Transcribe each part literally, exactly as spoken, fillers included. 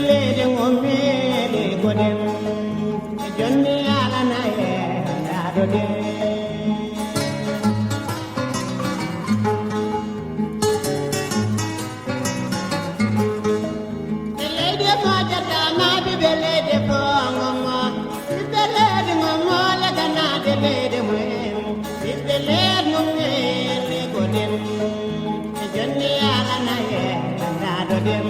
Leydi ngommeeli ko ɗen, e jonni alana e ndaɗo ɗen. E leydi mo jetta ma ɓiɓɓe leydi fof ngommo, ɓiɓɓe leydi ngommo leganaade leydi mumen, ɓiɓɓe leydi ngommeeli ko ɗen, e jonni alana e ndaɗo ɗen.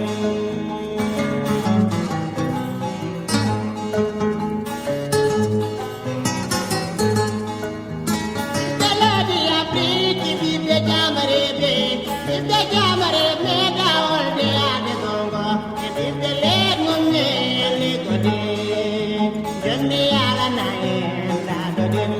Ɓiɓɓe leydi Afiriki, ɓiɓɓe jaamareeɓe, ɓiɓɓe jaamareeɓe, meeɗa wolde yaade Kongo, e ɓiɓɓe leydi mum en liggoɗe, jonni alana en laaɗoɗen.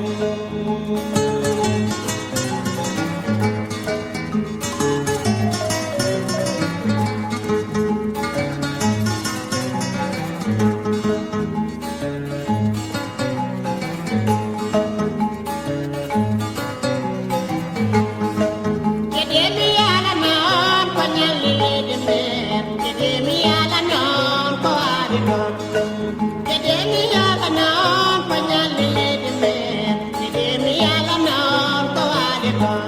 Kede mi yalana on ko ñalli leydi men, kede mi yalana on ko ari ɗon. Kede mi yalana on ko ñalli leydi men, kede mi yalana on ko ari ɗon.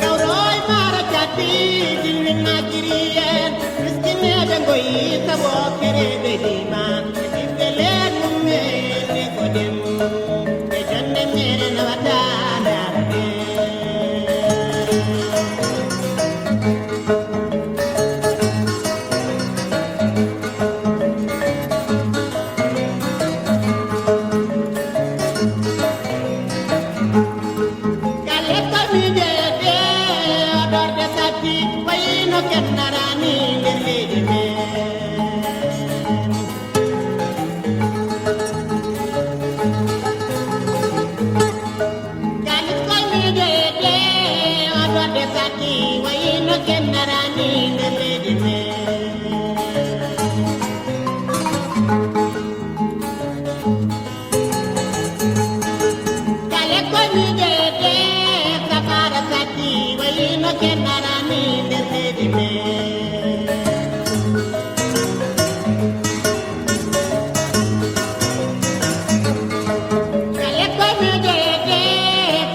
Gawroy mara cati, dilmin na kiriyen, miskineɓe goyi, sabo kereɓe dima, ɓiɓɓe leydi mum men ni ko ɗen, ɓe jonde mere no wata ndarude. Kale ko mi jeyete, o ɗorde satti, wayino ken darani nder leydi men. Kale ko mi jeyete, o ɗorde satti, wayino ken darani nder leydi men. Kale ko mi jeyete, safara satti, wayino ken darani nder leydi men. Kale ko mi jeyete,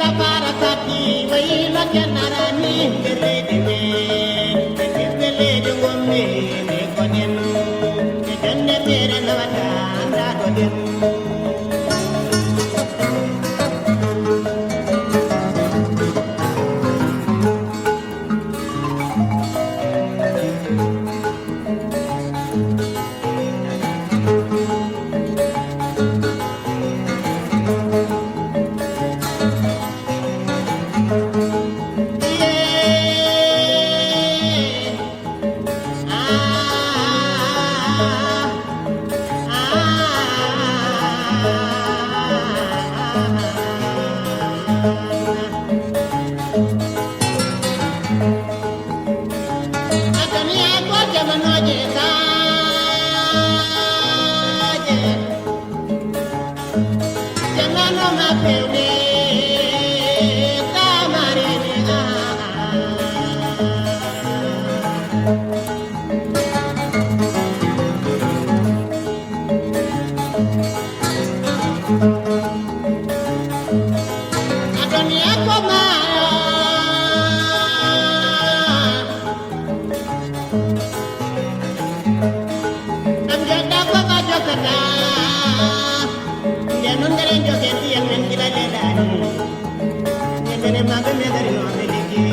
safara satti, wayino ken darani nder leydi men. Ɓe ɓiɓɓe leydi ngonmi. Ko ɗen, e jonnde feere no waɗa, anndaa ko ɗen. Jamano ma fewde, tamare ni, ah, ah. Adoniya ko maayo. Ɗam joɗɗa ko ka jokkata. Nde non ngaren jogen ndiyam men gila leɗaani. Nde mene maɓɓe meɗari no ɓe liggi.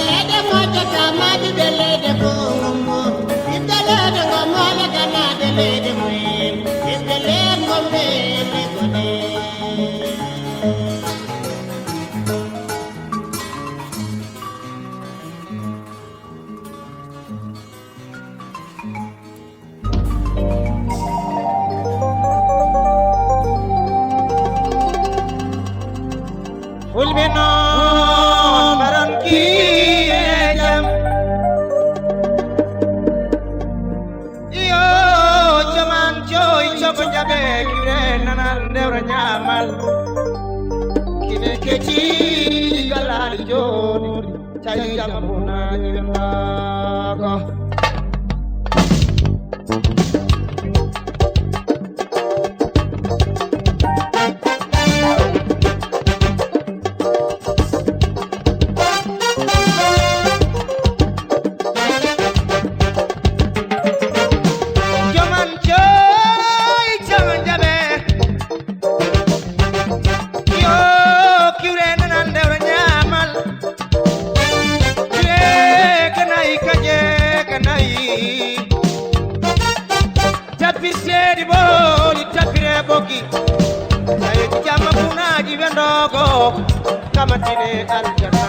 Leyɗe moƴƴata maɗi ɓe leyɗe ko ngommo, ɓiɓɓe leyɗe ngommo leganaade leyɗe mumen, ɓiɓɓe leyɗe ngomɓe legoɗe. Fulɓe noon mbaran Tawi jamma bunaaji ɓe mbaako. Joman joy, joman jaɓe. Yo kiwre nanan dewre ñaamal. Kiwre kanayi kaje kanayi. Tapirteeɗi ɓooli tapire ɓoki. Tawi jamma bunaaji ɓe ndoogo. Kamatine aljana.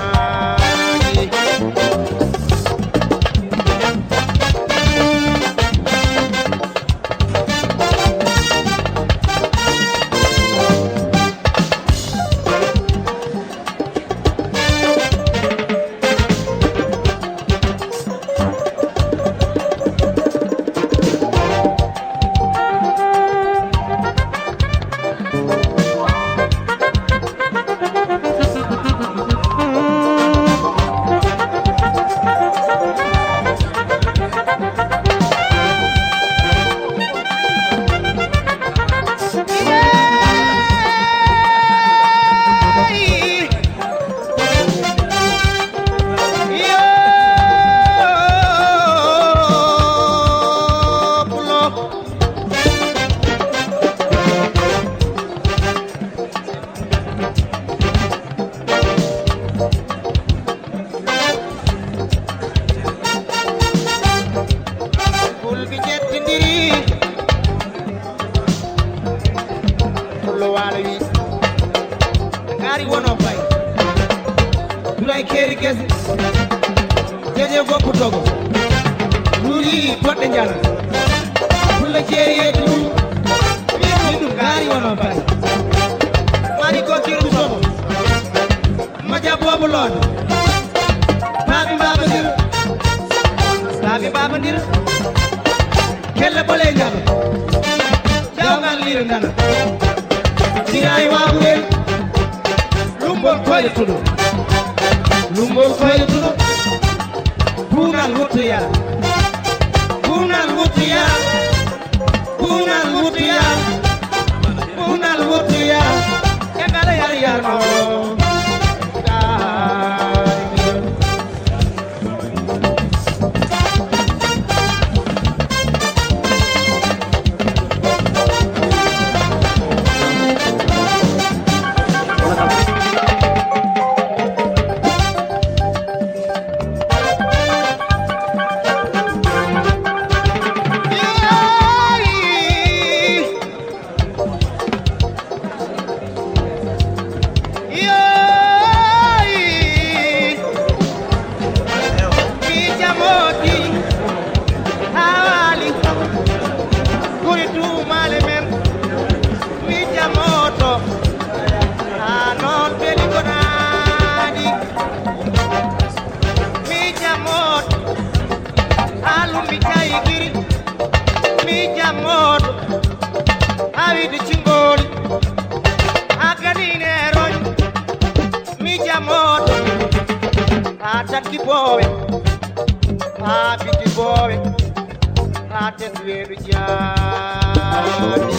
Fulɓe ƴettindiri. Pullo Waalo wi, ngaari wono pay. Duray keeri gese. Jeje goppu togo. Ruuri goɗɗe njana. Pullo jeeri yeeji ɗum. Wi ɗum ngaari wono pay. Mari ko kirum somo. Maja boobu loon. Baabi Baaba Ndir. Baabi Baaba Ndir. Kelle bole njano. Jawngal liir ndana. Siraay waabu ren. Lumbol koyɗo tuɗo. Lumbol koyɗo tuɗo. Buunal wuttu yara. Buunal wuttu yara. Bunal wutiya, bunal wutiya, e kala yar yarno. Miija mooto, haa noon weli ko naadi. Miija mooto, haa lumbi taygiri. Miija mooto, haa wiide cingol. Haa ganine roñ. Miija mooto, haa takki boowe. Haa biddi boowe. Haa tendu weedu jaabi.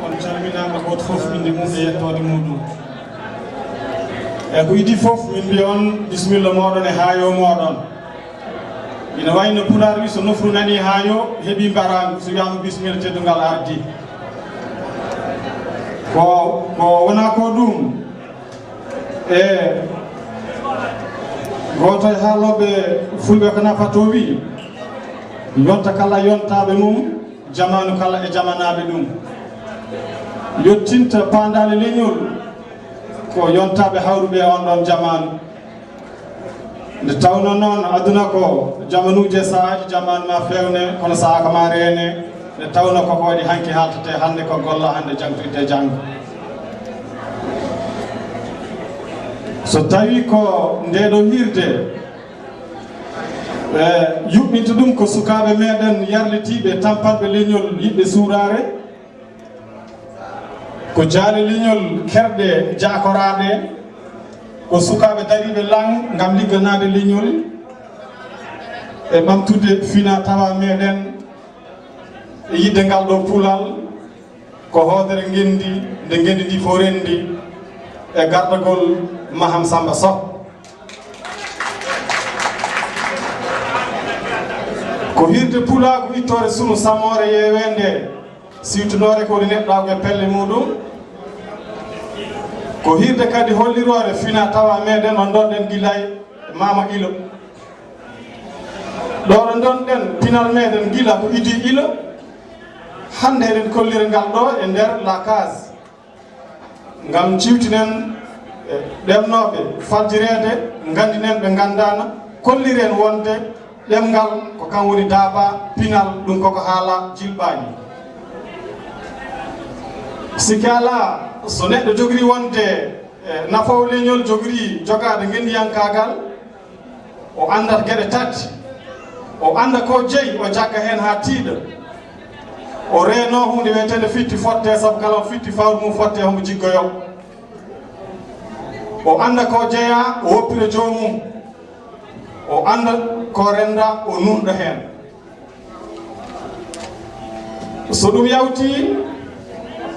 On calminaama, gooto fof innde mum e yettoode muɗum. E ko idii fof, min mbiya on bisimilla mooɗon e haayo mooɗon. Ina wayi no Pulaar wi, so nofru nanii haayo, heɓii mbaraangu, so wiyaama bisimilla, teddungal ardii. Ko, ko wonaa ko ɗum. E gooto e haalooɓe fulɓe ko nafatoo wi, yonta kala yontaaɓe mum, jamaanu kala e jamanaaɓe ɗum. Yottinta paandaale leñol ko yontaaɓe hawruɓe e on ɗon jamaanu. Nde tawnoo noon, aduna ko jamanuuji e sahaaji, jamaanu ma feewne, kono sahaa ka ma reene. Nde tawnoo ko ko waɗi hanki haaltetee hannde, ko golla hannde, jangtoyde janngo. So tawii ko ndee ɗoo hiirde, e, yuɓɓinta ɗum ko sukaaɓe meɗen yarlitiiɓe, tampanɓe leñol, yiɗɓe suuraare, ko jaale leñol, kerɗe jaakoraaɗe, ko sukaaɓe dariiɓe lan ngam ligganaade leñol e ɓamtude fina tawa meɗen e yiɗde ngal ɗoo puulal, ko hoodere ngenndi, nde ngenndi ndi fof renndi e gardagol Maham Samba Soh. Ko hiirde pulaagu ittoore sunu samoore yeeweende, siwtinoore ko woni neɗɗaagu e pelle muɗum. Ko hiirde kadi holliroore fina tawa meɗen no ndonɗen gila e Maama Ilo. Ɗo ɗo ndonɗen pinal meɗen gila ko Idii Ilo. Hannde eɗen kollira ngal ɗo e nder La Case. Ngam ciwtinen, e, ɗemnooɓe fajjireede, nganndinen ɓe nganndaana, kolliren wonde ɗemngal ko kam woni daaba, pinal ɗum koko haala jilɓaani. Sikke alaa, so neɗɗo jogri wonde, e, nafoowo leñol, jogri jogaade ngenndiyankaagal, o anndat geɗe tati. O annda ko jeyi, o jagga heen haa tiiɗa. O reeno huunde wiyeteende fitti fotte, sabu kala o fitti fawru mum fotte, homo jiggoyo. O annda ko jeyaa, o woppira joomum. O annda ko rennda, o nuunɗa heen. So ɗum yawti,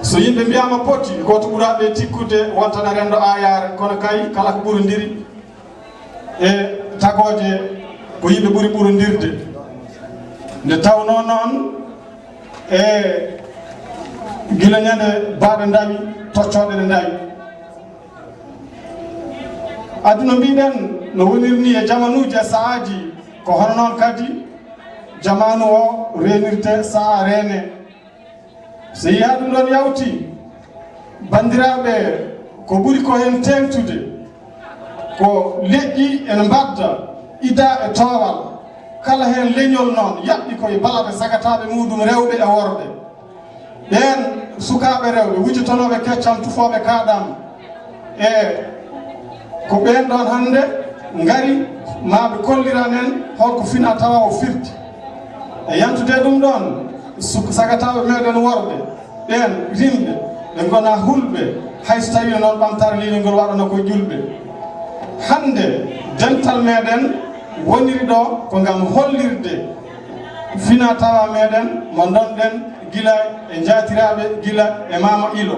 so yimɓe mbiyaama poti, ko to ɓuraaɓe tikkude wontana renndo aayaare, kono kay kala ko ɓurondiri e tagooje ko yimɓe ɓuri ɓurondirde. Nde tawnoo noon, e gila ñande baaɗe ndawi, toccooɗe ɗe ndawi. Aduna mbiɗen no woniri ni e jamanuuji e sahaaji, ko hono noon kadi jamaanu o reenirte, sahaa reene. So yiyii ɗum ɗoon yawti, banndiraaɓe, ko ɓuri ko heen teeŋtude, ko leƴƴi ene mbaɗda ida e toowal. Kala heen leñol noon yaɓɓi ko e balaɓe sagataaɓe muɗum rewɓe e worɓe. Ɓeen sukaaɓe rewɓe wujotonooɓe keccam, tufooɓe kaaɗam, e ko ɓeen ɗoon hannde ngari maa ɓe kolliran en holko fina tawa o firti. E yantude ɗum ɗoon, suk-, sagataaɓe meɗen worɓe, ɓeen rimɓe, ɓe ngona hulɓe, hay so tawii noon ɓamtaare leñol ngol waɗano ko ƴulɓe. Hannde, dental meɗen woniri ɗo ko ngam hollirde fina tawa meɗen mo ndonɗen gila e njaatiraaɓe, gila e Maama Ilo.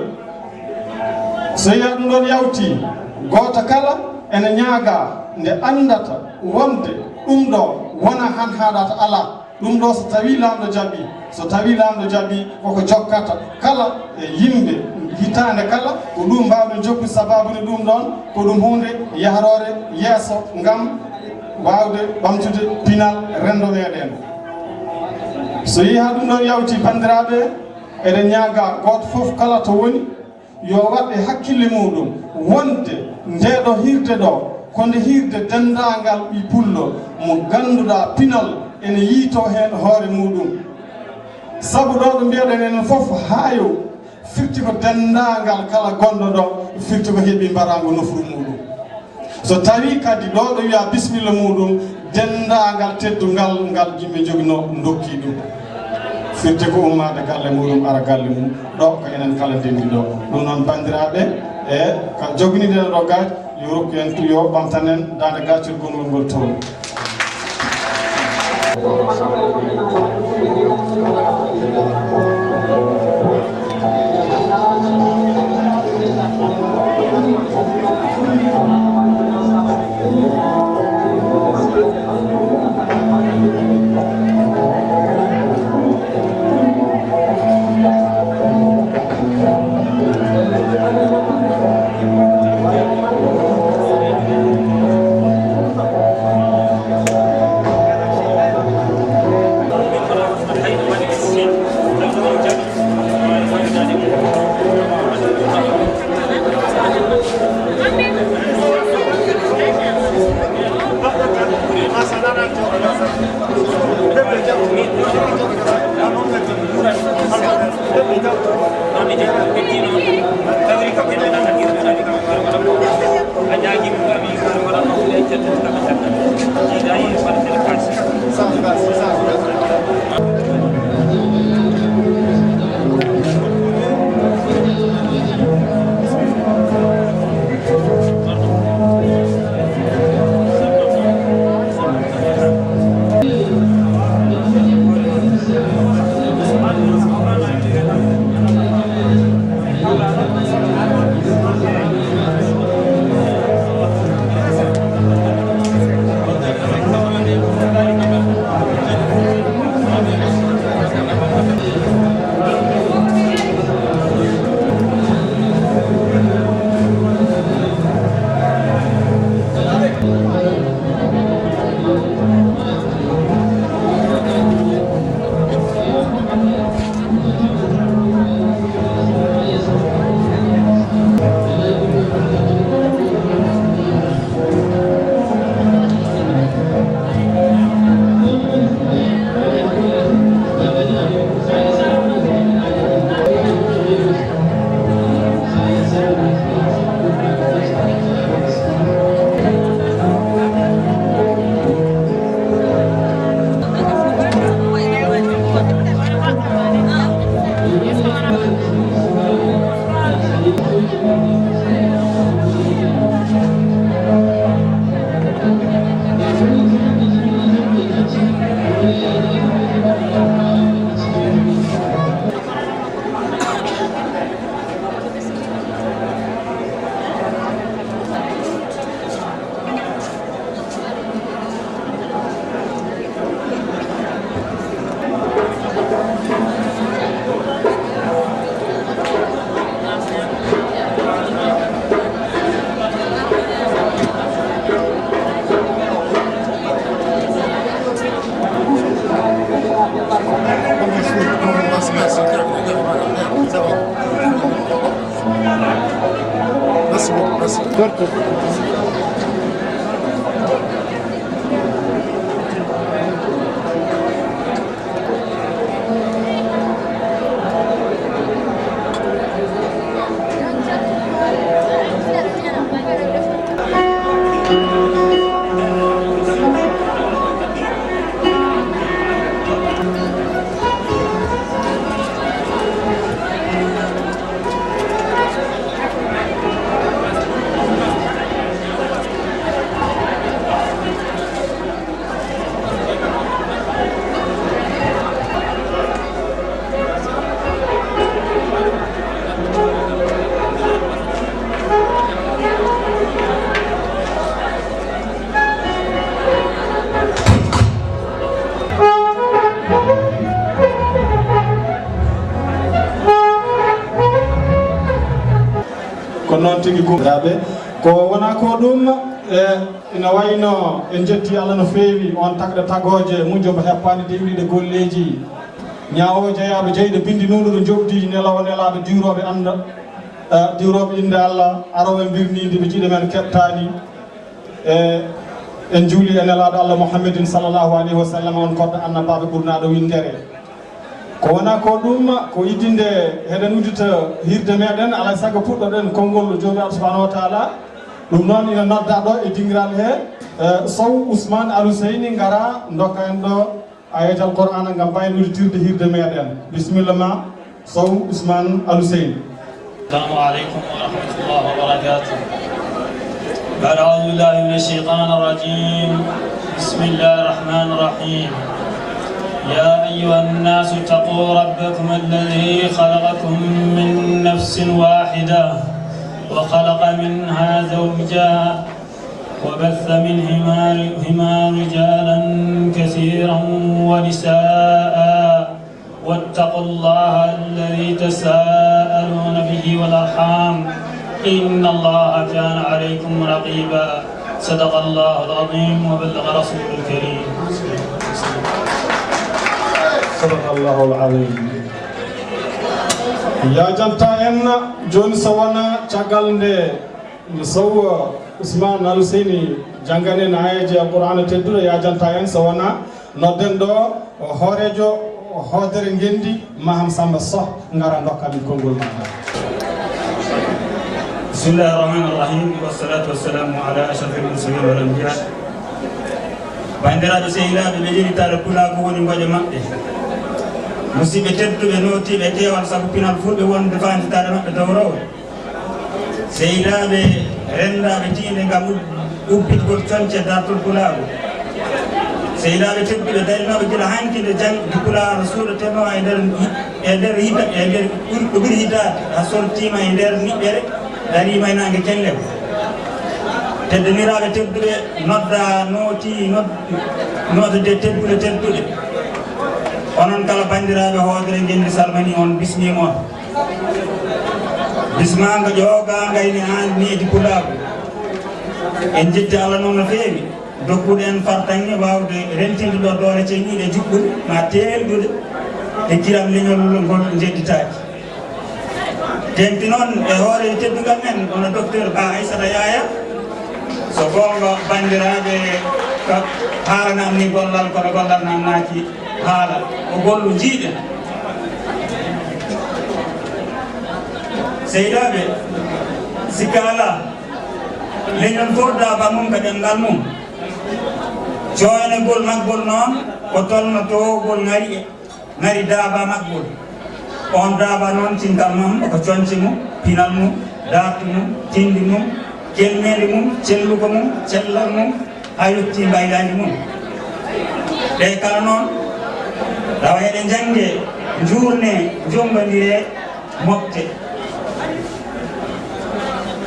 So yiyii ɗum ɗoon yawti, gooto kala ene ñaaga nde anndata wonde ɗum ɗo wona han haaɗata alaa. Ɗum ɗo so tawii Laamɗo jaɓii, so tawii Laamɗo jaɓii, koko jokkata kala e yimɓe hitaande kala, ko ɗum mbaawɗen jokkude sabaabu ni ɗum ɗoon, ko ɗum huunde yahroore yeeso ngam waawde ɓamtude pinal renndo meɗen. So yii haa ɗum ɗoon yawti, banndiraaɓe, eɗen ñaaga gooto fof kala to woni, yo waɗ e hakkille muuɗum wonde ndee ɗo hiirde ɗo, ko nde hiirde denndaangal ɓiy pullo mo ngannduɗaa pinal ene yiytoo heen hoore muuɗum. Sabu ɗo ɗo mbiyaɗen enen fof haayo, firti ko denndaangal kala gonɗo ɗo, firti ko heɓi mbaraango nofru muuɗum. So tawii kadi ɗo ɗo wiyaa bisimilla muuɗum, denndaangal teddungal ngal yimɓe njoginoo ndokki ɗum. Firti ko ummaade galle muuɗum, ara galle mum. Ɗo ko enen kala ndenndi ɗo. Ɗum noon, banndiraaɓe, e ka joginiɗen ɗo gaaj, yo rokku en tu-, yo ɓamtan en daande gaccol gongol ngol toon. Merci beaucoup, merci. Ko noon tigi, kuuɓiraaɓe, ko wona ko ɗum, e ina wayno en njetti Allah no feewi, on tagɗo tagooje, mujjo mo heppaani diwliɗe golleeji. Ñaawo jeyaaɓe jeyɗo binndi nuunuɗo njoɓdi nelawo nelaaɓe diwrooɓe annda, eh, diwrooɓe innde Allah, arooɓe mbirniinde ɓe jiɗe men keɓtaani. E en juuli e nelaaɗo Allah Muhammadin sallallahu alayhi wa sallam, on koddo annabaaɓe ɓurnaaɗo winndere. Ko wona ko ɗum, ko iddinde heɗen uddita hirde meɗen, alaa sago puɗɗoɗen konngol joomi Allah subhanahu wa taala. Ɗum noon ina nodda ɗo e dingiral he, eh, Sow Ousmane Al Huseyni ngara ndokka en ɗo Ayatal Qur'aana ngam mbaylitirde hirde meɗen. Bisimilla ma, Sow Ousmane Al Huseyni. السلام عليكم ورحمة الله وبركاته. بعد أعوذ بالله من الشيطان الرجيم. بسم الله الرحمن الرحيم. يا أيها الناس اتقوا ربكم الذي خلقكم من نفس واحدة وخلق منها زوجها وبث منهما، هما رجالا كثيرا ونساء، واتقوا الله الذي تساءلون به والأرحام، إن الله كان عليكم رقيبا. صدق الله العظيم وبلغ رسوله الكريم. صدق الله العظيم. Yajanta en jooni so wona caggal nde Sow Ousmane Al Huseyni jannganen aayeeje Alqur'aana tedduɗo, yajanta en so wona nodden ɗo hooreejo hoodere ngenndi, Maham Samba Soh, ngara ndokka min konngol maɗa. بسم الله الرحمن الرحيم، والصلاة والسلام على أشرف المرسلين والأنبياء. Banndiraaɓe sehilaaɓe, ɓe yeɗitaare pulaagu woni ngoƴa maɓɓe. Musidɓe tedduɓe nootiiɓe e keewal sabu pinal fulɓe wonde faanditaare maɓɓe dowrowo. Sehilaaɓe renndaaɓe tiinde ngam ub-, ubbitgol coñce dartol pulaagu. Sehilaaɓe tedduɓe darinooɓe gila hanki nde jannde pulaar suuɗetenoo e nder hi-, e nder hita-, e nder ɓuri, ko ɓuri hitaade, a sortiima e nder niɓɓere, dariima e naange kellew. Teddaniraaɓe tedduɓe, nodda, nooti, nod-, nootde tedduɓe tedduɓe. Onon kala banndiraaɓe hoodere ngenndi salmini on, bismiima on. Bismaanga ƴoogaanga ene aan needi pulaagu. En njetti Allah noon no feewi. Dokkuɗo en fartaŋŋe waawde rentinde ɗo doole ceniiɗe juɓɓuɗe ma teelɗuɗe e kiram leñol ngol njeɗɗitaaki. Teeŋti noon e hoore teddungal men, hono docteur Ba Aissata Yaya. So goonga, banndiraaɓe, ko haalanaam ni gollal, kono gollal naamnaaki haala. Ko gollu njiiɗen. Sehilaaɓe, sikka alaa, leñol fof daaba mum ko ɗemngal mum. Jooynagol maggol noon ko tolno toowgol ŋari e, ŋari daaba maggol. On daaba noon, cinkal mum ko coñce mum, pinal mum, daartu mum, tindi mum, kelmeeli mum, celluka mum, cellal mum, haa yettii mbaylaandi mum. Ɗe kala noon, tawa eɗe njanngee, njuurnee, njommbandiree, moɓtee.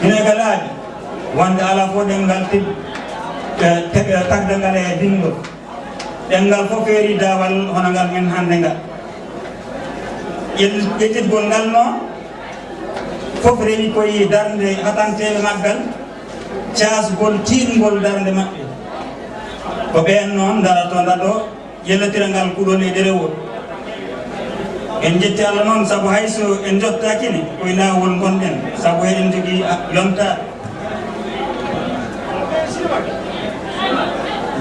Ine ka laaɓi, wonde alaa fof ɗemngal teg-, eh, teg-, tagdangal e binndol. Ɗemngal fof feeri daawal hono ngal men hannde ngal. Ƴel-, ƴettitgol ngal noon, fof rewi koye darnde hatanteeɓe maggal, caasgol tiiɗngol darnde maɓɓe. Ko ɓeen noon ndarata ɗo, yellotira ngal kuɗol e ɗerewol. En njetti Allah noon, sabu hay so en njottaaki ne, ko e laawol ngonɗen, sabu eɗen njogii, a, yontaaɓe.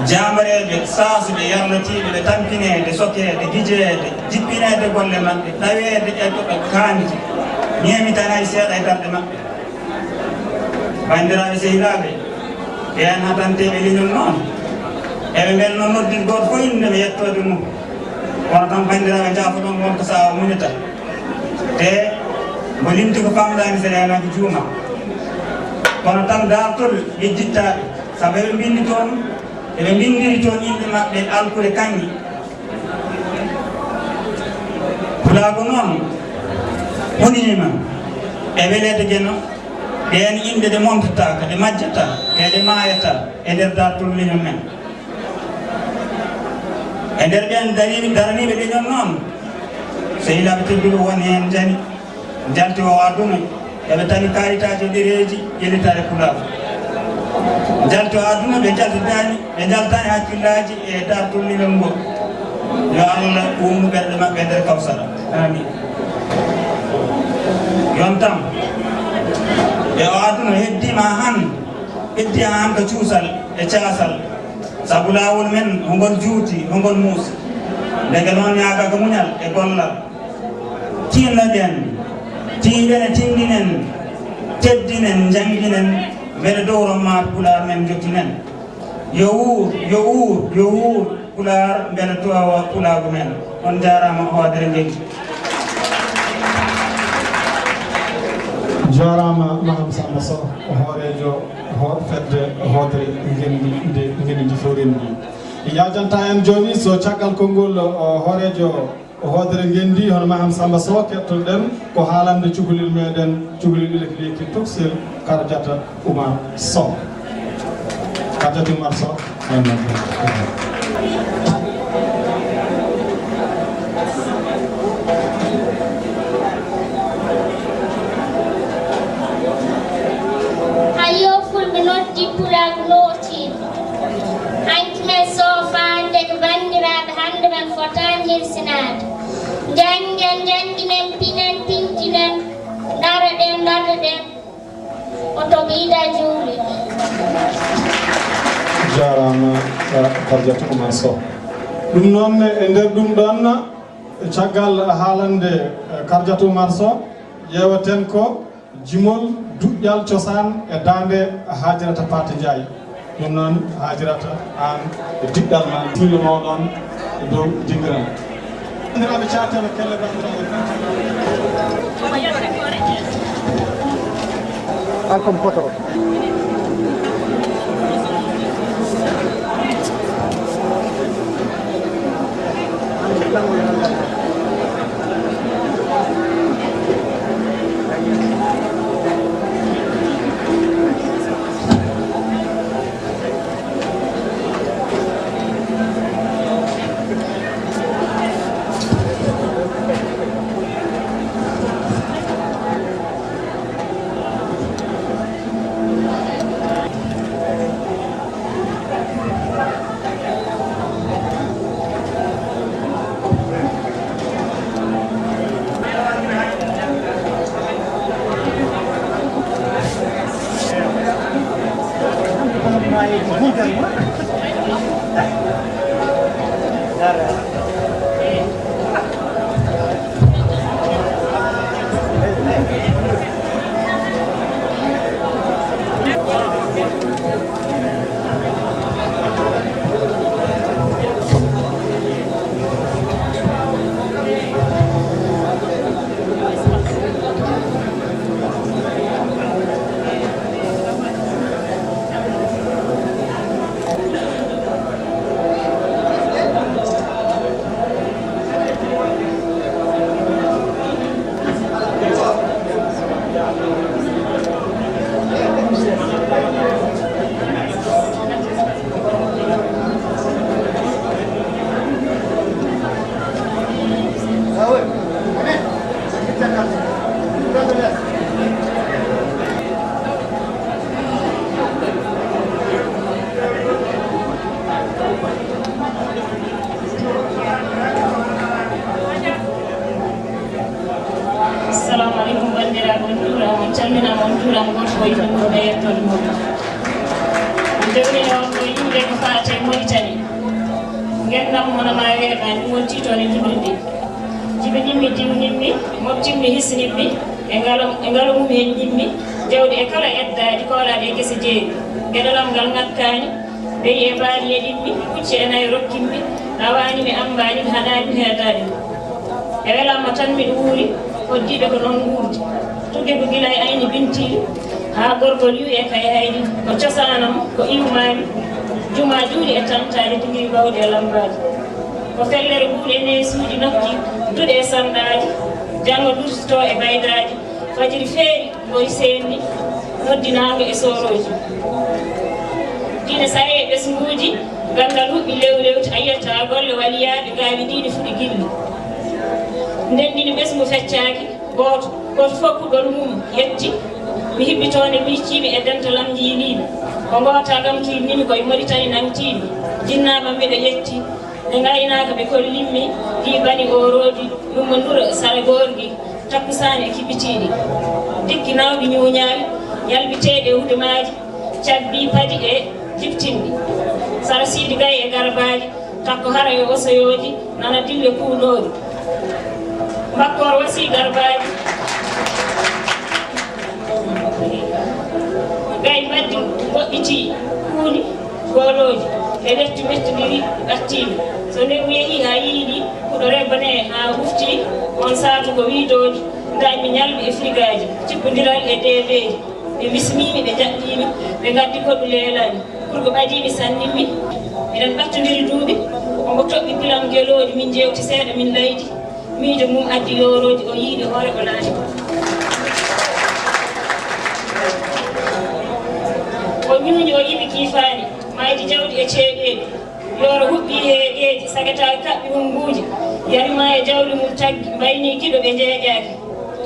Jaambareeɓe, saasuɓe, yarlatiiɓe, ɓe tampineede, sokeede, gijeede, jippineede golle maɓɓe, taweede e ko ɓe kaanti, ñeemitanay seeɗa e darɗe maɓɓe. Banndiraaɓe sehilaaɓe, ɓeen hatanteeɓe leñol noon, eɓe mbelno noddirde gooto fof innde ɓe yettoode mum. Kono tan, banndiraaɓe, njaafoɗon won ko sahaa o muñata. Te mbo limti ko famɗaani, so reenaaki juuma. Kono tan, daartol ɓe jittaaɓe, sabu eɓe mbinndi toon, eɓe mbinndiri toon innde maɓɓe alkude kaŋŋe. Pulaagu noon, honiima e weleede Geno, ɗeen inɗe ɗe momtataa, ko ɗe majjataa, e ɗe maayataa e nder daartol leñol men. E nder ɓeen dariiɓe, daraniiɓe leñol noon, sehilaaɓe tedduɓe, won heen njani, njalti o aduna, eɓe tawi kaaritaaji e ɗereeji ƴellitaare pulaagu. Njalti o aduna, ɓe njaltitaani, ɓe njaltaani hakkillaaji e daartol leñol ngol. Yo Allah uunu ɓerɗe maɓɓe e nder Kawsara. Amin. Yontam. E o aduna heddiima han, heddi han ko cuusal e caasal. Sabu laawol men, hongol juuti, hongol muusi. Ndeke noon ñaagaa ko muñal e gollal. Tinnoɗen, tiiɗen e tinndinen, teddinen, njannginen, mbele dowro maat Pulaar men njottinen. Yo wuur, yo wuur, yo wuur, Pulaar mbele toowa Pulaagu men. On njaaraama, hoodere ngenndi. Njaaraama Maham Samba Soh, hooreejo ho- fedde hoodere ngenndi nde ngenndi ndi fowrenndi. Yaajantaa en jooni so caggal konngol o hooreejo hoodere ngenndi hono Maham Samba Soh, keɗtoɗen ko haalande cukalel meɗen, cukalel ilekileki Toksel, Karjata Umar Soh. Karjata Umar Soh. Ayo fulɓe noddi pulaagu nootiiɗo. Hanki men soofaande ko banndiraaɓe hannde men fotaani hersinaade. Njanngen, njannginen, pinen, pintinen, ndaroɗen, mbaɗoɗen, oto ɓeyda juuɗe. Jaaraama Karjata Umar Soh. Ɗum noon e nder ɗum ɗoon, caggal haalande Karjata Umar Soh, ƴeewaten ko jimol duƴƴal cosaan e daande Haajirata Paate Njaay. Ɗum noon Haajirata, aan e diɗɗal ma, fillo mooɗon e dow dingiral. Banndiraaɓe caatema kelle banndiraaɓe. An kam foto. Assalamu aleykum banndiraaɓe, on njuuraama, on calminaama, on njuuraama, gooto fof innde mum e yettoode mum. On tewni e on ɗo yimɓe ko faati e Moritani. Ngenndam hono ma weeɓaani, ɗum woni tiitoonde juulirde. Jibiɗimmi, diwninmi, moftimmi, hisninmi, e ngalo, e ngalo mum heen njimmi, jawdi e kala eddaaji koolaaɗi e gese jeeri. Geɗal am ngal ŋakkaani, beyi e mbaali yeɗimmi, pucci e nayi rokkimmi, rawaani mi, ammbaani mi, haɗaani mi, heedaani mi. E welaama tan miɗo wuuri, hoɗdiiɓe ko noon nguurdi. Tugge ko gila e ayni bintiiɗi, haa gorgol yuwi e kayhayɗi, ko cosaanam, ko iwmaami, jumaa juuɗi e tantaaɗi, tugiri bawɗi e lammbaaɗi. Ko fellere buuɗe neesuuji nokki, duɗe e sanɗaaji, janngo dursitoo e baydaaji, fajiri feeri, mbori seenni, noddinaango e soorooji. Diine saye e ɓesnguuji, ganndal huɓɓi lewlewti, a yiyata golle waliyaaɓe, ngaawi diine fuɗi gilli. Ndenndini ɓesngu feccaaki, gooto, gooto fof kuɗol mum yetti. Mi hiɓɓi toonde miicciimi e dental am njiiliimi. Ko ngoota kam kiiɗnimi ko e Moritani nangtiimi. Jinnaama miɗo yetti. Ɓe ngaynaaka ɓe kollimmi, ɗi bani oorooji, ɗum mo nduro sara goorgi, takkusaani e kiɓɓitiiɗi. Dikki nawɗi ñuuñaawi, yalbiteeɗi e hudumaaji, cabbi padi e jiftinɗi. Sara siidi gay e garbaaji, takko hara e osoyooji, nana dille kuunoori. Mbakkoor wasi garbaaji. Gay mbaddi mboɗɗiti kuuni goolooji e lettu mettondiri ɓattiimi. So newu yehi haa yiiɗi, kuɗo rebbane haa wufti on saatu ko wiidooji, ndaaymi ñalɓi e frigaaji, cippondiral e deedeeji. Ɓe bismiimi, ɓe njaɓɓiimi, ɓe ngaddi koɗu leelaani. Kurgo ɓadiimi sannimmi. Miɗen ɓattondiri duuɓi, omo toɓɓi pilam gelooɗi, min njeewti seeɗa, min laydi. Miijo mum addi yoorooji, o yiiɗi hoore, o laati. O ñuuñi, o yiwi kiifaani, maydi jawdi e ceeɗeeli. Yooro huɓɓi heegeeji, sagataaki kaɓɓi humbuuji, yari ma e jawdi mum taggi, mbayni kiɗo ɓe njeeƴaaki.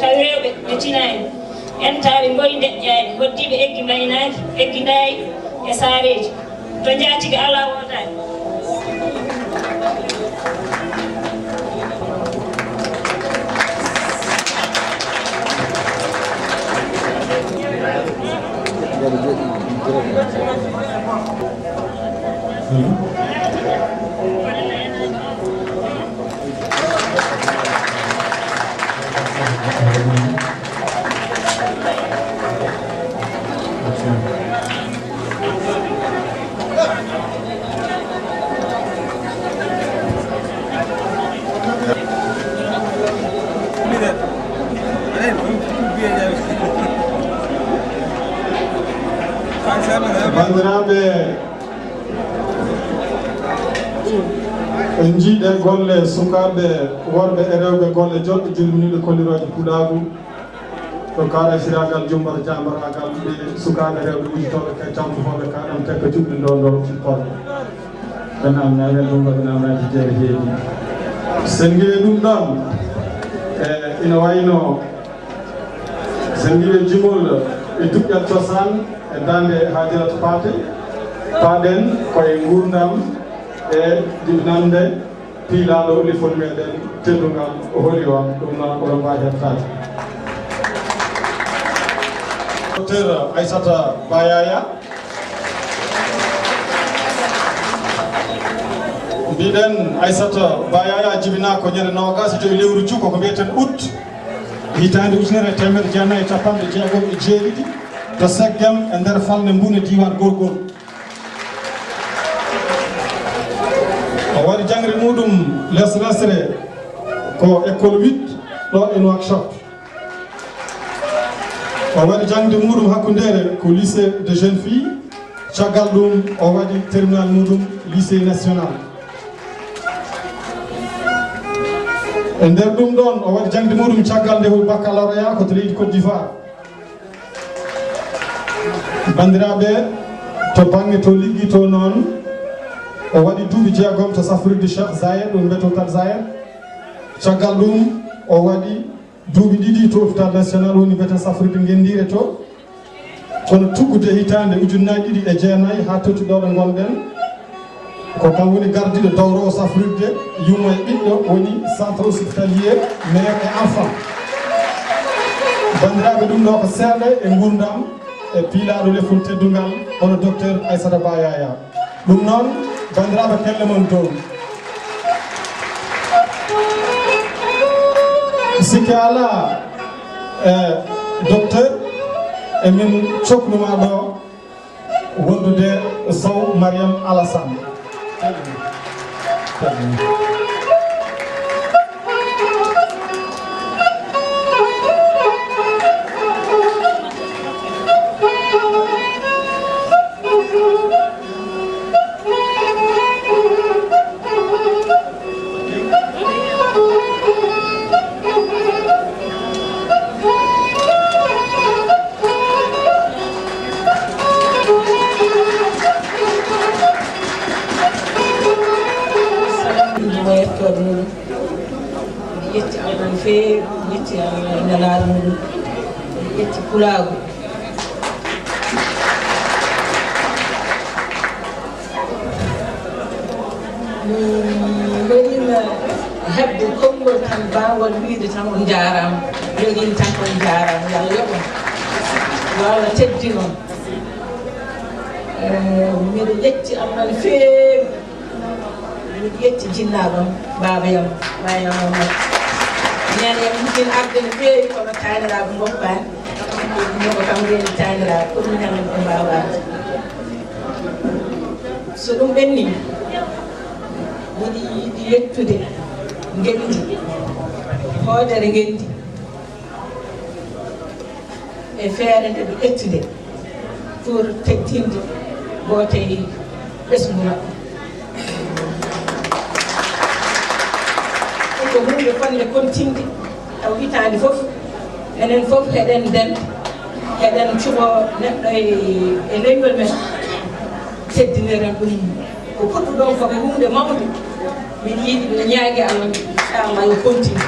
Tawi rewɓe ɓe tinaani, entaaɓe ngoyi ndeƴƴaani, hoddiiɓe eggi mbaynaaki, eggi ndaayi e saareeji. To njaatigi alaa woodaani. Bandiraɓe, en jiiɗe golle sukaaɓe worɓe e rewɓe, golle joɗɗe, jurminiiɗe kollirooje pulaagu. To kaaɗa siraagal, jumbar jaambaraagal, ɓe sukaaɓe rewɓe ujotooɓe kay tamtotooɓe kaaɗam tekka cuɓɓe ndo ndo cipporde. Ɓe namnaani ɗum, ɓe namnaani jeere heedi. Sen ngiwii ɗum ɗon, e, ina wayno sen ngiwii jimol e duƴƴal cosaan e daande Hajiratu Paate, paaɗen koye nguurndam e jibinannde piilaaɗo lefol meɗen teddungal o holi on, ɗum noon oɗon mbaawi heɓtaade. Docteur Aissata Ba Yaya. Mbiɗen Aissata Ba Yaya jibinaa ko ñande noogaas e joy lewru juko ko mbiyeten août. Hitaande ujunere e teemedde jeenayi e capanɗe jeegom e jeeɗiɗi to Seggem e nder falnde Mbuun e diiwaan Gorgol. O waɗi jaŋde muɗum les resre ko école huit ɗo e Nouakchott. O waɗi jaŋde muɗum hakkundeere ko lycée de jeunes filles. Caggal ɗum o waɗi terminal muɗum lycée national. E nder ɗum ɗon o waɗi jaŋde muɗum caggal ndehol baccalauréat ko to leydi Côte d'Ivoire. Banndiraaɓe, to bannge to liggitoo noon, o waɗi duuɓi jeegom to safrirde Cheikh Zayed, ɗum mbiyetee Tal Zayed. Caggal ɗum, o waɗi duuɓi ɗiɗi to hôpital national, woni mbiyetee safrirde ngenndiire to. Kono tuggude hitaande ujunnaji ɗiɗi e jeenayi haa totti ɗo ɗo ngonɗen, ko kam woni gardiiɗo dowrowo safrirde yumma e ɓiɗɗo, woni centre hospitalier mère et enfant. Banndiraaɓe, ɗum ɗo ko seeɗa e nguurndam e piilaaɗo lefol teddungal, hono docteur Aissata Ba Yaya. Ɗum noon, banndiraaɓe, kelle mon dow. Sikke alaa, eh, docteur, emin coknuma ɗo wondude Sow Mariam Alassane. Ɗum o yettooɗo mum. Mi yetti Allah no feewi, mi yetti Allah e nelaaɗo mum, mi yetti pulaagu. Heɓde konngol tan, baawol wiyde tan on njaaraama. Yo ɗin tan on njaaraama, yo Allah yoɓ on, yo Allah teddin on. Eh, miɗo yetti Allah no feewi. Miɗo yetti jinnaaɓe am, baaba yam, baaba yam Mamadou. Neene yam, min arde no feewi, kono taaniraaɓe ngoppaani. Ɗum ko kam reeni taaniraaɓe, ko ɗum tan ɓe mbaawaani. So ɗum ɓenni, miɗo yiɗi yettude ngenndi, hoodere ngenndi, e feere nde ɓe ƴetti nde pour teddinde gooto e ɓesngu maɓɓe. Ɗum ko huunde fotnde kontinde, taw hitaande fof, enen fof heɗen ndenda, heɗen cuɓoo neɗɗo e, e leñol men, teddiniren ɗum. Ko puɗɗuɗon ko ko huunde mawnde, miɗo yiɗi, miɗo ñaagi Allah, inchallah, yo continue.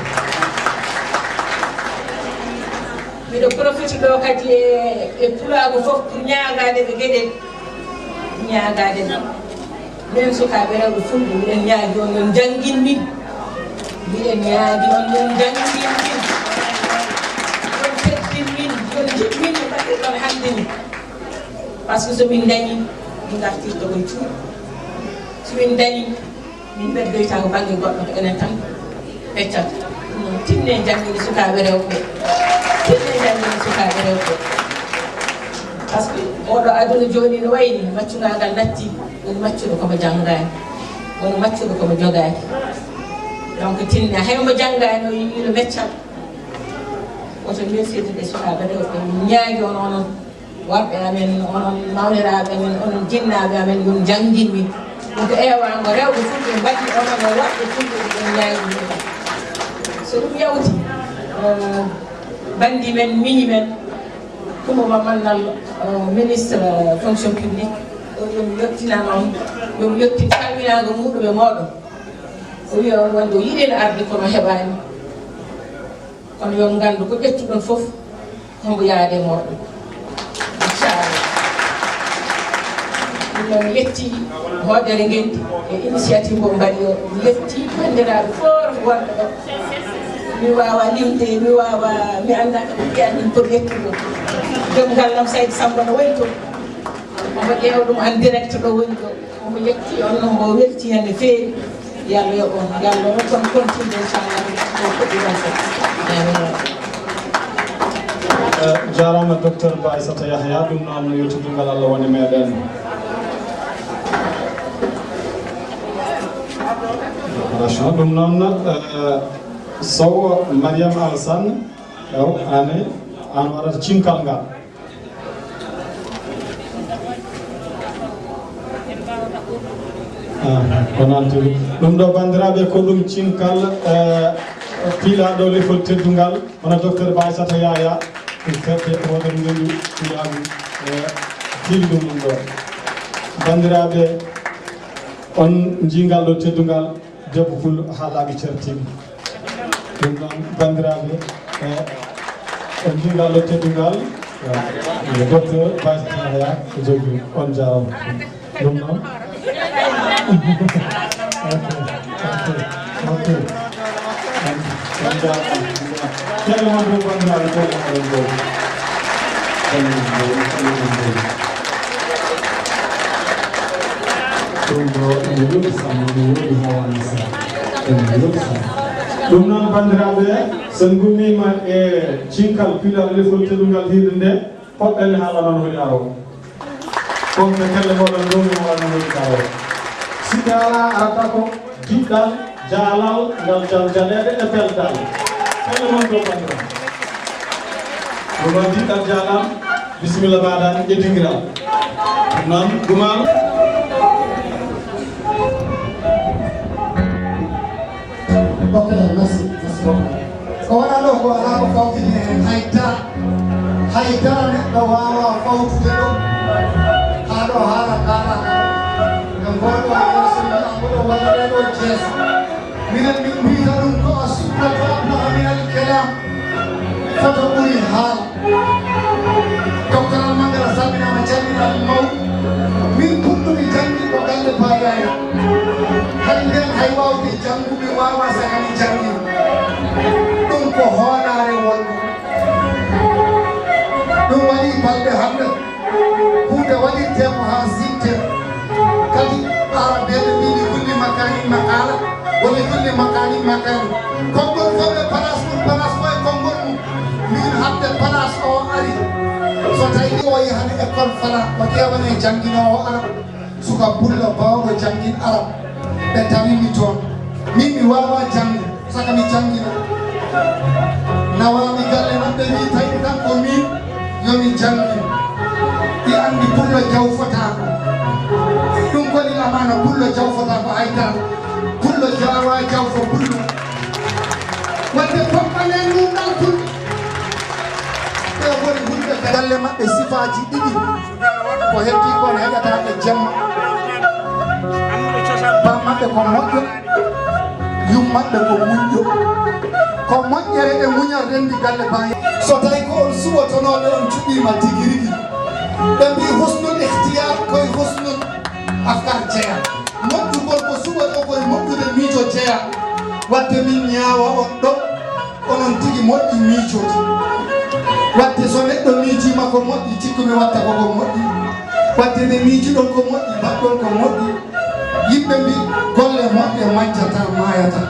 Miɗo profite ɗo kadi e, e pulaagu fof pour ñaagaade ɓe geɗel, ñaagaade ɓe. Minen sukaaɓe rewɓe fulɓe, miɗen ñaagi on, yon njanngin min. Miɗen ñaagi on, yon njanngin min. Yon teddin min, yon njiɗ min no mbaɗirɗon hannde ni. Par ce que so min ndañii, min ngartirta koye cuuɗi. So min ndañii, min ɓeddoyta ko bannge goɗɗo, ko enen tan peccata. Ɗum noon, tinne jannginde sukaaɓe rewɓe. Tinne jannginde sukaaɓe rewɓe. Par ce que oɗo aduna jooni no wayi ni, maccugal ngal natti, woni maccuɗo komo janngaani, woni maccuɗo komo jogaaki. Donc, tinne, hay mo janngaani o yiɗi no meccal. Woto min firtinde sukaaɓe rewɓe, min ñaagi on, onon worɓe amen, onon mawniraaɓe amen, onon jinnaaɓe amen, ɗum janngin min. Ɗum ko eewaango rewɓe fulɓe mbaɗi, onon e worɓe fulɓe, ɗum ñaagi min. So ɗum yawti, eh, banndi men, miñi men, Coumba Ba Mannal, eh, ministre, eh, fonction publique, o yo mi yettinan on, yo mi yettin salminaango muuɗum e mooɗon. O wiya on wonde o yiɗino arde kono heɓaani. Kono yo on nganndu ko ƴettuɗon fof, hombo yaade mooɗon. Inchallah. Ɗum noon, mi yetti hoodere ngenndi e initiative mo mbaɗi o. Mi yetti banndiraaɓe fof wonɓe ɗo. Mi waawa limde, mi waawa, mi anndaa ko mi mbiyan ɗum pour yettude. Joom ngallam Saydi Samba no wayi toon. Omo ƴeewa ɗum en direct ɗo woni ɗo. Omo yetti on, no mbo welti heen no feewi. Yo Allah yoɓ on, yo Allah rokku on continue, inchallah, ko fuɗɗiɗon ko. Amin. Eh, jaaraama, Docteur Ba Aissata Yahya. Ɗum noon, yo teddungal Allah wone meɗen. Ɗum noon, eh, Sow Mariam Alassane, ew, ane, an waɗata cinkal ngal. Ah, ko noon tigi. Ɗum ɗo, banndiraaɓe, ko ɗum cinkal, eh, piilaaɗo lefol teddungal, hono Docteur Ba Aissata Yahya, ɗum fedde wodere ngendu piilaagu, eh, piili ɗum ɗum ɗo. Banndiraaɓe, on njii ngal ɗo teddungal, debbo pullo haalaaɓe certiiɓe. Ɗum noon, banndiraaɓe, eh, on njii ngal ɗo teddungal, eh, Docteur Ba Aissata Yahya ko jogii. On jaaraama. Ɗum noon. Ok, ok, ok. On, on jaaraama. Kelle mon ɗo, banndiraaɓe, kelle mon ɗo. Kelle mon ɗo, kelle mon ɗo. Ɗum ɗo ene weli Samba, ene weli Hawa Moussa, ene weli Samba. Ɗum noon, banndiraaɓe, so en ngummiima e cinkal piilaaɗo lefol teddungal hiirde nde, poɗɗen haalana on holi aroowo. Kono kelle ngoɗon ɗo, mi haalana holi aroowo. Si dara arata ko diɗɗal jaalal ngal jal jaleeɗe e peltal. Kelle mon ɗo, banndiraaɓe. Ɗum noon, diɗɗal jaalal. Bisimilla, mbaɗan e dingiral. Noon, Gumal. Ok, merci, merci beaucoup. Ko waɗa ɗo ko alaa ko fawtini heen hay dara. Hay dara neɗɗo waawaa fawtude ɗum. Haa ɗo haala kaalaaka. Ngam gonɗo e yeeso wiya mboɗo waɗa ɗee ɗo jees. Minen min mbiyta ɗum ko a sunnata min al kalam. Foto ɓuri haala. Docteur Almangara salminaama, calminaama mawɗo. Min puɗɗumi janngi ko galle Payayna. Hay ndeen hay waawde janngude waawa sakani Kadi, Arabeeɓe mbii, "لكل مكان مقالة ولكل مقال مكان." Konngol fof e place mum, place fof e konngol mum. Min hannde place o ari. So tawi o yahani école fala, o ƴeewane jannginoowo Arab. Suka pullo baawɗo janngin Arab. Ɓe tawi mi toon. Min mi waawaa janngo, saka mi janngina. Nawaa mi galle maɓɓe, mi tawi tan ko min yo mi janngin. Ɗi anndi pullo jawfotaako. Ɗum ko ɗi amaana, pullo jawfotaako hay dara. Pullo jaawaa jawfo pullo. Wadde foppanen ɗum ɗan pullo. Ɓe woni hulɓe galle maɓɓe sifaaji ɗiɗi. Ko heddi kon heƴata e jemma. Bammaɓɓe ko moƴƴo, yummaɓɓe ko muñƴo. Ko moƴƴere e muñal renndi galle Baye. So tawi ko on suɓotonooɓe, on cuɓiima tigi rigi. Ɓe mbii husnul ikhtiyar koye husnul afkar jeya. Moƴƴugol ko suɓotoo koye moƴƴude miijo jeya. Wadde min ñaawa on ɗo. Onon tigi moƴƴi miijooji. Wadde so neɗɗo miijiima ko moƴƴi, cikku mi watta ko ko moƴƴi. Wadde nde miijiɗon ko moƴƴi, mbaɗɗon ko moƴƴi. Yimɓe mbii golle moƴƴe majjata, maayata.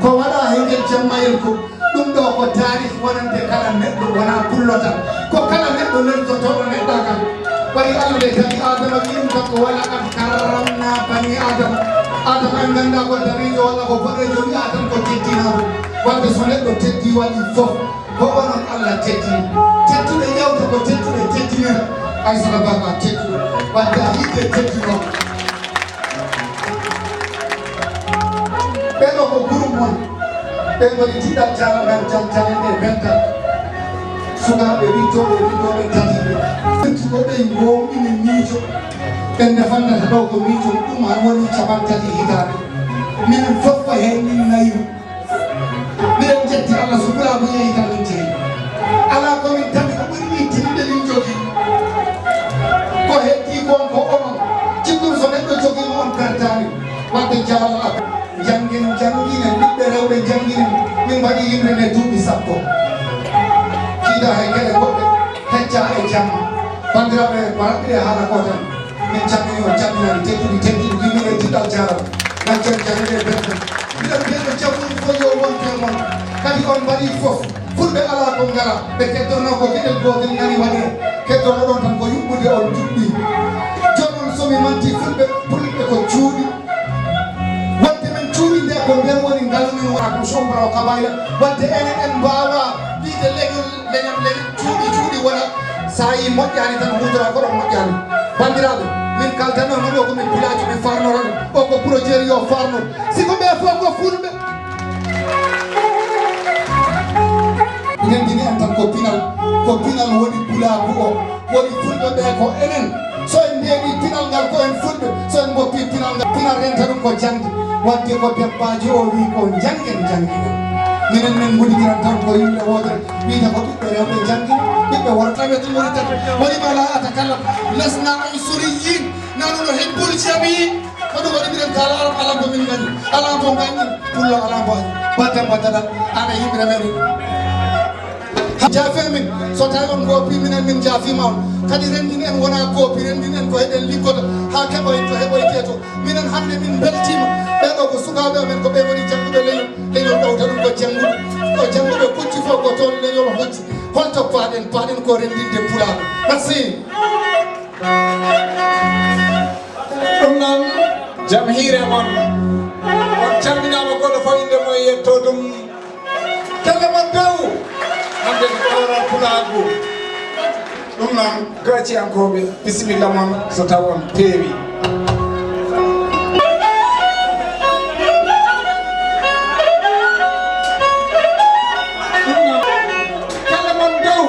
Ko waɗaa he ngel jammayel ko, ɗum ɗo ko taarih wonande kala neɗɗo, wonaa pullo tan. Ko kala neɗɗo leltotooɗo neɗɗaagal. Waɗi Allah nde tagi Adama, wi'i ɗum kanko, "ولقد كرمنا بني آدم." Adama en nganndaa ko daneejo walla ko boɗeejo, wi'a tan ko teddinaaɗo. Wadde so neɗɗo teddi waɗi fof, ko onon Allah teddini. Tedduɓe ƴeewta ko tedduɓe teddinira. Aysata Baba tedduɗo. Wadde a yiɗde teddinoo. Ɓee ɗoo ko groupe mon. Ɓee ɗoo e tiiɗal jaaragal jal jarande e beltal. Sukaaɓe wittooɓe, wittooɓe tatiɓe. Ko ɓe ngoomɗini miijo. Ɓe nde fannata ɗoo ko miijo ɗum an woni capantati hitaande. Minen fof ko heen min nayi. Miɗen jetti Allah so Pulaagu yehi tan min jeyi. Alaa ko min tawi ko ɓuri ittinde min jogii. Ko heddii kon ko onon. Cikkumi so neɗɗo jogiima on pertaani. Wadde jaalal Allah. Janngin, jannginen, ɓiɓɓe rewɓe jannginen. Min mbaɗi yimre nde duuɓi sappo. Jiida hay geɗe goɗɗe, hecca e jamma. Banndiraaɓe, ko raɓɓiɗe haala ko tan. Min calmini on, calminani tedduɗi, tedduɗi, yimɓe ɓe jiɗal jaarama. Gaccon jangde e belɗum. Mbiɗa mbiyata jamuji fof yo wonte e mon. Kadi on mbaɗi fof. Fulɓe alaa ko ngala. Ɓe keddorno ko geɗel gootel ngani waɗe. Keddorno ɗon tan ko yuɓɓude on juɓɓi. Jooni on so mi manti fulɓe, fulɓe ko cuuɗi. Wadde min cuuɗi nde ko nder woni ngalu min wona ko sombra o kabayla. Wadde enen en mbaawa wiide leñol Leñol, leñol, cuuɗi, cuuɗi wona, so a yii moƴƴaani tan, huutora ko ɗon moƴƴaani. Banndiraaɓe, min kaldanno e mon o ko min pulaajo, min farnoro ɗum. O ko Puro Jeeri, yo farno. Si ko ɓe fof ko fulɓe. Renndini en tan ko pinal, ko pinal woni pulaagu o, woni fulɓe ɓe ko enen. So en ndeeni pinal ngal ko en fulɓe, so en mboppi pinal ngal, pinal renta ɗum ko jaŋde. Wadde ko debbaajo o wii ko njanngen, njanngen. Minen min nguddidiran tan ko yimɓe wootere, wiyta ko ɓiɓɓe rewɓe njanngina, ɓiɓɓe worɓe. Tawi to Mauritanie, woni ma la atakalla, lasna unsuriyin, nanu no hibbul jami. Ko ɗum waɗi minen kaala Arab alaa ko min ngañi, alaa ko ngañi, pullo alaa ko añi. Batte mbaddata, ana yimɓe meɗen. Jaafe min, so tawi on goopi, minen min jaafiima on. Kadi renndin en wonaa goopi, renndin en ko heɗen liggota haa keɓoyen to heɓoytee to. Minen hannde min mbeltiima. Ɓee ɗoo ko sukaaɓe amen, ko ɓe ngoni jannguɓe leñol, leñol ɗowta ɗum ko jannguɓe. Ko jannguɓe kocci fof ko toon leñol hocci. Hol to paaɗen? Paaɗen ko renndinde Pulaaɗo. Merci. Ɗum noon, jam hiire mon. On calminaama, gooto fof innde mum e yetto ɗum. Kelle mon dow. Hannde ko kawral pulaagu. Ɗum noon, gaciyankooɓe, bisimilla mon so taw on peewi. Ɗum noon, kelle mon dow.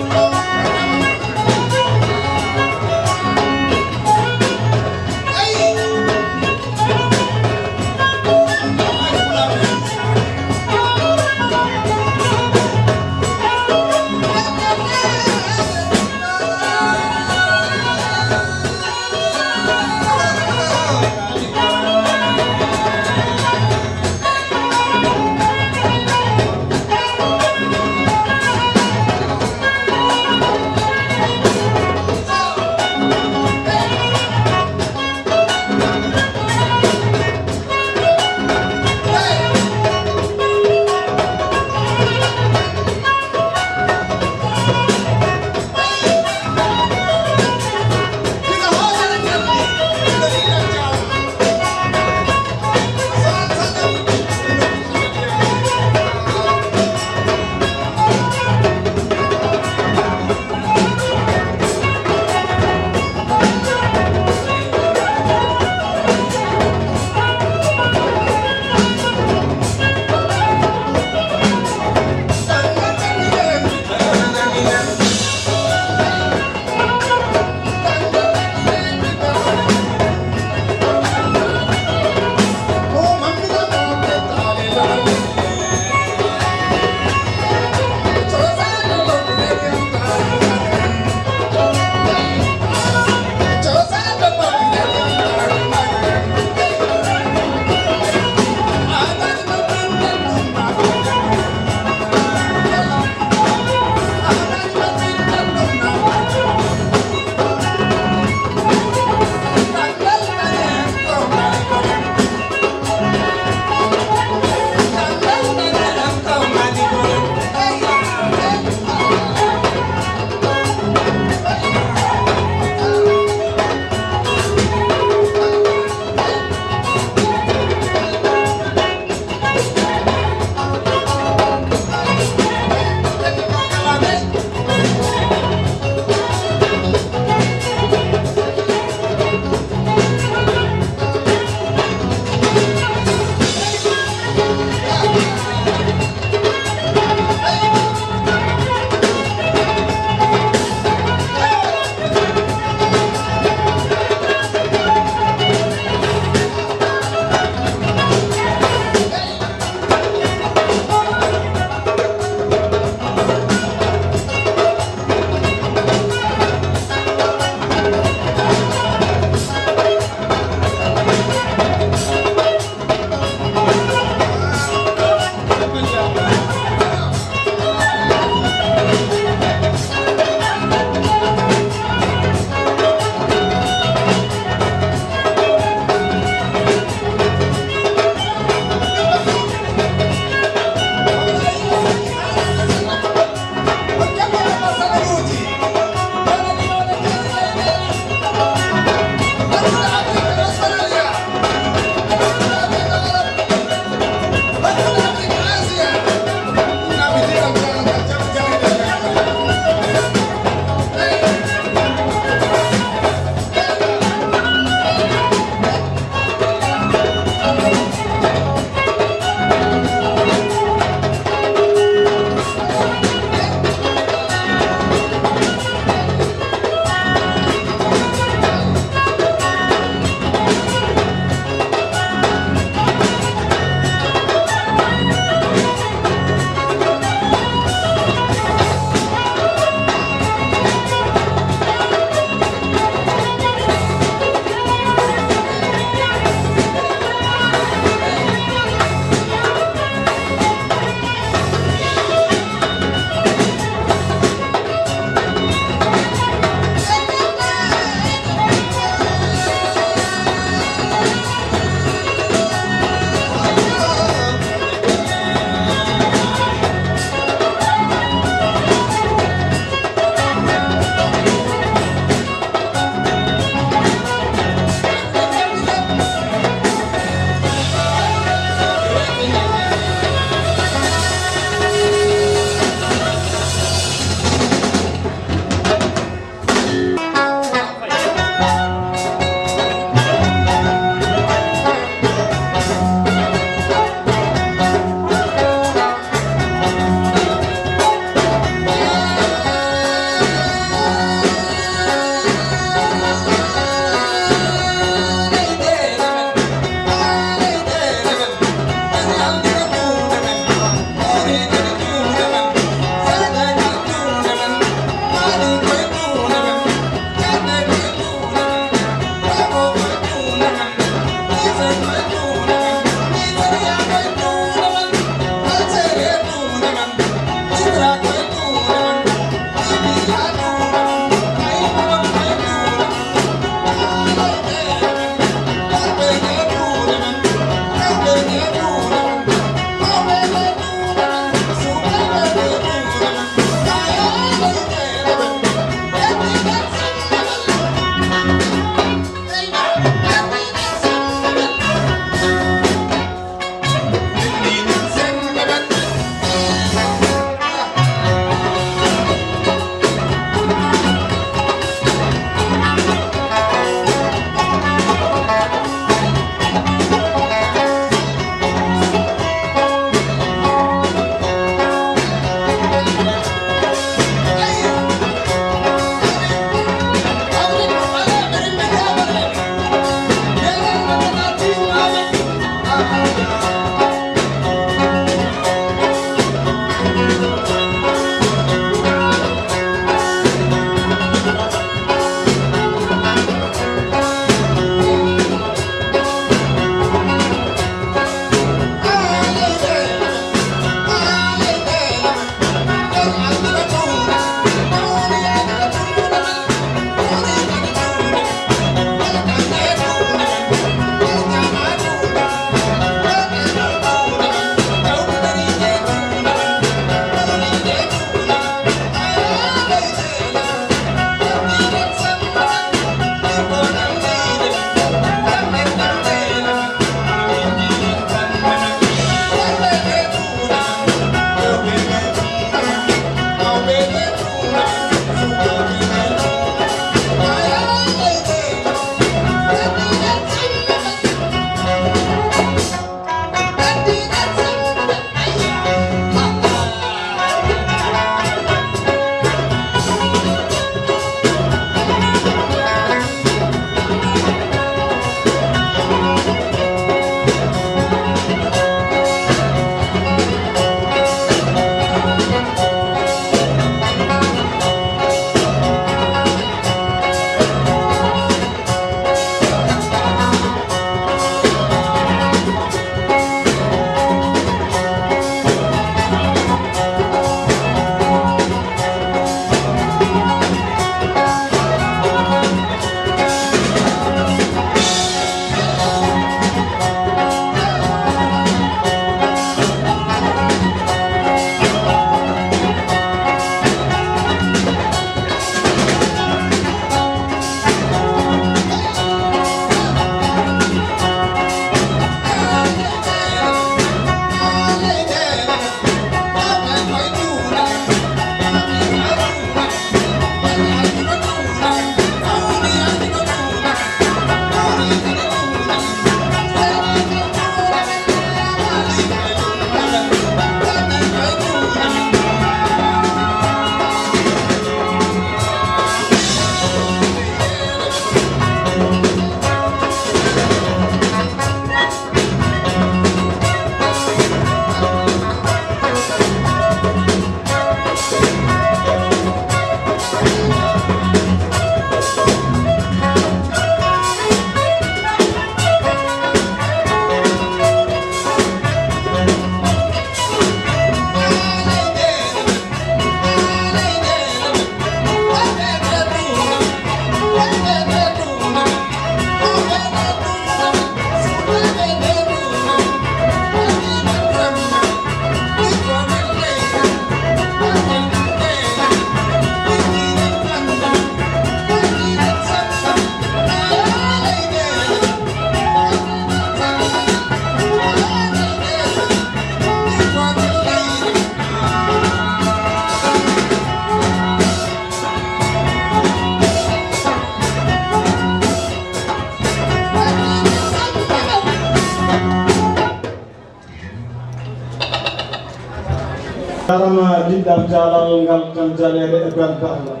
Jarama diɗɗal jaalal ngal tan jaleeɗe e beldagal.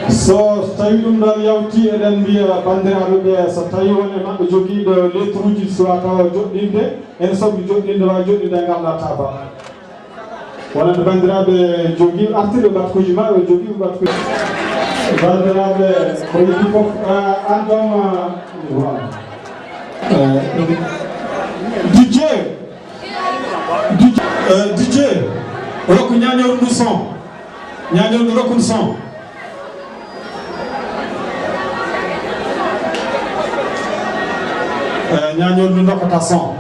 So tawi ɗum ɗon yawti, eɗen mbiya banndiraaɓe ɓe, so tawi won e maɓɓe jogiiɗo letruuji, suwa tawa joɗɗinde, en soɓi joɗɗinde, wa joɗɗinde ngal naata ba. Wonande banndiraaɓe jogii artirɓe batkuuji maɓɓe, jogii batkuuji. Banndiraaɓe, ko yiɗi fof, ah, an ɗon, ah, voilà. Eh, D J, D J, eh, D J, rokku ñaañoor ndu son. Ñaañoor ndu rokku ndu son. Eh, ñaañoor ndu dokkata son.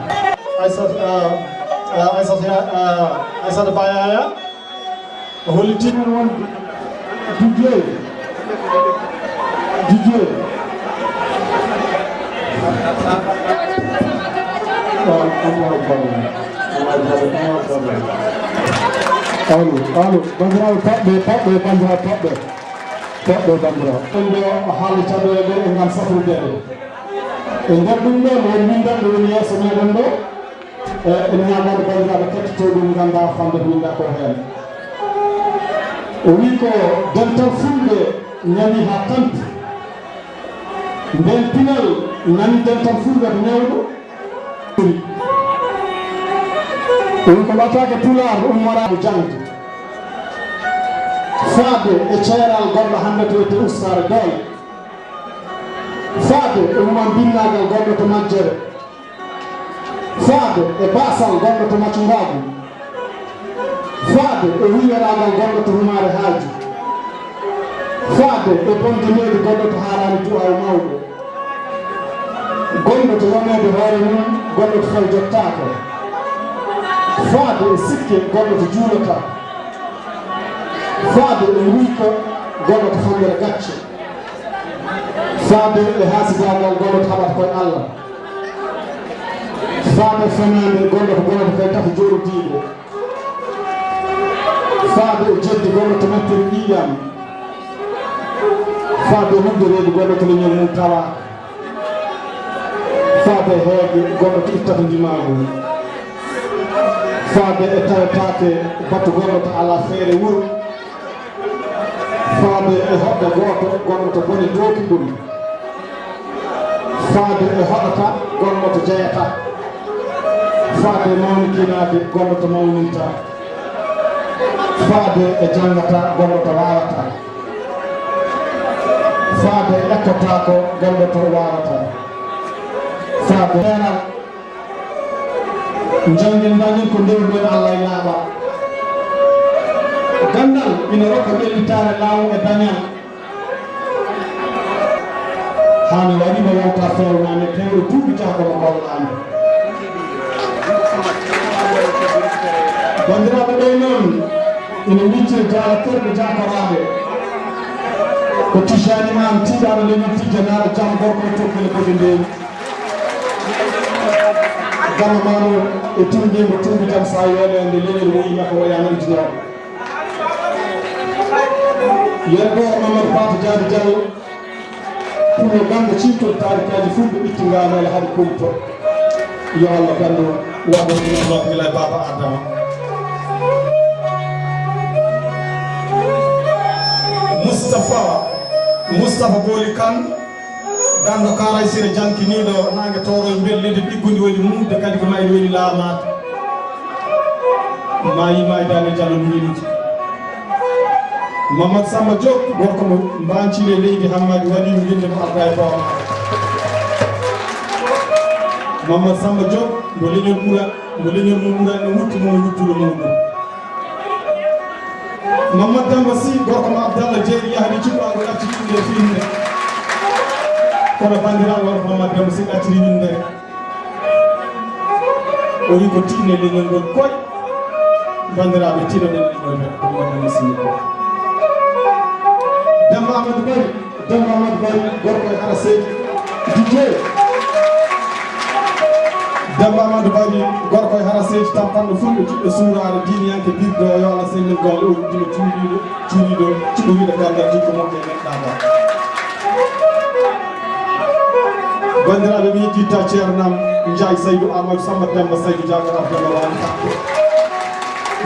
Aissata, eh, eh, Aissata, eh, Aissata Bayaya. O hollitii men won D J. D J. Allo, allo, banndiraaɓe paɓɓe, paɓɓe, banndiraaɓe paɓɓe. Paɓɓe, banndiraaɓe. Ɗum ɗo haala caɗeele e ngam safrude. E nder ɗum ɗo, won winndannde woni yeeso meɗen ɗo. E, ene ñaagaade banndiraaɓe kettotooɓe ɗum nganndaa famde ko winnda ko heen. O wii ko dental fulɓe ñami haa tampi. Ndeen pinal nani dental fulɓe ko ñawɗo. O wii ko ɓataake pulaar ummoraaɗo jaŋde. Faade e ceeral goɗɗo hannde to wiyetee ustaare doole. Faade e human binnaagal goɗɗo to majjere. Faade e baasal gonɗo to Macungaagu. Faade e wuyweraagal gonɗo to Humaare Haaju. Faade e bonde leydi gonɗo to haaraani duwaaw mawɗo. Gonɗo to yoneede hoore mum, gonɗo to faw jottaako. Faade e sikke gonɗo to juulataa. Faade e nguyka gonɗo to famɗere gacce. Faade e haasidaagal gonɗo to haɓata koye Allah. Faade fenaande gonɗo to bonata koye tato jooɗodiiɓe. Faade e jeddi gonɗo to mettere ƴiiƴam. Faade e wudde reedu gonɗo to leñol mum tawaaka. Faade e heege gonɗo to ittata ndimaagu. Faade e tawetaake batu gonɗo to alaa feere wuro. Faade e hoɗɓe gooto gonɗo to bone dooki ɗum. Faade e hoɗata gonɗo to jeyata. Faade e mawnikinaade gonɗo to mawninta. Faade e janngata gonɗo to waawata. Faade e ekkotaako gonɗo to waawata. Faade e Njanngen, ndañen ko ndewruɗen Allah e laaɓal. Ganndal ina rokka ɓellitaare laamu e dañal. Haa ne waɗi mo yalta feewnaande, tewɗo duuɓi taa ko mo gollaani. Banndiraaɓe ɓe noon, ina miccee jaala terɗe jaakoraaɓe. Ko Tijjaani Aan tiiɗaaɗo leñol tijjanaaɗo jam gorko e tokkele boɗe ndeewi. Gama maano e tumbingo tumbi jam sa yoole nde leñol woyi makko waya nantinooɗo. Yen ɗo Mamadou Fatou Diaby Diallo, pullo gannde cittol taarikaaji fulɓe ɓitti ngaano ala haɗi koyto. Yo Allah ganndo waɗo ɗum Allah gila e Baba Adama. Moustapha, Moustapha Booli Kane. Ganndo Kaaray Sire jankiniiɗo naange tooro e mbel leydi ɗiggundi woni muudde kadi ko mayri woni laamaade. Maayi maayi daane Jallo Luweliti. Mamadou Samba Diop gorko mo Mbancire leydi Hammadi waɗi mo yimɓe mo arda e booma. Mamadou Samba Diop mo leñol ɓura, mo leñol mum ɓura no wutti mo wuttuɗo muɗum. Mamadou Demba Sy gorko mo Abdallah Jeeri yahdi cuɓaago ɗacciti inde fiinde. Kono banndiraaɗo wonko Mamadou Demba Sy ɗacciti windere. O wi ko tinne leñol ngol koy. Banndiraaɓe tinoɗen leñol men ko Mamadou Demba Sy ko. Demba Amadou Bari. Demba Amadou Bari gorko e Hara Seydi. D J. Demba Amadou Bari gorko e Hara Seydi tampanɗo fulɓe jiɗɗo suuraare diiniyanke birdo yo Allah sellin golle o wuddino cuuɗiiɗo cuuɗiiɗo cuɗo wiɗa gandal jikko moƴƴo e neɗɗaaka. Banndiraaɓe mi yettitta ceernam Njaay Saydu Amadou Samba Demba Saydu Jaago Abdallah Wani Fakko.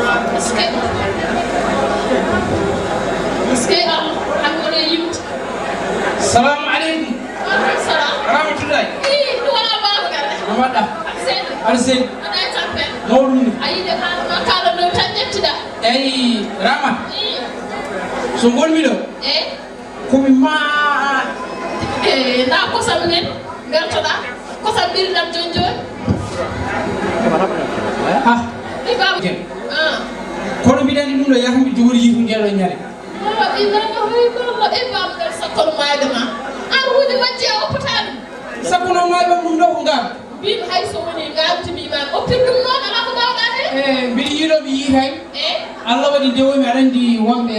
Est-ce que, est-ce que Allah, an woni e yimde? Salamu aleykum. Wa aleykum salam. Rahmatullahi. Ii, ɗum wona Babacar. No mbaɗɗa? Seydi. Aɗa selli. Aɗa e tampere. Mawɗum ni. A yiɗi haala ma kaala ɗo tan ƴettuɗa. Eyi, Rama. Ii. So ngonmi ɗo. Eyi. Ko mi ma. E, nda kosam nen, beltoɗa. Kosam ɓirdam joni joni. Ah. Ɗi baba. Ah. Kono mbiɗa anndi ɗum ɗo yahmi jogori yiitu ngel ɗo ñande. Oh, inna lillahi wa inna ilaihi raji'un. E baba ngal sakkoro mayde ma. An huuji majji a oppata ɗum. Sakkuno maa ɓe ɗum ɗo ko ngaam. Mbimi hay so woni ngaam timi imaam. O pin ɗum noon alaa ko mbaawɗaa heen. E mbiɗa yiɗo mi yiitay. E? Allah waɗi nde woni aɗa anndi wonɓe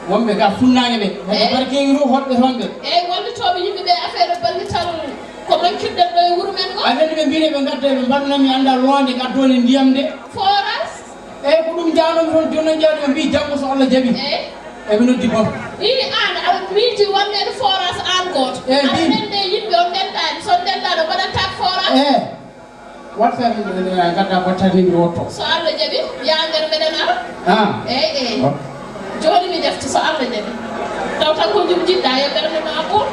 wonɓe ga funnaange ɓe. Wadde barkeewi ɗo hoɗɓe toon ɓe. Eeyi, wallitooɓe yimɓe ɓe affaire ballital ko ronkinɗen ɗo e wuro men ngo. Aɗa anndi ɓe mbiɗe ɓe ngadda ɓe mbaɗna mi annda loonde ngaddoone ndiyam nde. Forage. Eeyi, ko ɗum njaanoo-mi toon, jooni noon njaanoo-mi, mbii janngo so Allah jaɓii. Eeyi. Eɓe noddi boto. Ii, aan, aɗa miiji wonde ene forage aan gooto. Eeyi, aɗa mbii. Nande yimɓe on ndendaani, so on ndendaani, on mbaɗataa forage. Eeyi. Wat feere nde ngadda battane mi wotto. So Allah jaɓi, yaa nder meɗen ara. Ah. Eeyi, eeyi. Jooni mi defti so Allah jaɓi. Taw tan ko ɗum jiɗɗaa, yo ɓernde ma ɓuur.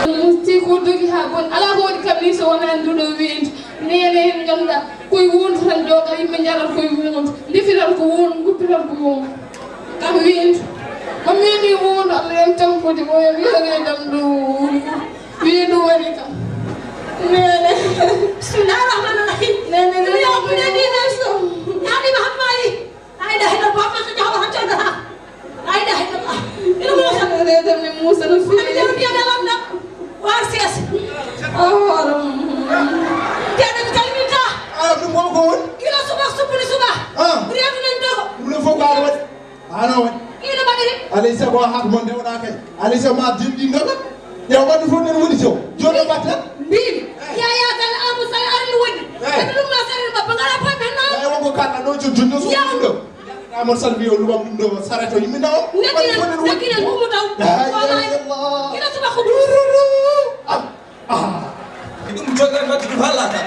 Musti ko dogi haa bon. Alaa ko waɗi kam ni so wonaa nduɗo weendi. Neene en nganndaa koye wondu tan jooɗa, yimɓe njarat koye wondu. Ndefirata ko wondu, guppirata ko wondu. Kam weendi. Ko weendi wondu, Allah en tan foti ko en wiyata e ɗam ɗo wondu. Weedu woni kam. Neene. Bismillahir Rahmanir Rahim. Neene, neene. Yo, neene, neene. Naani Muhammadi. Ay, da, da, ba, ma, ka, ka, ka, ka, ka. Ay, da, da, da. Ina mo sa. Neene, neene, Muusa no fi. Ay, da, da, da, da. War ses. Oh, rum. Tene mi calminta. Ah, ɗum ko ko woni? Kilo suba, supuni suba. Ah. Reedu nan dogo. Ɗum ɗo fof ko aɗa waɗi. Ano waɗi. Ina mbaɗiri. Alay sago a haat mon ndewɗa kay. Alay sago ma dimɗi ndoga. Yo ɓandu fof nen woni sew. Jooni o ɓatta. Mbimi. Yaya Sall Amadou Sall arani woni. Eh. Kadi ɗum ma Sall ma bangala pa men na. Ay wonko kalɗa ɗo jo junno so ɗum ɗo. Amadou Sall mbiyo luɓam ɗum ɗo sareto yimɓe nawo. Nekki nen nekki nen ɗum taw. Wallahi. Kila suba ko ɗum. Ah. E ɗum joɗɗani wadde ɗum haalata.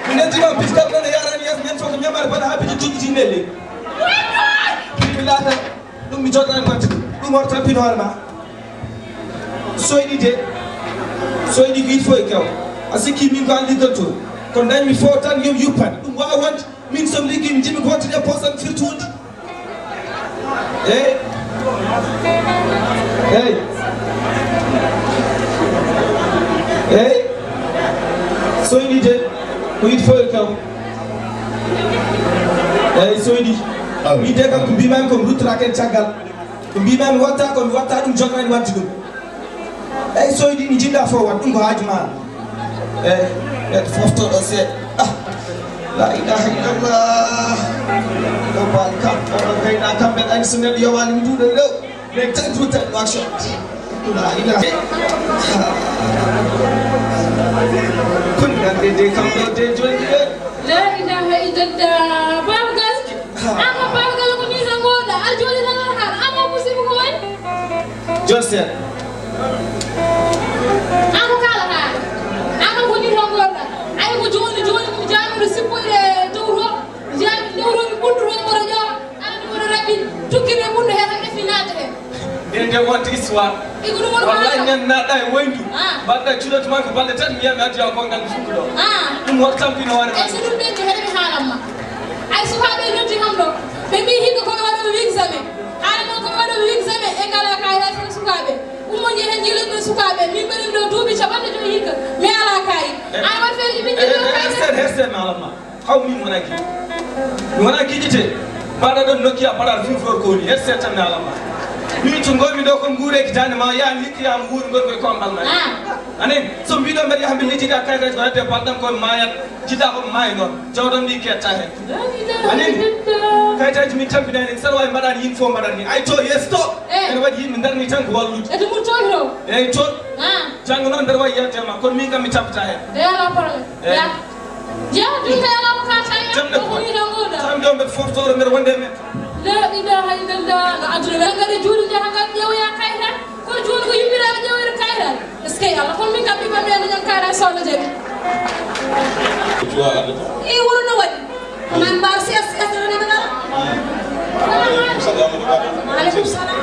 Mi noddi ma piste ɗon e yarani yeeso men fof ko ñamare bana haa piji tigi tinɗe le. Ɗum mi laata ɗum mi joɗɗani wadde ɗum hoto tampin hoore ma. Soyɗi de, soyɗi ko il faut e kew. A sikki min ko an ligganto. Ko dañmi fof tan yo yuppan. Ɗum wawa wonde. Min somi liggi mi jimi goto e posan firtude. Eyi. Eyi. Eyi. Soydi de ko yiɗi fof e kam. Eyi soydi. Aw. Wiide kam ko mbimami ko mi ruttoraki en caggal. Ko mbimami watta ko mi watta ɗum jogani wadde ɗum. Eyi soydi mi jiɗɗa fof wat ɗum ko haaju ma. Eyi neɗɗo fof to ɗo seeɗa. Ah. La ilaha illallah. Ɗo baali kam ɗo gayna kamɓe ɗani so neɗɗo yowani mi duɗo ɗo. Mais tan tout tan no action. La ilaha. Kun nande de kam ɗo de joni de. La ilaha illallah. Baaba Gas. An ko Baaba Gas ko ni tan ngoɗa. Aɗa jooɗi tan aɗa haala. An ko musiba ko waɗi? Joni seeɗa. An ko kaalata? An ko woni tan ngoɗa. Ay ko joni joni mi jaamuɗo sippoyde dow to. Jaami dow to mi ɓundu to mboɗo ƴoowa. An ni mboɗo raɓɓi. Tukkiri e ɓundu he tan ɓe finata he. Ɓe nde wonta histoire. Igu ɗum woni wallahi haala. Nen naɗɗa e woyndu. Ah. Mbaɗɗa cuɗat ma ko balɗe tati mi yami addi o kongal mi fuɗɗo ɗo. Ah. Ɗum won tampino hoore ma. Ay so ɗum ɓenni heɗe mi haalan ma. Ay sukaaɓe noddi kam ɗo. Ɓe mbi hikka koɓe waɗoɓe examen. Haala noon koɓe waɗoɓe examen e ngala kayitaji tan sukaaɓe. Ummo jeehen jiloɓe sukaaɓe. Min mbaɗi ɗo duuɓi capanɗe joyi hikka. Mi ala kayi. Ay waɗ feere min jiɗi ɗo kayi. Hersen, hersen mi haalan ma. Haw min wona giɗi. Mi wona giɗite. Mbaɗa ɗon nokki a paɗa fiw flor ko woni. Hersen tan mi haalan ma. Min to ngomi ɗo kon nguureki dande ma yaha mi hikka yaha mi wuuri ngon koye kombal ma. Ah. Anen, so mbiɗo mbaɗi hande leydi ndi a kayitaji ko hedde balɗam koye mayat. Jiɗɗa ko maayi noon, jawdam ndi ketta heen. Anin, kayitaaji min tampinani en, saɗa waawi mbaɗaani yimɓe fof mbaɗat ni. Ay to, yes to. Eh. Ene waɗi yimɓe ndarni tan ko wallude. Eto mum toon to. Eyi toon. Ah. Janngo noon mbeɗa wawi yalde ma, kono min kam mi tampata heen. Eyi, alaa problème. Eyi. Ya. Ya, ɗum kay alaa ko kalta heen. Jam ne ko woni ɗo nguurɗa. Tan ɗo mbeɗa foftoro mbeɗa wonde e men. La ilaha illallah. No aduna ɓe ngari juuɗe njaha ngar ƴeewoya kayitaji. Kono jooni ko yimɓiraaɓe ƴeewere kayral. Est-ce que Allah, kono min kam ɓiɓɓe men ñan kayral so Allah jaɓi. I wuro no waɗi. Ko nan mbaar si es es rene ɓe ngara. Aleykum salam.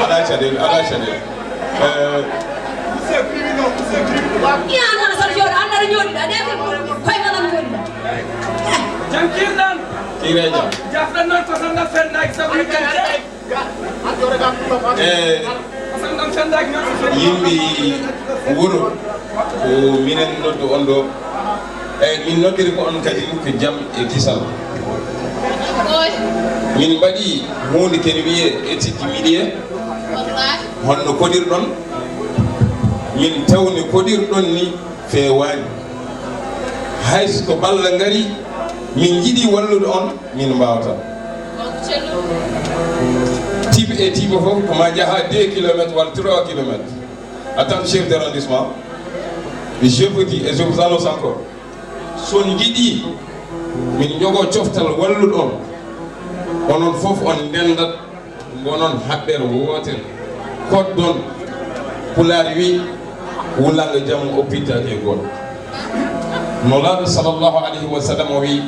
Alaa caɗeele, alaa caɗeele. Eh, ya no sa jooɗo, an aɗa jooɗi ɗa, ɗe ko koye ma lam jooɗi ɗa. Jam kiirɗan. Kiire jam. Jafɗan noon ko tan ngal fennaaki sabu yimɓe. E yimɓe wuro ko minen noddu on ɗo. Eyi, min noddiri ko on kadi ko jam e kisal. Min mbaɗi huunde kene wiyee étude minière. Honno koɗirɗon? Min tawni koɗirɗon ni feewaani. Hay so ko balla ngari, min njiɗi wallude on, min mbaawata. Tiiɓe e tiiɓe fof ko ma njaha deux kilomètres walla trois kilomètres. Attends, chef d'arrondissement, je vous dis et je vous annonce encore, so on njiɗi min njogo coftal wallude on, onon fof on ndendat, ngonon haɓɓere wootere, koddon. Pulaar wi, wulanga jamma oppitaki e goɗɗo. Nulaaɗo sallallahu alayhi wa sallam o wi,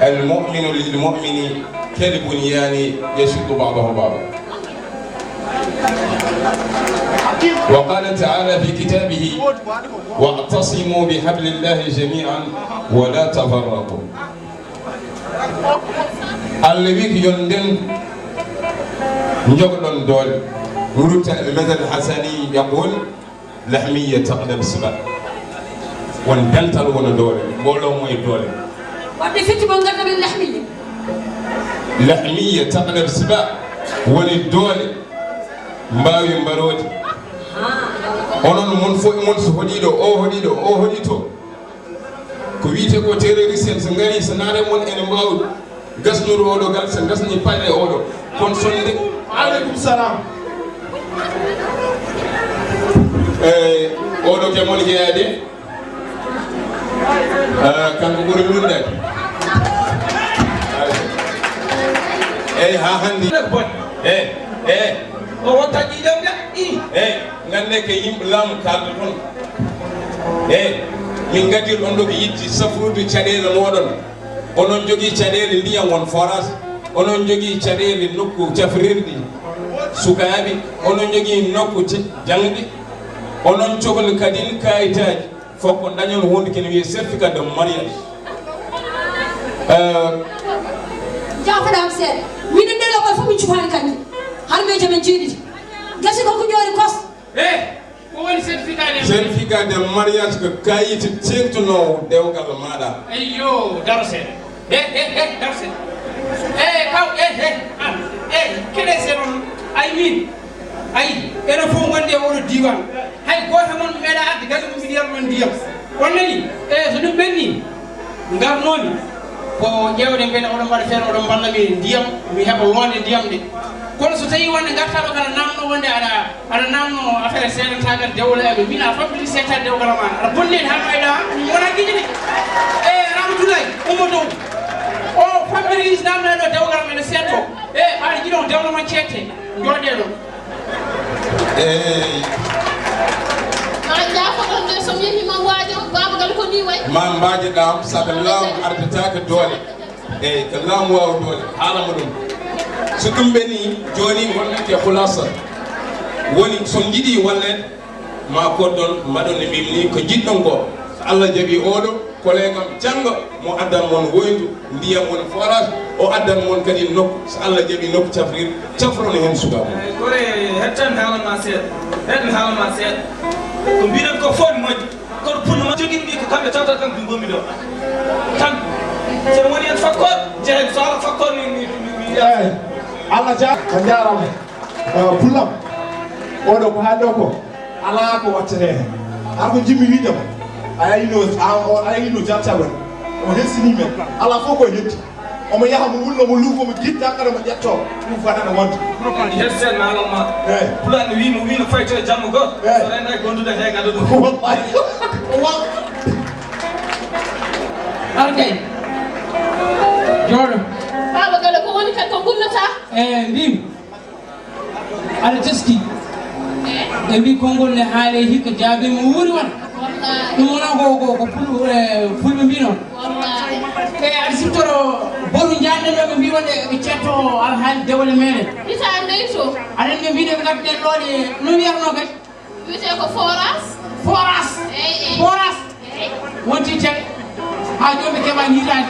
"Al mu'minu lil mu'mini kal bunyani yashuddu ba'dahu ba'da." Wa qala ta'ala fi kitabihi, "Wa'tasimu bi hablillahi jami'an wa la tafarraqu." Allah wi ko yon nden njogoɗon doole. Rutta al-masal hasani yaqul, "Lahmiyya taqlab siba." Won dental wona doole, mbooloo mo e doole. Wadde fitti mo ngannduɗen lahmiyya. "Lahmiyya taqlab siba." Woni doole mbaawi mbaroodi. Onon mon fof e mon so hoɗiɗo, o hoɗiɗo, o hoɗito. Ko wiyetee ko terroriste en, so ngari, so naata mon ene mbaawi gasnude oɗo gal, so gasni paɗe oɗo. Kono sonde. Aleykum salam. Eh, oɗo ke mon jeyaade. Ah, kanko ɓuri lundade. Eyyi, ha hande. Eyyi, eyyi. O wonta ɗiɗon de? I. Eyyi, gande ko yimɓe laamu kalda toon. Eyyi, min gaddir on ɗo ko yiɗde safrude caɗeele moɗon. Onon jogii caɗeele ndiyam won forage. Onon jogii caɗeele nokku cafrirɗi sukaaɓe. Onon jogii nokku ca-, jaŋde. Onon cohli kadi kayitaaji. Fof ko dañol wonde kene wiyee certificat de mariage. Euh, Jaafoɗaam seeɗa. Minen ɗeɗo koye fof min cufaani kanji. Har miijo men jeeɗiɗi. Gasi ko kuñoori kos. Eh, ko woni certificat de mariage? Certificat de mariage ko kayit ceertunoowo dewgal maaɗa. Eyyo, daro seeɗa. Eh, eh, eh, daro seeɗa. Eh, kaw, eh, eh, ah, eh, kene seeɗa on. Ay min. Ayi, enen fof ngonde e oɗo diiwaan. Hay gooto e mon meeɗaa arde galle mum mbiɗa yara ɗon ndiyam. On nanii? Eey, so ɗum ɓennii, ngarnoomi ko ƴeewde mbele oɗon mbaɗa feere, oɗon mballa mi ndiyam, mi heɓa loonde ndiyam nde. Kono so tawii wonde ngartaa ɗo, kaɗa naamnoo wonde aɗa, aɗa naamnoo affaire seedantaagal dewle, eɓe mbiɗa famɗude seedtaade dewgal ma, aɗa bonni heen haa fayda, mi wonaa giƴude. E Ramatoulaye, ummo dow. O famɗiri is naamnaa ɗo dewgal am ene seedtoo. E aɗa jiɗo dewle ma ceedte, njooɗee ɗo. Eey. Ma jaafoɗon de, so mi yehii ma waajo, baaba gal ko ni way. Ma mbaajoɗaa am, sabu laamu ardataake doole. Eey, ko laamu waawi doole. Haalama ɗum. So ɗum ɓenni, jooni wonɓe ke khulasa. Woni, so njiɗi walleede, ma koddon, mbaɗon no mbimi ni, ko njiɗɗon ko. So Allah jaɓi oɗo, Collègue am janngo mo addan mon woyndu, ndiyam woni forage, o addan mon kadi nokku, so Allah jaɓi nokku cafrir, cafron heen suka mon. Eey, gore, hettan haala ma seeɗa, hettan haala ma seeɗa. Ko mbiɗen ko fof ne moƴƴi, kono pullo ma jogii mbi ko kamɓe tawta tan ko ngommi ɗo. Tan, so woni heen fakkoor, jehen so ala fakkoor ni, ni, ni, ni. Eey, Allah ja-, a jaaraama. Ah, pullam, oɗo ko haalɗo ko, alaa ko wattete heen. Haa ko njiɗmi wiide ma, a yino, a, o, a yino jartaɓe, o helsini men. Alaa fof ko heddi. Omo yaha, mo wullo, mo luufo, mo gitta, kadi mo ƴetto. Ɗum fotata wonde. Hetsen ma alal ma. Eey. Pulaar ne wii, mo wii no fayto e jamma goo. Eey. So rendaaki gondude he gado ɗum. Wallahi. Wa- Arkay. Jooɗo. Baaba Galo, ko woni kadi ko gullata? Eey, mbimi. Aɗa teski. E mbi konngol ne haale hikka jaabi mo wuuri wan. Ɗum wona ko, ko, ko pul-, eh, fulɓe mbi noon. E aɗa siftoro boru njanɗen ɗo ɓe mbi wonde ɓe cetto alhaali dewle meɗen. Hitaande to. Aɗen ɓe mbiɗe ɓe ngarten ɗo ɗe no wiyatno kadi. Wiyetee ko forage. Forage. Eey, eey. Forage. Wonti teg haa jooni ɓe keɓaani hitaande.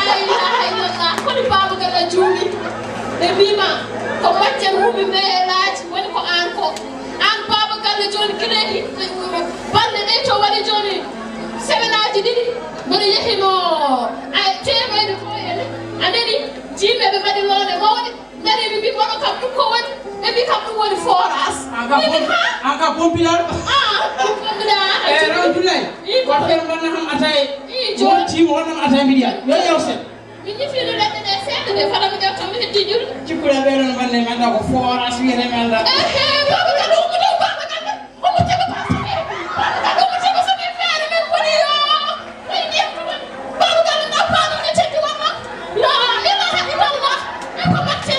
La ilaha illallah. Koni Baaba Galo juuɗi? Ɓe mbiima ko maccen huuɓi mbeelaaji, woni ko aan ko. Aan Baaba Galo jooni gila hi-, balɗe ɗe to waɗi jooni semenaaji ɗiɗi. Mboɗo yehino ay teemayde ko en. A nani? Jiiɓe ɓe mbaɗi loonde mawɗe. Ngari ɓe mbi kono kam ɗum ko woni? Ɓe mbi kam ɗum woni forage. An ka pom-, an ka pompilal. Ah. Ii, ko affaire mbanna kam ataye. Ii, jooni. Wontiima wonam ataye mbiɗa yiya. Yo ƴeew seeɗa. Mi ñifiino leɗɗe ɗe seeɗa de, fala mi ƴeewta mi heddi juuɗe. Cikkuɗaa ɓee ɗoon mbanne mi anndaa ko forage wiyetee mi anndaa. Ehe, baaba kan ummude, baaba kan. Ummu tigi ko sumi. Baaba kan ummu tigi sumi feere men woni yo. Ay, ndiyam ko woni. Baaba kan ngappaano ne teddi wonno. La ilaha illallah. Ay, ko batte.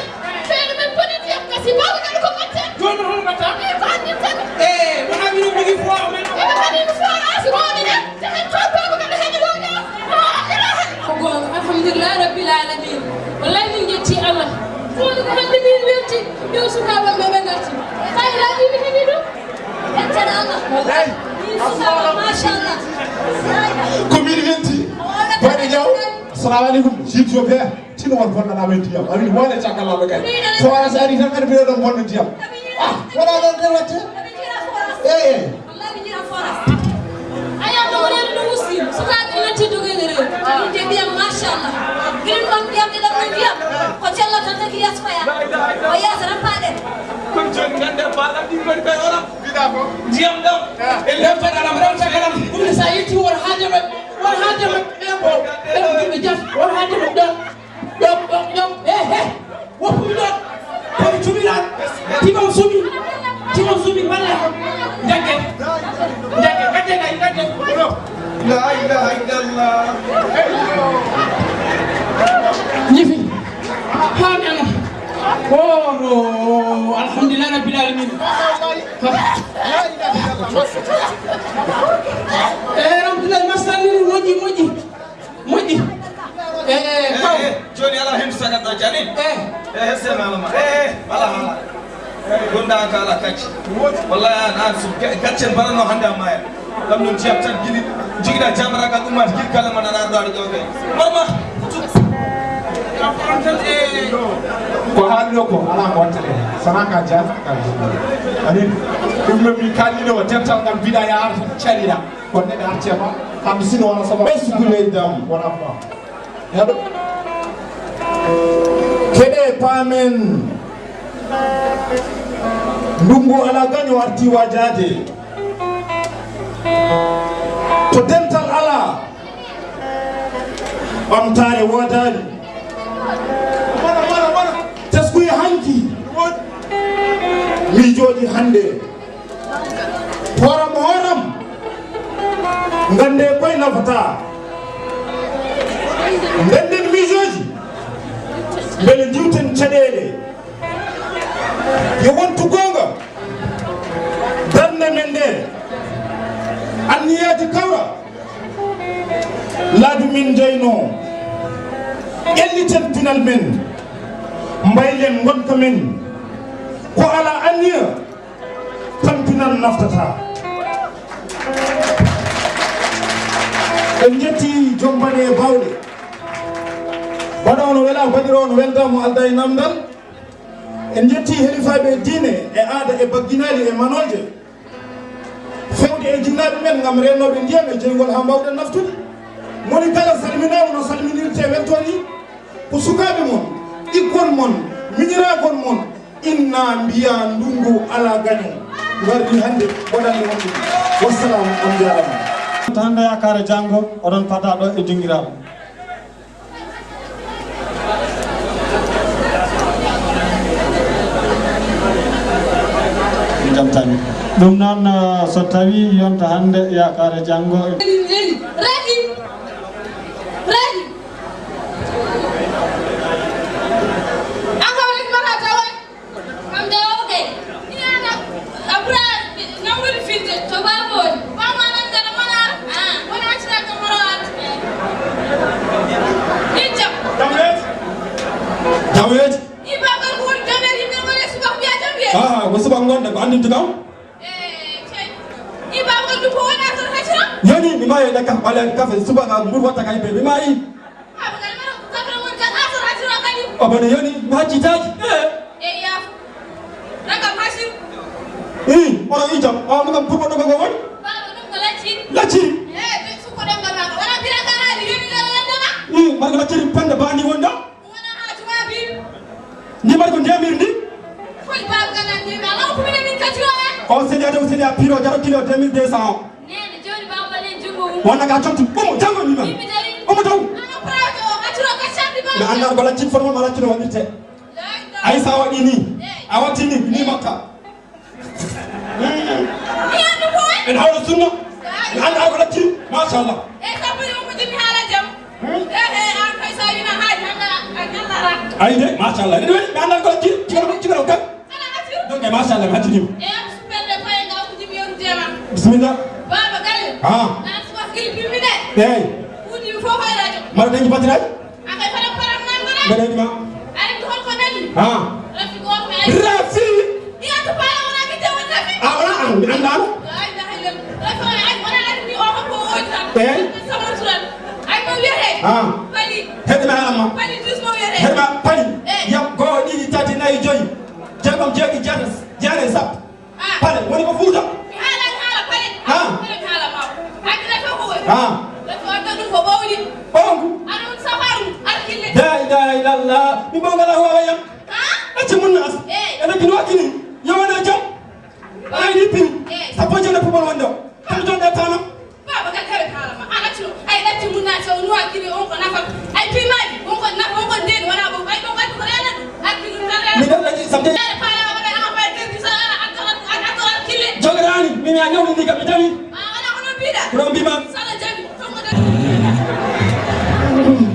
Feere men boni ndiyam kasi, baaba kan ko batte. Jooni hono mbaɗata? Ay, ko anndi tan. Eh, wona mino migi fo men. Ɓe kadi mi fo asroɓe de. Te hen to baaba kan hedi wonno. La ilaha illallah. Ko goonga, alhamdulillahi rabbil alamin. Wallahi min njetti Allah. Kono ko hannde min welti, yo sukaaɓe am ɓe ngarti. Fayda ɗi mi heɓi ɗum. Eccana Allah. Eyi. Min sukaaɓe, machallah. Ko min welti. Baɗe Diaw. Assalamu alaikum. S'il te plaît. Tino on bonnana men ndiyam. Amin wona caggal Allah kay. Forage ari tan kadi mbiɗo ɗon bonno ndiyam. Ah, wona ɗon ɗen watte. Eyi, eyi. Wallahi, min njiɗa forage. A yiyii ɗo reedu no usti, sukaaɓe natti dogoyde reedu. Min de ndiyam, machallah. Minen ɗon ndiyam, ɗiɗam no ndiyam. Ko jellata tan taki yas faya. O yasa tan paaɗen. Kono jooni ngannde mbaɗa ɗi ngoni koye oɗo. Mbiɗa ko. Ndiyam ɗam. E lemtal alam, remtal alam. Ɗum ne so a yettii won haalde maɓɓe, won haalde maɓɓe ɓen ko. Ɓen ko yimɓe jaf, won haalde maɓɓe ɗon. Ƴoƴ, ƴoƴ, ƴoƴ, he, he. Woppude ɗon. Kono cuɓiɗon. Timon suɓi. Timon suɓi, malla. Jagge. Jagge, gadde kay, gadde. La ilaha illallah. Ñifi. Haa nana. Oh, oh, alhamdulillah rabbil alamin. Eh, alhamdulillah, masallin, moƴƴi, moƴƴi. Moƴƴi. Eh, eh, kaw. Eh, eh, jooni alaa heen sagatɗo jani. Eh. Eh, hesse maalama. Eh, eh, alaa haala. Gonda ka ala kacci. Wallahi an, an, so ga-, gaccen mbaɗatno hannde a maaya. Ɗam noon jiyat tan gili, jigiɗa jamaragal ummaade gili kala mo nana ɗo aɗa ƴoge. Mama. Ko haalɗo ko alaa ko watta ɗen. Sana ka jaa, ka jaa. Amin. Ɗum no mi kalɗino o dental ngal mbiɗa yaar caliɗa. Kono neɗɗo artii e ma, kam mi sino wona sababu. Ɓesngu leydi am. Wona ko. Heɗo. Keɗe paamen. Ndunngu alaa gaño artii waajaade. To dental alaa, ɓamtaare woodaani. Teskuya hanki. Miijooji hannde. Hooram, hooram. Ngannde koye nafata. Ndennden miijooji. Mbele ndiwten caɗeele. Yo wontu goonga. Darnde men nde. Anniyaaji kawra. Laabi men njaynoo. Ƴelliten pinal men. Mbaylen ngonka men. Ko alaa anniya. Tampinan naftata. En njetti joom baɗe e bawɗe. Baɗo no wela, baɗiro no welda mo alda e namdal. En njetti helifaaɓe e diine e aada e bagginaali e manooje. Fewde e jinnaaɓe men ngam rennooɓe ndiyam e jeygol haa mbawɗen naftude. Moni kala salminaama no salminirte weltoo ni. Ko sukaaɓe mon, ɓikkon mon, miñiraagon mon, inna mbiya ndunngu alaa gaño. Ngardi hannde waɗande on ɗum. Wassalamu, on njaaraama. Hannde yaakaare janngo, oɗon padaa ɗo e dingiral. Ɗum noon, so tawii yonta hannde yaakaare janngo. Ready, ready, ready. An kam rek mbaɗa tawa. Kam de o kay. Ina na abra ngam woni filde to baboy. Baba nan da mana. Ah, wona acira ka maro at. Ijja. Tawet. Tawet. I baba ko woni domer himbe wala suba biya jambe. Ah, ko suba ngonda ko andintu kam. Eh, cey. I baba ko ko wona to hajira. Yoni mi maye da ka balen kafe suba ga mbur wata kay be mi mayi. Abdul mara ko sabra won kan asar hajira kadi. O bane yoni mi hajji taji. Eh. Eh, ya. Ragam hajir. Eh, ora ijam. Ah, mo kam bubo do go won. Baba dum ko lacci. Lacci. Eh, be su ko dem ba ma. Wala bira ka hali yoni la la la. Eh, man lacci panda bani wonda. Wona haa tuwaabi. Ndi mbaɗi ko ndemir ndi. Holi baaba ganndal ndemir. Alaa ko minen min kadi o en. O seli ade o seli a piro jaro kilo deux mille deux cents o. Neene jooni baaba woni Wona ka contu. Ummo, janngo mi ma. Ummo taw. Mi anndaa ko laccin formal ma laccin waɗirte. Ay sa waɗi ni. A watti ni, ni makka. En hawra sunna. En anndaa ko laccin. Machallah. Ay de, machallah. Ni waɗi, mi anndaa ko laccin. Cikaro, cikaro kan. Donc, machallah, mi hattiniima. Bisimilla. Eey. Mbaɗa dañi batiraji. Mbaɗa dañi ma. Ha. Rafi. A wona an, mi anndaano. Eey. Ha. Heɗe ma haala ma. Heɗe ma pali. Yam goo, ɗiɗi, tati, nayi, joyi. Jeegom, jeeɗiɗi, jeetati, jeenayi, sappo. Pale, woni ko Fuuta? Mi haalani haala pale. Ha? Pale mi haala ma. Ay, mi rafo ko woni. Ha? Rafo adda ɗum ko ɓowli. Ɓowngu? Aɗa on safaru, arkille. La ilaha illallah. Mi ɓowngal a huwa yam. Ha? Acci mun nas. Eey. Ene kino wakkini. Yo wona jam. Ay, ni pin. Eey. Sappo e jeego pubol wonde o. Tan jonde tama. Baaba, kadi kare haala ma. A accu, ay, ɗacci mun naa so nuwa kiri on ko nafa. Ay, piimaaji, on ko nafa, on ko ndeen, wona ko, ay, ɗum, ay, ko reena ɗum. Hakki ɗum tan reena. Mi ɗon ɗaƴi samde. Ɗeɗe paala, wala, a, wala, kerdi sa, a, a, a, a, a, a, kille. Jogoraani, min a ñawni ndi kam mi tawi. A, wala ko ɗon mbiɗa. Ko ɗon mbima. Sala jami, tongo de.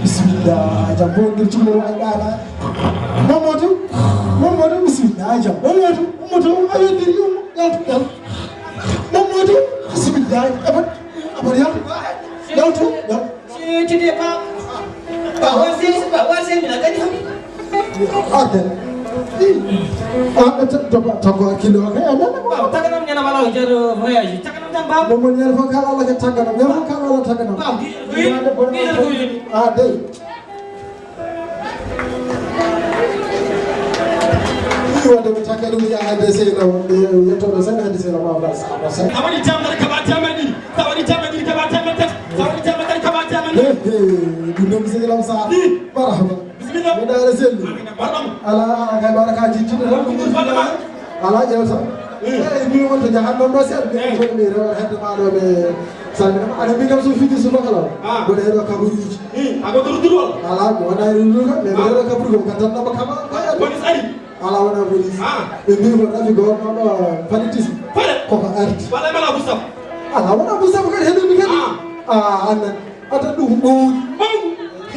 Bismillah, jam bo ngir cummo ay ɗaɗa. Mamadou, Mamadou, bismillah, jam. Mamadou, Mamadou, ayo diri, yaltu, yaltu. Mamadou, bismillah, abar, abar, yaltu, yaltu, yaltu. C'était pas. Pas Orsay, c'est pas Orsay, mais la gagne. Ah, ok. Ah, to, to, to, ko kilo, ok, ah, non, non. Waaw, taganam ñana wala jaro voyage. Taganam tan ba. Moom ñana fa kala la ka taganam, ñana fa kala la taganam. Waaw, di, di, di, di, di. Ah, dey. Ii, wonde mi takka ɗum ya A D C no, mi yettoɗo sen A D C no ma ba sa, ba sa. A waɗi temedere, kaɓa teemedde ɗiɗi. Sa waɗi teemedde ɗiɗi, kaɓa teemedde tati. Sa waɗi teemedde tati, kaɓa teemedde nayi. He, he, ɗum ɗo mi sehil am Saar. Ɗi. Marhaba. Bisimilla. Mbeɗa ala selli. Amin, mbaɗam. Ala, ala kay baraka jijjinde tan ko ɗum falla. Ala ƴewta. Eh. Eyi, mi wonto jahat ɗon ɗo seeɗa. Eh. Min woni mi rewata hedde ma ɗo ɓe salmina. Aɗa mbi kam so fiti subaka law. Ah. Mboɗo heɗo kabaruji. Hmm, a ko durduɗo? Ala, mi wona e durduɗo kam, mais mi heɗo kabaruji kam, tan ɗo kama. Police ari? Ala, wona police. Ah. Ɓe mbi ko rafi goto ɗo politis. Fale? Koko arti. Wala mala Mustafa. Ala, wona Mustafa kadi heɗo mi kadi. Ah. Ah, annan. Ata ɗum ɓowli. Ɓow!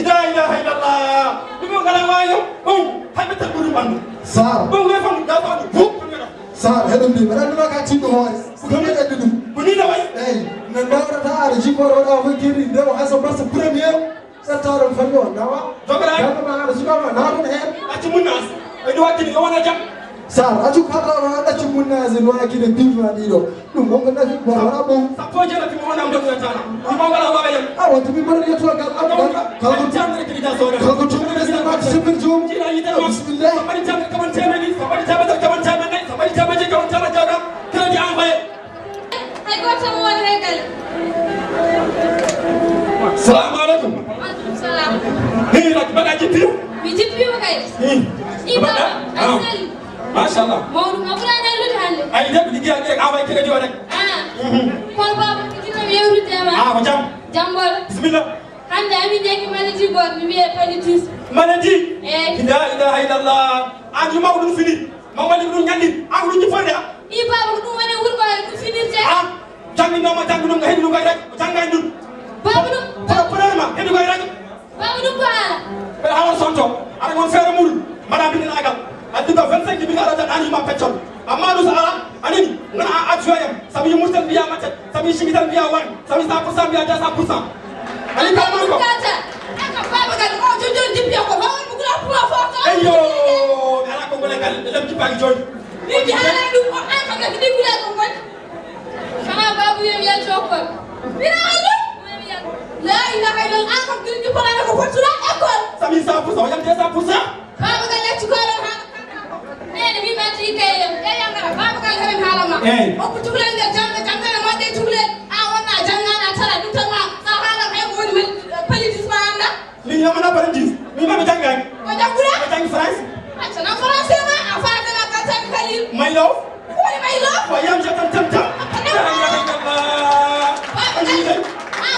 La ilaha illallah. Ɗum o ngala waayo. Ɓow! Hay ɓe tan ɓuri ɓandu. Sar. Ɓow nge fam da fam. Fof. Sar, heɗo mbi, mbeɗa annduno ka tinɗo hoore. Ko ɗum e ɓedde ɗum. Ko ni na wayi. Eyi, no ndawrata aɗa jikkoɗo waɗa fof kiri ndewa hay so marsa premier. Ɓettaɗo fami o nawa. Jogora. Dama ma aɗa suka ma nawa ɗum heen. Acci mun nas. E ɗum wakkili yo wona jam. Sar, accu kala o ɗaccu mun nas no wakkili bimma ɗiɗo. Ɗum wonko nafi mo wona ɓow. Sappo e jeetati mo wona ɗum yettaa. Ɗum wonko ala wawa yam. A wonti mi mbaɗa yettogal am. Kala ko tamre kiri da sona. Kala ko tamre kiri da sona. Sipir jom. Jira yitere ma. Bismillah. Sa mbaɗi tamre kaman temedde. Sa mbaɗi tamre kaman temedde. Sa mbaɗi tamre kaman temedde. Kala di envoyé. Hay gooto mo woni regal. Salamu aleykum. Wa aleykum salam. Hi, rak, mbaɗa jippiw? Mi jippiw kay. Hi. Ni mbaɗa? Baba, a selli. Machallah. Mawɗum, a ɓuraani hallude hannde. Ay, de, mi liggiyaaki rek, a way kene di o rek. Ah. Mhm. Kono baba, mi jiɗno mi yewrude e ma. Ah, ko jam? Jam bolo. Bisimilla. Hannde, amin jaggi maladie gooto, mi wiyee paludisme. Maladie? Eey. La ilaha illallah. An, yu mawɗum fini. Mamadi ko ɗum ñalli, an ko ɗum jippoyɗa? Ii, baaba, ko ɗum woni wuro ko ɗum finirte. Ah, jannginoomo, jannginoomo, ko heɗi ɗum kay rek, o janngaani ɗum. Baaba, ɗum. Kono problème ma, heɗi koye rek. Baaba, ɗum ko haala. Ɓe haala sonto, aɗa won feere muɗum, mbaɗa bindinaagal. Addi ko vingt-cinq mille aɗa tan, an yima peccol. Amma ɗum so ala, a nani, ngona a adjoint am, sabu yimmude tan mbiya maccat. Sami sigi tan mbiya wan, sami cent pour cent mbiya deux cent pour cent. Ani ka man ko. Kata. Aka baba gal o jojon dippi ko hawal mo gura pour forto. Eyo, ala ko ngona gal lam ci bagi joy. Ni di ala dum ko an ka di gula ko ngon. Kana babu yem yal jokko. Bira alu. La ilaha illallah, an ka di ko la ko fortuna école. Sami cent pour cent, yam deux cent pour cent. Baaba Galle accu ko oɗon haala. Neene mi matti kayam. Eyi, an kara, Baaba Galle kadi mi haala ma. Eyi. Okku cukalel ngel jannga, janngana moƴƴe cukalel. A wonna a janngaani a tara, ɗum tan ma, sa haala ma, e ko woni mel, paludisme ma annda. Min yamana paludisme. Min ma mi janngaani. Ko jannguɗa? Mi janngi français. Acca, nan français ma, a faade ma, ka tan kalil. My love. Ko woni my love? Ko yam jatan tam tam. Apa, non. La ilaha illallah. Baaba Galle. An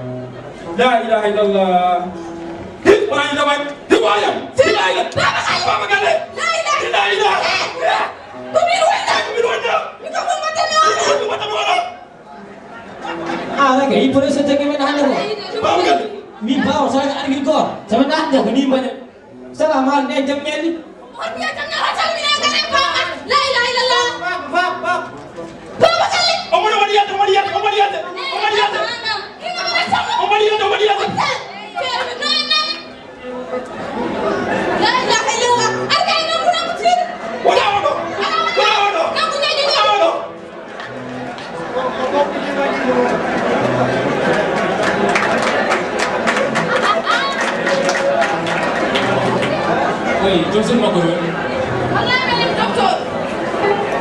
La ilaha illallah. Hi, wona ina waɗi. Hi, wayam. Hi, la ilaha. Baba Galle. Baba Galle. La ilaha. Hi, la ilaha. Eh, ko min wonda. Ko min wonda. Min ko Fatumata mi wona. Min ko Fatumata mi wona. Ah, reke, i pore so tege men hande ko. Baba Galle. Mi bawo sa argi ko. Sama na da ko ni mbaɗe. Salaam aleykum, jam ñaali. On mbiya jam ñaali, a salmini e galle Baba. La ilaha illallah. Baba, Baba, Baba. Baba Galle. Omo waɗi yalta, omo waɗi yalta, omo waɗi yalta, omo waɗi yalta. Omo waɗi yalta, omo waɗi yalta. La ilaha illallah. Arga ina kuna mutiri. Wala wala. Wala wala. Wala wala. Oui, joom suudu makko ɗo. Wallahi, min docteur.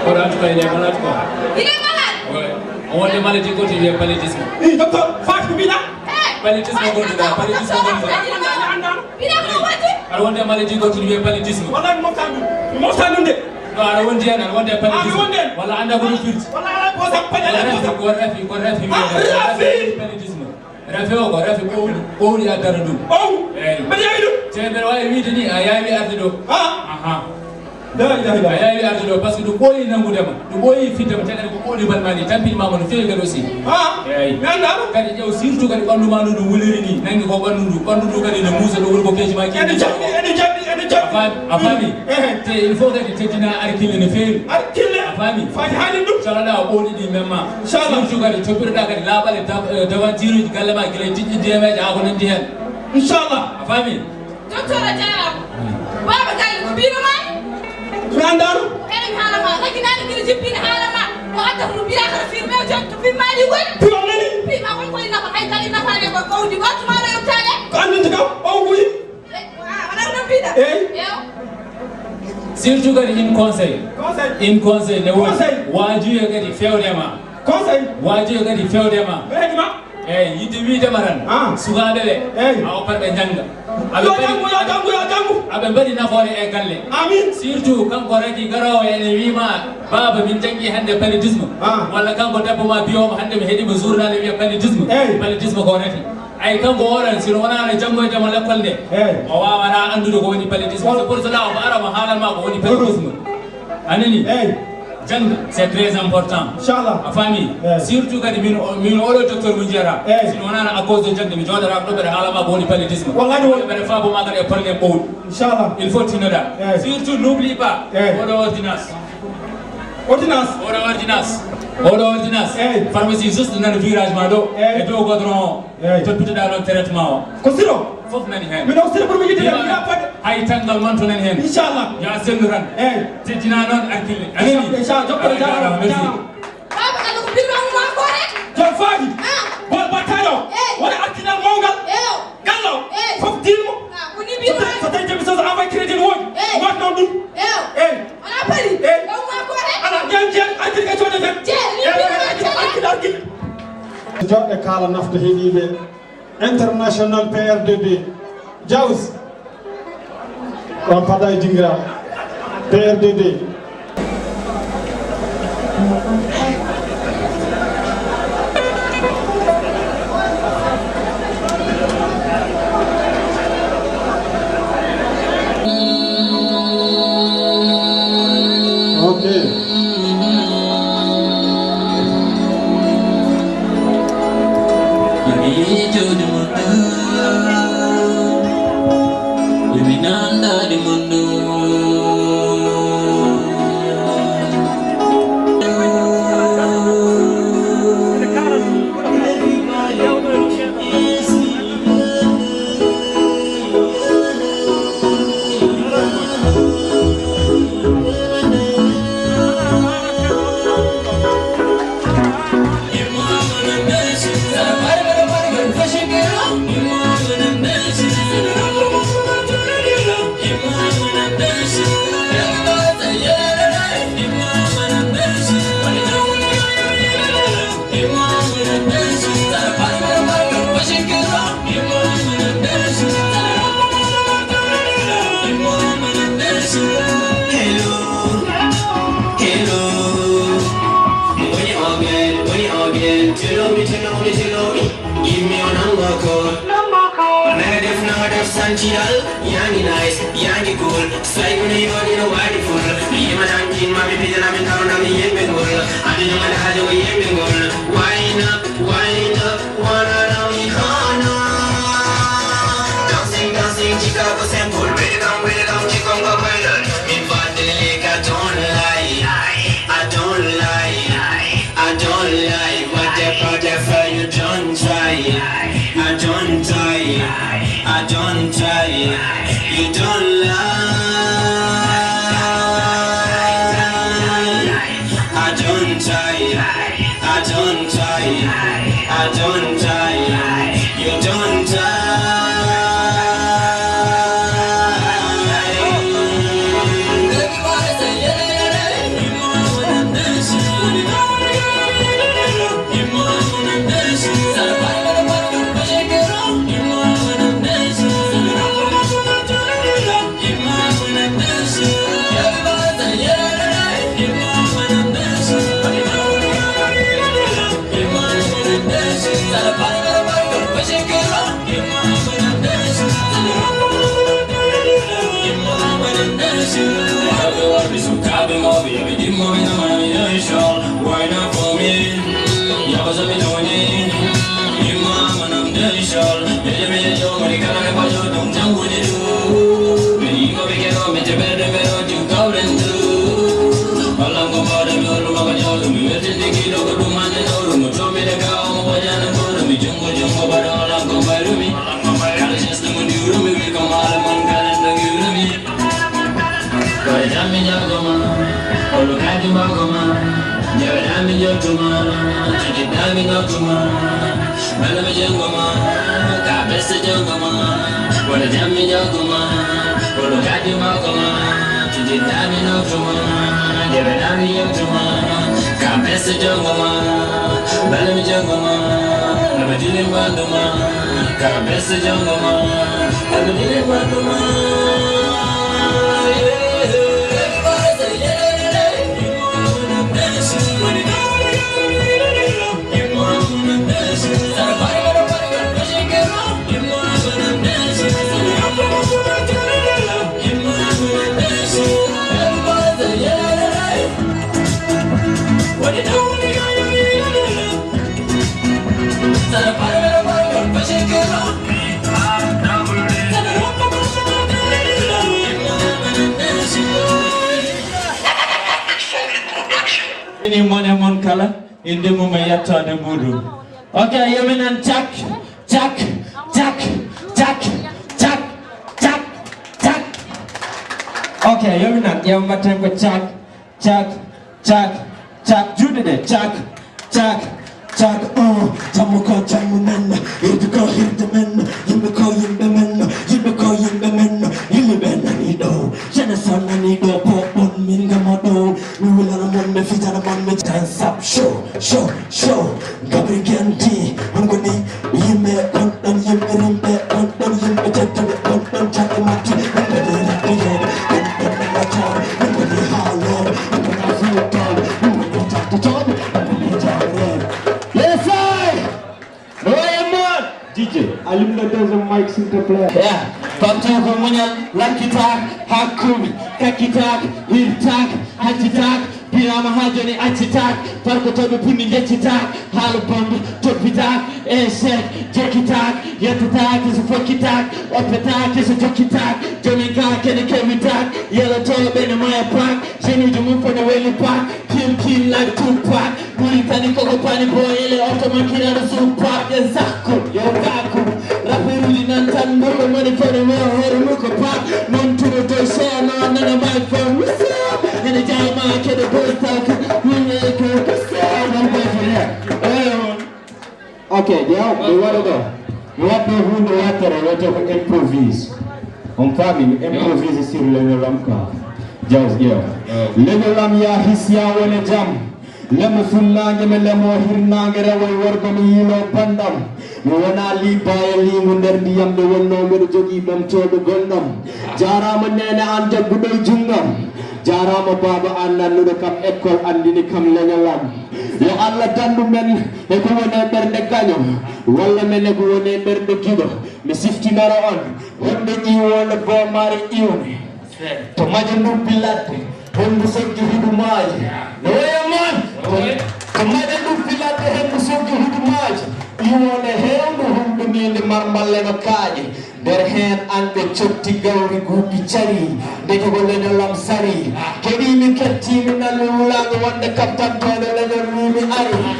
Kono en tout cas, il est malade, quoi. Il est malade. Ouais. On wonde maladie goto, il est paludisme. Eh, docteur, Fatou ko mbiɗa? Eh, paludisme gonɗo ɗa, paludisme gonɗo ɗa. Mbiɗa ko wonde? Aɗa wonde maladie goto, il est paludisme. Wallahi, mi mofta ɗum. Mi mofta ɗum de. No, aɗa wondi hen, aɗa wonde paludisme. Ah, mi wondi hen. Walla anda ko ɗum firti. Walla ala ko sa paña. Ko rafi, ko rafi, ko rafi. Ah, rafi. Paludisme. Rafi o ko rafi ɓowɗi, ɓowɗi addata ɗum. Ɓow? Eyi. Mbeɗa yaawi ɗum? Te mbeɗa waawi wiide ni, a yaawi arde ɗo. Ah. Aha. La ilaha illallah. A yaawi arde ɗo, par ce que ɗum ɓooyi nanngude ma, ɗum ɓooyi fidde ma, te kadi ko ɓooyi balma ni, tampini ma no feewi kadi aussi. Ah. Eyi. Mi anndaano. Kadi ƴeew surtout kadi ɓanndu ma ndu, ndu wuliri ni, nangi ko ɓanndu ndu, ɓanndu ndu kadi ne muusa, ɗo woni ko peeji ma. Ene jaɓɓi, ene jaɓɓi, ene jaɓɓi. A faami, a faami? Ehe. Te il faut kadi teddina arkille no feewi. Ar- Kille. A faami? Faati haalin ɗum. Inchallah, a ɓooɗi ɗi memma. Inchallah. Surtout kadi toppitoɗa kadi laaɓal e da-, eh, devanture uji galle ma, gila e diƴƴe D M ji haa ko nanndi heen. Inchallah. A faami? Docteur, a jaaraama. Baaba Galle, ko mbiyno ma? Mi anndaano. Eɗen haala ma. Raginaani gila jippiino haala ma. Ko adda ko mbiyata ko firme o jom to firmaaji woni. Firme nani? Firma kon koye nafa, hay kadi nafaade ko gawdi. Wattu ma ɗo yottaade. Ko anndinde kam, o wuyi. Eyi. Surtout kadi in conseil. Conseil. In conseil ne woni. Conseil. Waajuye kadi fewde ma. Conseil. Waajuye kadi fewde ma. Ɓeydi ma. Eyi, yidde wiide ma tan. Ah. Sukaaɓe ɓe. Eyi. A oppat ɓe njannga. Aɓe yo mbaɗi, janngu, yo janngu, yo janngu. Aɓe mbaɗi nafoore e galle. Amin. Surtout kanko Racky garoowo ene wii ma, "Baaba, min janngi hannde paludisme." Ah. Walla kanko debbo ma biyoowo hannde mi heɗii mo journal e wiya paludisme. Eyi. Paludisme ko rafi. Ay, kanko oɗon, si no wonaa no janngoyde mo lekkol nde, eyi, o waawataa anndude ko woni paludisme. Won- C'est pour cela o ara mo haalan ma ko woni paludisme. A nani? Eyi. Jannga, c'est très important. Inchallah. A faami? Eyi. Surtout kadi min o, min oɗo docteur mo njiyata. Eyi. Si no wonaa à cause de jannde, mi jooɗotaako ɗo mbeɗa haala ma ko woni paludisme. Wallahi won- Mbeɗa faabo ma kadi e problème ɓowɗo. Inchallah. Il faut tinnoɗa. Eyi. Surtout n'oublie pas, eyi, oɗo ordonnance. Ordonnance. Oɗo ordonnance. Oɗo ordonnance. Eyi. Pharmacie juste nana virage ma ɗo. Eyi. E dow goudron o. Eyi. Toppitoɗa ɗon traitement o. Ko siro? Fof nani heen. Min o siro pour mi yiɗde mi yappade. Hay tanngal manto nani heen. Inchallah. Yo a sellu tan. Eyi. Teddina noon arkille. A nani? Inchallah. Jokkere. A jaaraama, jaaraama, merci. Baaba Galle ko mbirɗon ma ko rek. Jom faadi. Ah. Bol battaɗo. Eyi. Wona arkinal mawngal. Eyo. Gallo. Eyi. Fof dilmo. Ah, ko ni mbirɗon. So tawi jami soso envoyé crédit ne woodi. Eyi. Waɗ noon ɗum. Eyo. Eyi. Wona pari. Eyi. Ɗum ma ko rek. Ala, ƴeew, ƴeew, arkin ka coño tan. Ƴeew, ni mbirɗon ma. Eyi, arkin, arkin, arkin. Joɗɗe kaala nafta heɗiiɓe. International P R D D. Jaws. On paɗa e jingira. P R D D. Ok. Tell me, tell me, tell me, give me your number call. Number call. Nanga def, nanga def, santiral. Yaa ngi nice, yaa ngi cool. Say when you are in a wide full. Yema nam kin, mami pidana mi kauna mi yembe ngol. Adi nyama da hajo yembe ngol. Wine up, wine up, wanna know me corner. Dancing, dancing, Chicago sample. Welcome, welcome, Chicago viral. Me bad like I don't lie, I don't lie. I don't lie, what the brother for you don't try. I don't try, I don't try, you don't lie. I don't try, I don't try, I don't try, you don't try. Why not for me? Yaba so mi doni. Imma manam dai shol. Bele me yo mari kana ne bajo dum janguni du. Me imma be kero me te berde me ro ju kauren du. Alam ko bada me olu ma bajo dum. Me te digi do ko dum ande do ru mo to me de ka mo baja na do ru mi jungo jungo bada alam ko baru mi. Kala just mo di ru mi we ko mala man kala ndangi ru mi. Kore jammi jagoma, kolo kaji magoma, jawe dami jotuma, tiki dami notuma, bala mi jangoma, ka bese jangoma, kore jammi jagoma, kolo kaji magoma, tiki dami notuma, jawe dami jotuma, ka bese jangoma, bala mi jangoma, laba jili wanduma, ka bese jangoma, laba jili wanduma. Ini mone mon kala, inde mum e yettode mbuuɗu. Ok, yomi nan cak, cak, cak, cak, cak, cak, cak. Ok, yomi nan, ƴeew mbatten ko cak, cak, cak, cak. Juuɗe ɗe, cak, cak, cak. Oh, jammu ko jammu men, hirde ko hirde men, yimɓe ko yimɓe men, yimɓe ko yimɓe men, yimɓe ɓe nani ɗo. Jeunesse o nani ɗo, ko on min gamo ɗo. Mi wulana mon, mi fijana mon, mi dance up show, show, show. Gabri Genti, on ko ni yimɓe, on ɗon yimɓe rimɓe, on ɗon yimɓe tedduɓe, on ɗon jaɓɓe matti, on ko ni rimɓe yewɓe, on ɗon ɓe waccaɓe, on ko ni haalooɓe, on ko ni fuuttooɓe, on ko ni jattotooɓe, on ko ni jawreeɓe. Yes, I! No way, man! D J, allume le deuxième mic, s'il te plaît. Yeah. Pamtaako muñal, lakkitaak, hakkunde, kakkitaak, hirtaak, haccitaak, biraama haa jooni accitaak, parkotooɓe punni njeccitaak, haala bonɓe toppitaak, échec jekkitaak, yettataake so fokkitaak, oppetaake so jokkitaak, joomen kaa kene kewitaak, yelotooɓe ne maya paak, jenuuji mum ko ne weli paak, kiil kiil like Tupac, Mauritanie koko pani boyele oto makirano supak en sakko yo kako. Raperuji nan tan mboɗo moni kono mi o hoore mum ko pak. Non turo doy seno nana mike fon wisa. Ene jama kede boy tak. Wine ko kisa. Nan boy fon ya. Oyo. Ok, ƴeew, mi waɗa ɗo. Mi waɗa ɗo huunde wattere wiyetee ko improvise. On faami, mi improvise sur leñol am quoi. Jaws, ƴeew. Leñol am yaa his, yaa wone jam. Lemo funnaange, mi lemo hirnaange, rewo e worgo, mi yiilo banndam. Mi wonaa liibaaya liingu nder ndiyam, nde wonnoo mbeɗo jogii ɓamtooɗo gonɗam. Jaaraama neene, aan jagguɗo e junngam. Jaaraama baaba an nannuɗo kam école anndini kam leñol am. Yo Allah danndu men e ko woni e ɓernde gaño, walla men e ko woni e ɓernde giɗo. Mi siftinora on honde ƴiwoole boomaare ƴiwne. To majo ndubbi ladde, henndu soggi hiɗu maaji. No wayi e man? To, to majo ndubbi ladde, henndu soggi hiɗu maaji. Ƴiwoole heewndu humɗuniinde marmballe no kaaƴe. Nder heen an ɓe cotti gawri guuɓi carii, ndeke ko leñol am sarii. Keɗiimi kettiimi nalmi wulaango wonde kaɓtantooɗo leñol wii mi arii.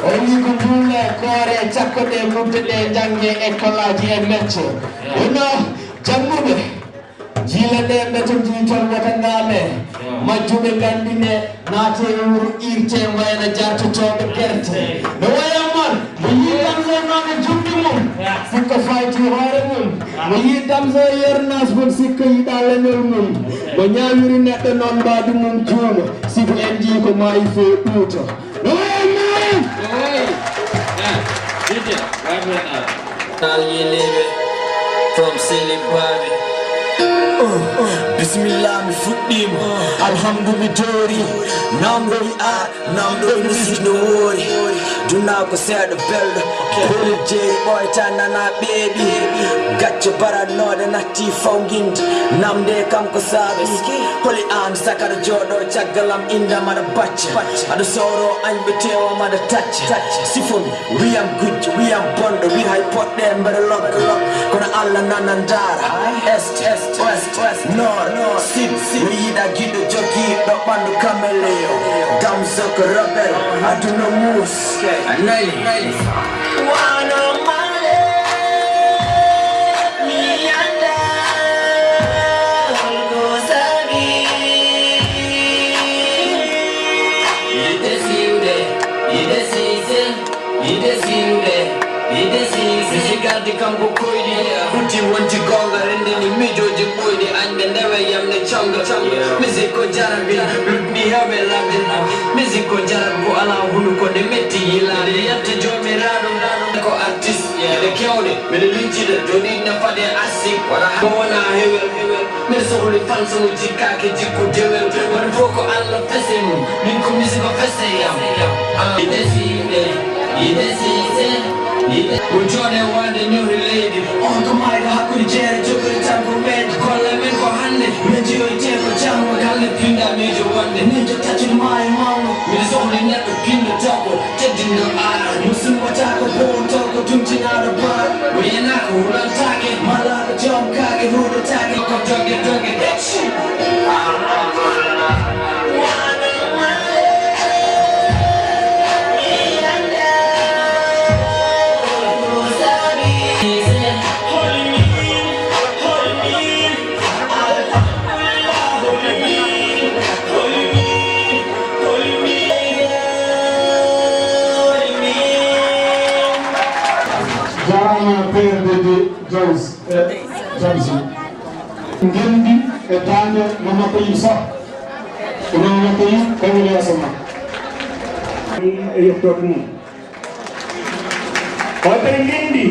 O wii ko njuulee kooree cakkoɗee mudde ɗee njanngee e kolaaji e mecce. Wonno jannguɓe njiilanee mbeto njiyton wota ngaamee. Majjuɓe nganndinee. Naatee e wuro iirtee wayla jartotooɓe gerte. No wayi e man, mo yii Damzo noon e juuɗe mum, sikka fayti hoore mum. Mo yii Damzo e yernaas mum, sikka yiɗaa leñol mum. Mo ñaawiri neɗɗo noon mbaadi mum juuma, sibu en njii ko maayi fee ɗuuta. No wayi e man! Alliyeeɓe from Seli Baaɓe. Bisimilla, mi fuɗɗiima. Alhamdu, mi joori. Namɗo wi a, namɗo wi musid no woori. Dunaa ko seeɗa belɗo. Holi jeeri ɓooyta nana ɓeeɓi. Gacce baratnooɗe natti faw ngindi. Namde kam ko saabi. Holi aan sakara jooɗo caggal am inda maɗa bacca. Aɗa sooro añ ɓe tewa maɗa tacca. Sifo mi. Wiyam gujjo, wiyam bonɗo, wi hay poɗɗe mbeɗa logga. Kono Allah nana ndaara. Est, est, ouest, ouest, nord, nord, sud, sud. Mi yiɗa giɗo jogiiɗo ɓanndu caméléon. Damzo ko rebel, aduna muus. A nani? Wano male, mi anndaa ko sabi. Yiɗde siwde, yiɗde siise. Yiɗde siwde, yiɗde siise. Mi sigardi kam ko koyɗi. Hutti wonti goonga, renndini miijooji ɓooyɗi, añɓe ndewe yamde camga. Misik ko jarabi, luɗɗi heewɓe labde. Misik ko jarab ko alaa hunuko, nde metti yilaade. Nde yalti Joomiraaɗo, ko artiste. Geɗe keewɗe, miɗo lincide, jooɗiiɗo na faɗe asik. Wala mo wona hewel, hewel. Mbeɗa sohli fansuuji kaake jikku dewel. Woni fof ko Allah fese mum. Min ko misigo fese yam. Ah, yiɗde siwde, yiɗde siise, yiɗde. Ko jooɗe wonde ñori leydi. On ko maayɗo hakkunde jeere jogori tan ko meeɗi. Golle men ko hannde. Min jiyoyte ko janngo. Galle pinda miijo wonde. Min jotta cuuɗi maayo mawno. Miɗo sohli neɗɗo pinɗo tawko. Teddinɗo aar. Mo sumbataako, bowontoo ko tumtinaaɗo baar. Mo yenaaka, hulantaake. Malaaɗo joom kaake, huuɗotaake. Ko doge doge. Jarama P R D D Jones e Jamsi. Ngenndi e daande Mamata Yib Soh. Ko Mamata Yib, kañum yeeso ma. E yettode mum. Hoɗɓe ngenndi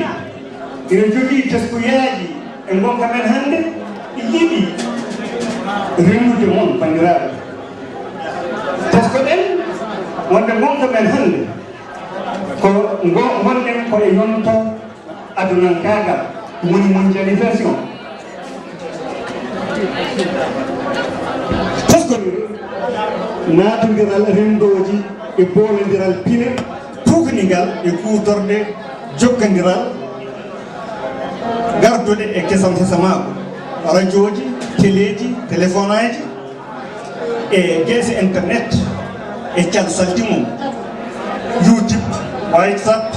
ina jogii teskuyaaji e ngonka men hannde, ɗi yiɗi renndude mon, banndiraaɓe. Tesko-ɗen wonde ngonka men hannde ko ngo ngonɗen ko e yonto adunankaagal, ɗum woni mondialisation. Teskondiral, naatondiral renndooji e boolondiral pine, tuugningal e kuutorɗe jokkondiral garduɗe e kesam hesamaagu, rajooji, teleeji, telefonaaji, e geese internet, e cal salti mum, YouTube, WhatsApp,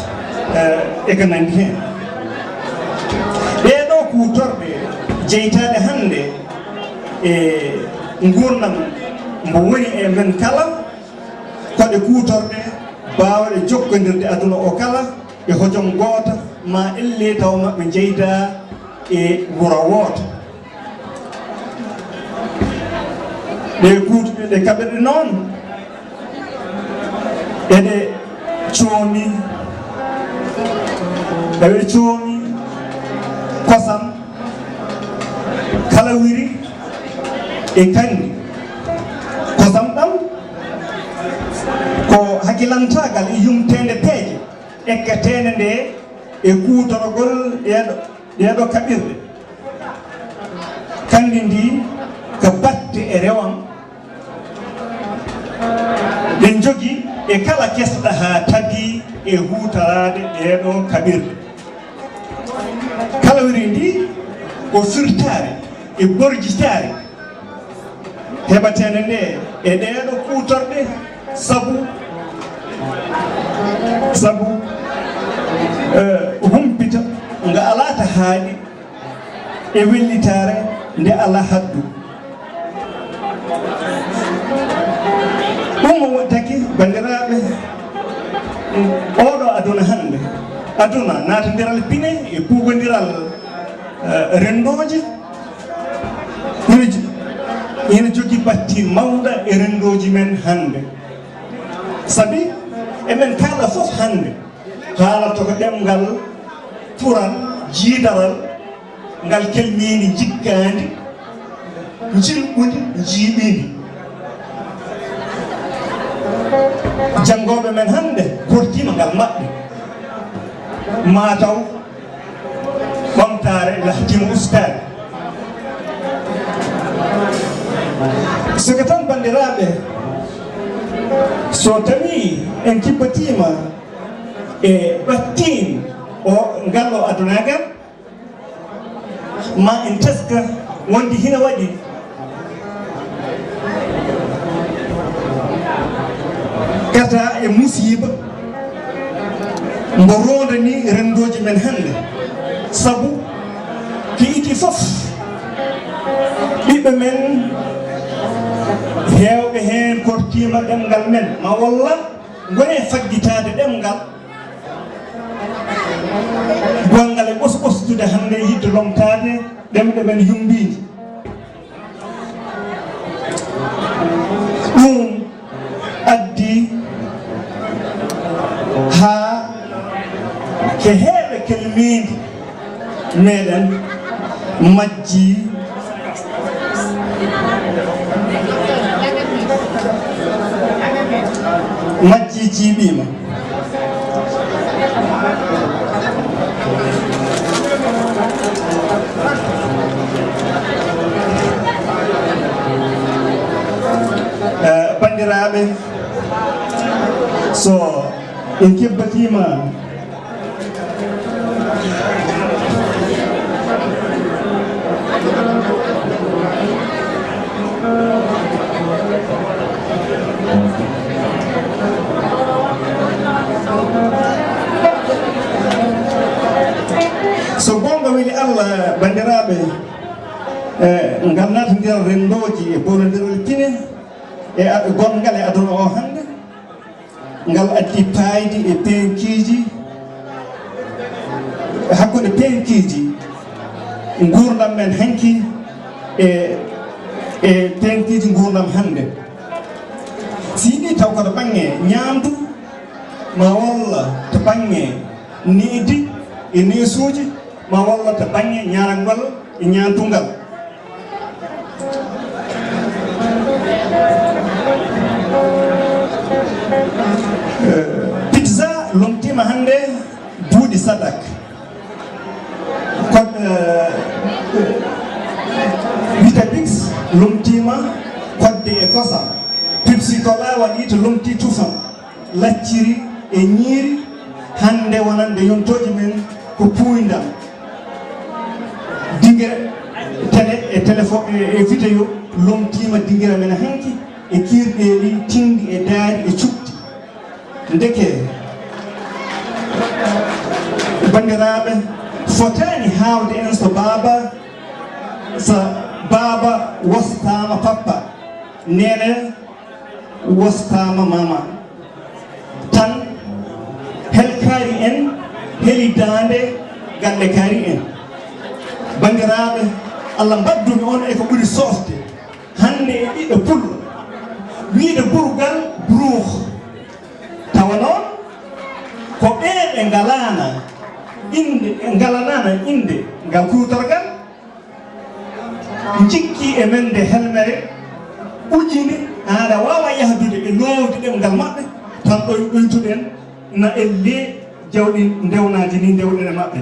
eh, e ko nanndi heen. Ɗee ɗoo kuutorɗe jeytaaɗe hannde e nguurndam mbo woni e men kala, ko ɗe kuutorɗe baawɗe jokkondirde aduna o kala e hojom gooto, ma ellee taw maɓɓe njeydaa e wuro wooto. Ɗe kuutuɗe ɗe kaɓirɗe noon, eɗe coomi, eɗe coomi kosam, kalawiri e kanni. Gal e yumteende peeje ekketeende nde e kuutorgol ɗeeɗo, ɗeeɗo kaɓirɗe. Kandi ndi ka batte e rewam ɗe njogi e kala kesɗa haa tabi e huutoraade ɗeeɗo kaɓirɗe. Kalawiri ndi ko firtaare e borjitaare heɓateende nde e ɗeeɗo kuutorɗe sabu, sabu, eh, humpita nga alaa ta haaɗi e wellitaare nde alaa haddu. Ɗum mo taki, banndiraaɓe, oɗo aduna hannde, aduna naatondiral pine e puugondiral, eh, renndooji, ina jo-, ina jogii batti mawɗa e renndooji men hannde. Sabi emen kala fof hannde haalata ko ɗemngal pural, jiidaral, ngal kelmiindi, jikkaandi, njilɓundi, njiiɓiindi. Janngooɓe men hannde kortiima ngal maɓɓe. Maa taw ɓamtaare lahtiima ustaade. Siko tan, banndiraaɓe, so tawii en kibbatiima e battiin o ngal o adunaagal, ma en teska wonde hina waɗi kata e musiiba mbo roondani renndooji men hannde. Sabu ko idii fof, ɓiɓɓe men heewɓe heen kortiima ɗemngal men, ma walla ngoni e faggitaade ɗemngal. Gongal e ɓos-, ɓosdude hannde yiɗde lomtaade ɗemɗe men yummbiinde. Ɗum addi haa ko heewɓe kelmiindi meɗen majji, majji jiiɓiima. Eh, banndiraaɓe, so en kebbatiima, so goonga weli Allah, banndiraaɓe, eh, ngal naatndiral renndooji e boolondiral pine e ad-, gonngal e aduna o hannde. Ngal addi paaydi e peŋkiiji, hakkunde peŋkiiji nguurndam men hanki e, e peŋkiiji nguurndam hannde. Si yiɗi taw ko to baŋŋe ñaamdu, ma walla to baŋŋe needi e neesuuji, ma walla to baŋŋe ñaaranngal e ñaantungal. Eh, pizza lomtiima hannde duuɗi sadak. Ko, eh, Weetabix lomtiima kodde e kosam. Pepsi Cola waɗi to lomti tufam. Lacciri e ñiiri, hannde wonande yontooji men ko puuyndam. Dingira télé e téléphone e, e vidéo lomtiima dingira men hanki e kiirɗeeli tiiɗi e daari e cuɓti. Ndeke, banndiraaɓe, fotaani haawde en so baaba, so baaba wostaama pappa, neene wostaama mama. Tan hel kaari en, heli daande galle kaari en. Banndiraaɓe, Allah mbaddumi on e ko ɓuri soofde. Hannde e ɓiɗɗo pullo, wiyde burgal bruux. Tawa noon, ko ɓee ɓe ngalaana innde, ɓe ngalanaana innde ngal kuutorgal, njikki e men nde helmere, ujini, aɗa waawa yahdude e loowdi ɗemngal maɓɓe, tan ɗoy-, ɗoytuɗen, na elle jawɗi ndewnaaji ni ndewɗen e maɓɓe.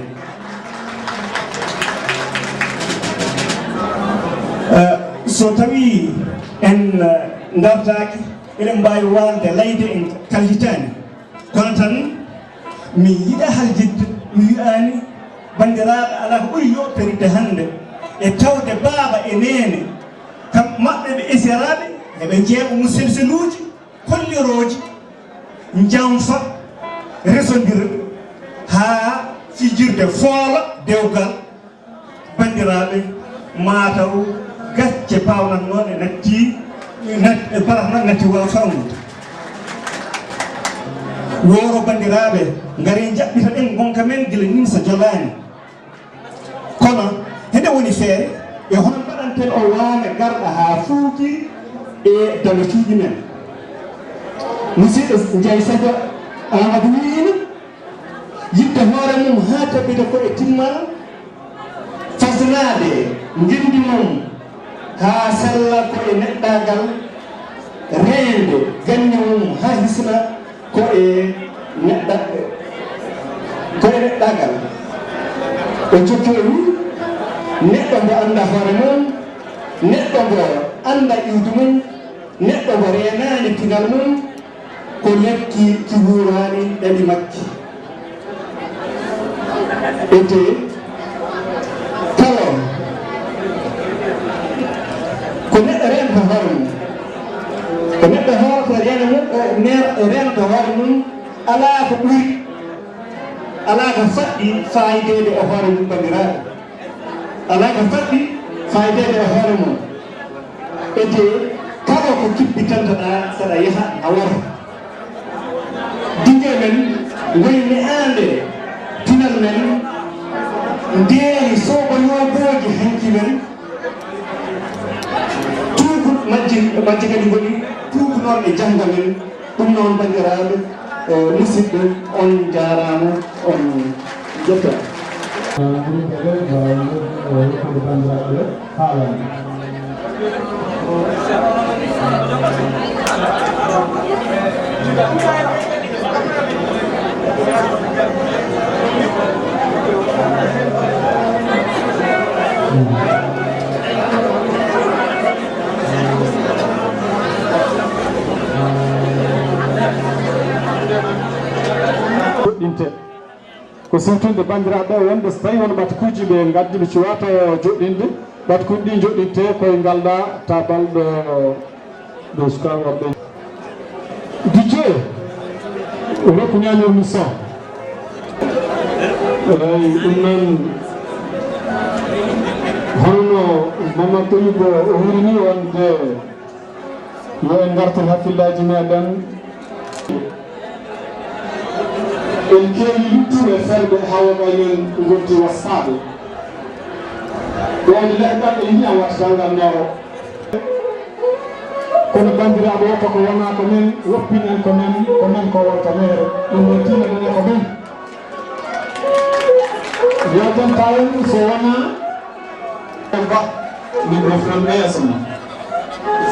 Eh, so tawii en, eh, ndartaaki, eɗen mbaawi waalde layde en kalhitaani. Kono tan, mi yiɗa haljitde, mi wi'aani banndiraaɓe alaa ko ɓuri yooɓtaridde hannde e tawde baaba e neene, kam maɓɓe ɓe esiraaɓe, eɓe njeeɓa muselseluuji, kollirooji, njanfa, resondira, haa fijirde foola dewgal. Banndiraaɓe, maa taw gacce paawnatnooɗe natti, nat-, e baratnooɗe natti waaw fawnude. Wooro banndiraaɓe, ngare njaɓɓita ɗen ngonka men gila nimsa jolaani. Kono, hende woni feere, e hono mbaɗanten o waane garɗa haa fuuki e damakiiji men. Musidɗo Njaay Sadio Amadou wi'ino, yiɗde hoore mum haa tabbita ko e timmal, fasnaade ngenndi mum haa sella ko e neɗɗaagal, reende ganni mum haa hisna ko e neɗɗa-, ko e neɗɗaagal. O jokki o wi'i, neɗɗo mbo annda hoore mum, neɗɗo mbo annda iwdi mum, neɗɗo mbo reenaani pinal mum, ko lekki ki wuuraani ɗaɗi makki. Ete kala ko neɗɗo reenta hoore mum, ko neɗɗo hoorata reena mum, eh, ner-, reenta hoore mum, alaa ko ɓuri, alaa ko faɗɗi faayideede e hoore mum, banndiraaɓe. Alaa ko faɗɗi faayideede e hoore mum. Ete kala ko kippitantoɗaa saɗa yaha a wara. Diŋe men ngoni ne'aande pinal men, ndeeni soba yoobooji hanki men, tuugu majji, majji kadi ngoni tuugunooɓe jannga men. Ɗum noon, banndiraaɓe, eh, musidɓe, on njaaraama, on njettaa. Groupe ɓe, eh, yettude banndiraaɓe ɓe, haalande. Joɗɗinte. Ko siftinde banndiraaɓe ɓe wonde so tawii won ɓatakuuji ɓe ngaddi, ɓe cuwaa taw joɗɗinde, ɓatakuuji ɗi joɗɗinte koye ngal ɗaa tabal ɗo, ɗo sukaaɓe waɗɓe. D J, rokku ñaanirmi son. Eey, ɗum noon, hono no Mamadou Touyib o wiiri ni wonde, yo en ngartir hakkillaaji meeɗen. En keewi luttuɓe ferɓe, hawa men ngonti wastaaɓe. Ɗoon leɗɗal en njiya wattangal nooro. Kono banndiraaɓe, wota ko wona ko men woppin en, ko men, ko men ko wonta meere. Ɗum noon, tiinnoɗen e ko men. Yaltanta en so wonaa en ba, min ɗo fuɗɗo yeeso ma.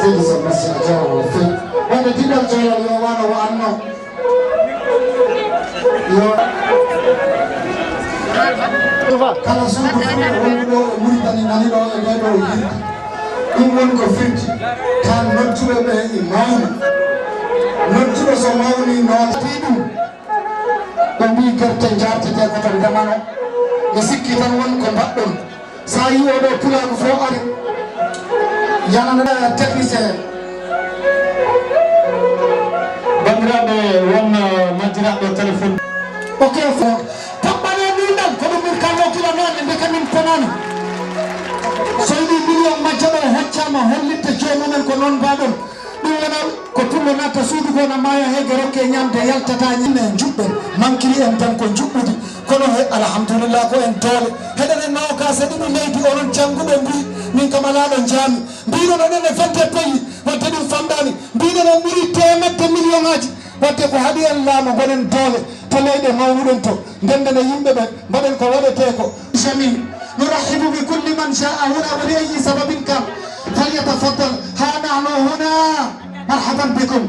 Seydi Sow, merci, a jaaraama no feewi. Wonde diɗal joyal yo wano wa'anno. Yo. Kala suudu fulɓe wonduɗo e Muritani nani ɗo e nde ɗo yimɓe. Ɗum woni ko firti tan nodduɓe ɓe e mawni. Nodduɗo so mawni noon. Ɓe mbii gerte njaartetee ko to ndemano. Mi sikki tan won ko mbaɗɗon. So a yii oɗo pulaagu fof ari, yanana technicien. Banndiraaɓe, won, uh, majjiraaɗo téléphone. Ok, fof. Toɓɓanee min ɗam, ko ɗum min kalno kila noon, e ndeke min ponaani. So yiɗi million majja ɗo hoccaama, hollitte joomumen ko noon mbaɗon. Ɗum wona ko pullo natta suudu ko na maaya heege rokke ñamde yaltata ñinne juɓɓen mankiri en tan ko juɓɓudi kono he alhamdulillah ko en doole heɗen e nookasa ɗiɗi leydi onon jannguɓe mbi min kam alaa ɗo njaami mbiɗon oɗen e vingt pays wadde ɗum famɗani mbiɗen on ɓuri temedde million aji wadde ko haɗi en laamu gonen doole to leyɗe mawnuɗen to Ndenndana yimɓe ɓe, mbaɗen ko waɗetee ko. Jamil, نرحب بكل من جاء هنا ولأي سبب كان. فليتفضل، ها نحن هنا. مرحبا بكم.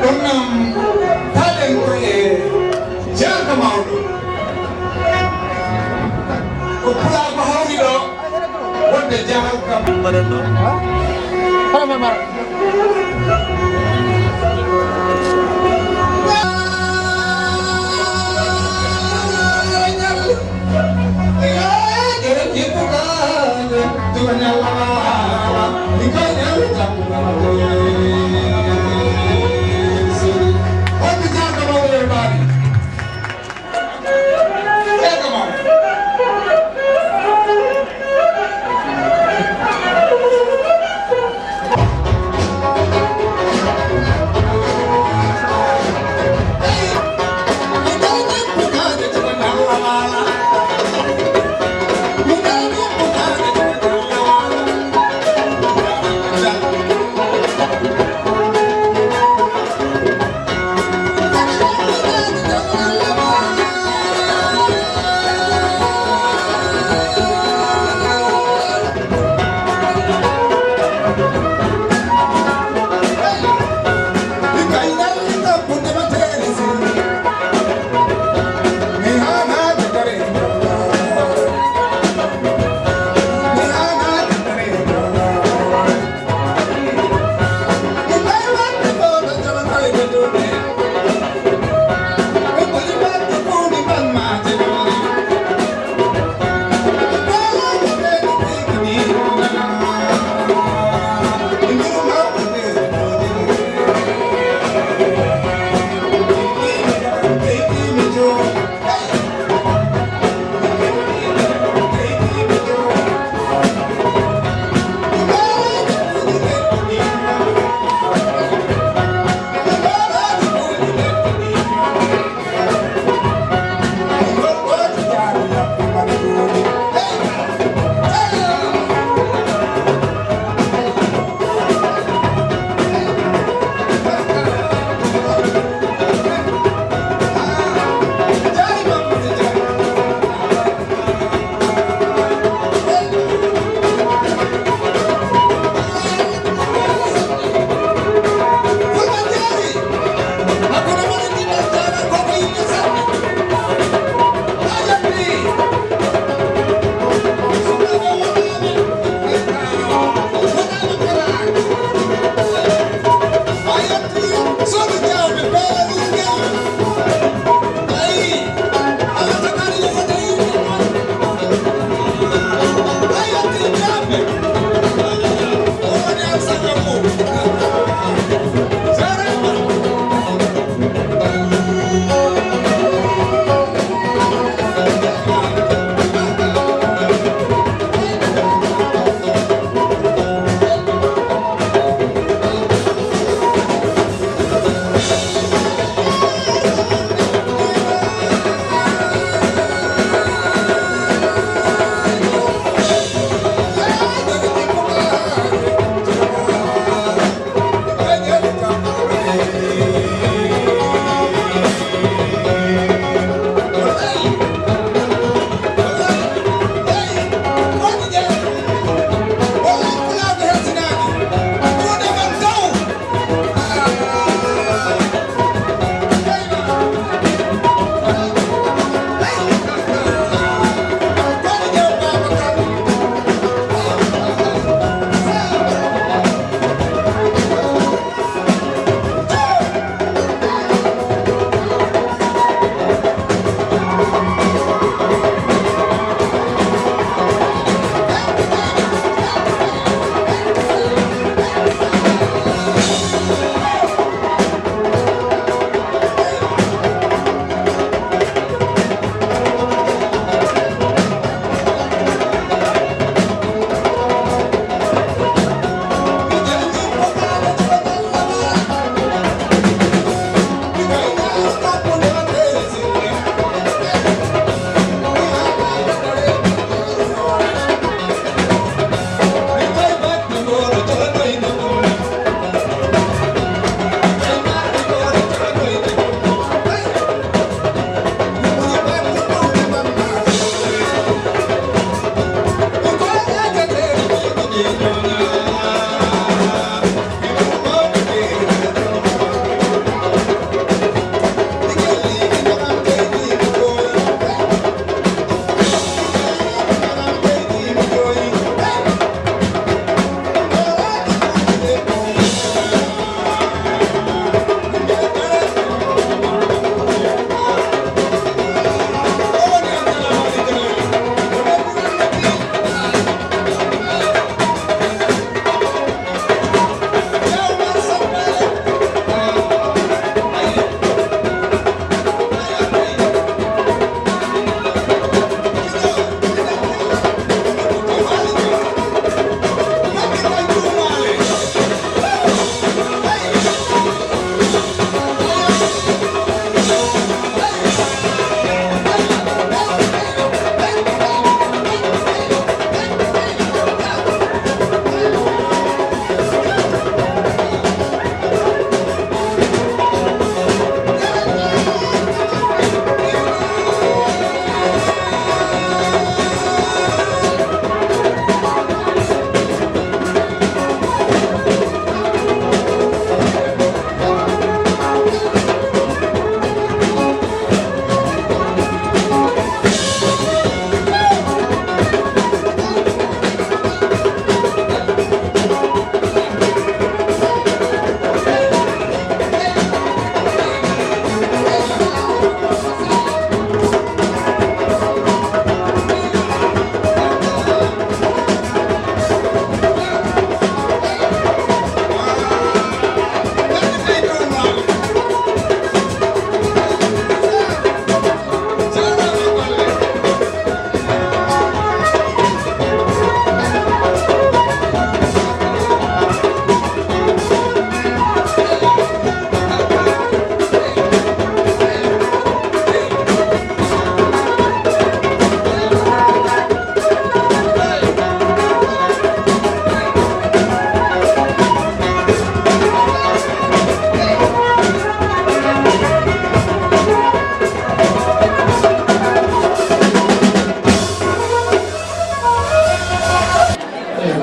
Ɗum noon, taɗen ko e jaalka mawɗo. Ko pulaagu hawri ɗo, wonde jaalka. Mbaɗen ɗo. Hono men mara.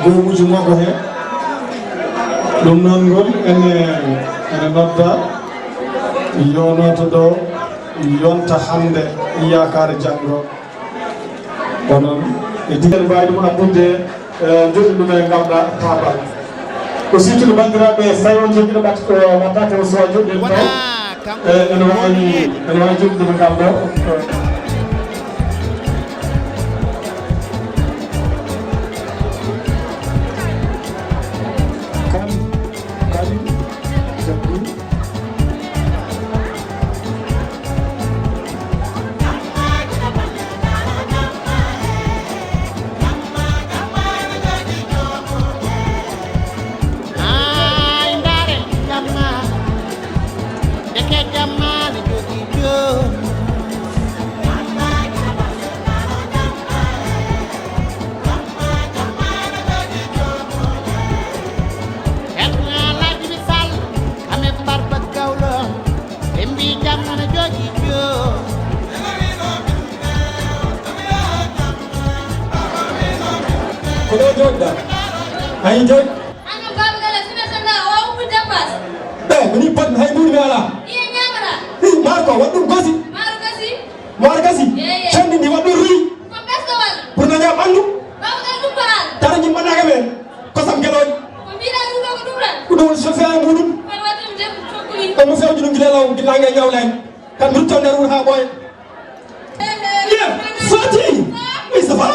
Goomuuji makko he. Ɗum noon ngol ene, ene nodda, yonooto ɗo, yonta hannde, yaakaar janngo. Onon e digal mbawi ɗum addude, eh, joɗɗinɗo men ngal ɗa tabal. Ko siftude banndiraaɓe, so tawi on jogiino ɓat-, ko wattake o suwa joɗɗin taw. Eh, ene wawi, ene wawi joɗɗinɗo men ngal ɗo. Kam, kam, jaggu. Ɓe mbi jamma no jooɗi joo. Ko ɗo jooɗɗa? Ayi jooɗi? Anna Baba Gala, sina sanga, o ummi dépasse. Ɓe, ko ni pot hay mbuɗi mi ala. Iye ñamata. Hi, Marco, waɗ ɗum gosi. Maaro gasi. Maaro gasi. Ye, ye. Canɗi ndi waɗ ɗum ruy. Ko ɓesdowal. Pour na ñam ɓanndu. Baba Gala ɗum ko haala. Tara ñimmanaka men. Kosam gelooɗi. Ko mbiɗa ɗum ɗo ko ɗum tan. Ko ɗum woni chauffeur e muɗum. Kono waɗde mi debbo tokko ni. Ko mo fewji ɗum gila law, gila nge ñawlaani. Kam rutto nder wuro haa ɓooya. Ye, Fati. Oui, ça va?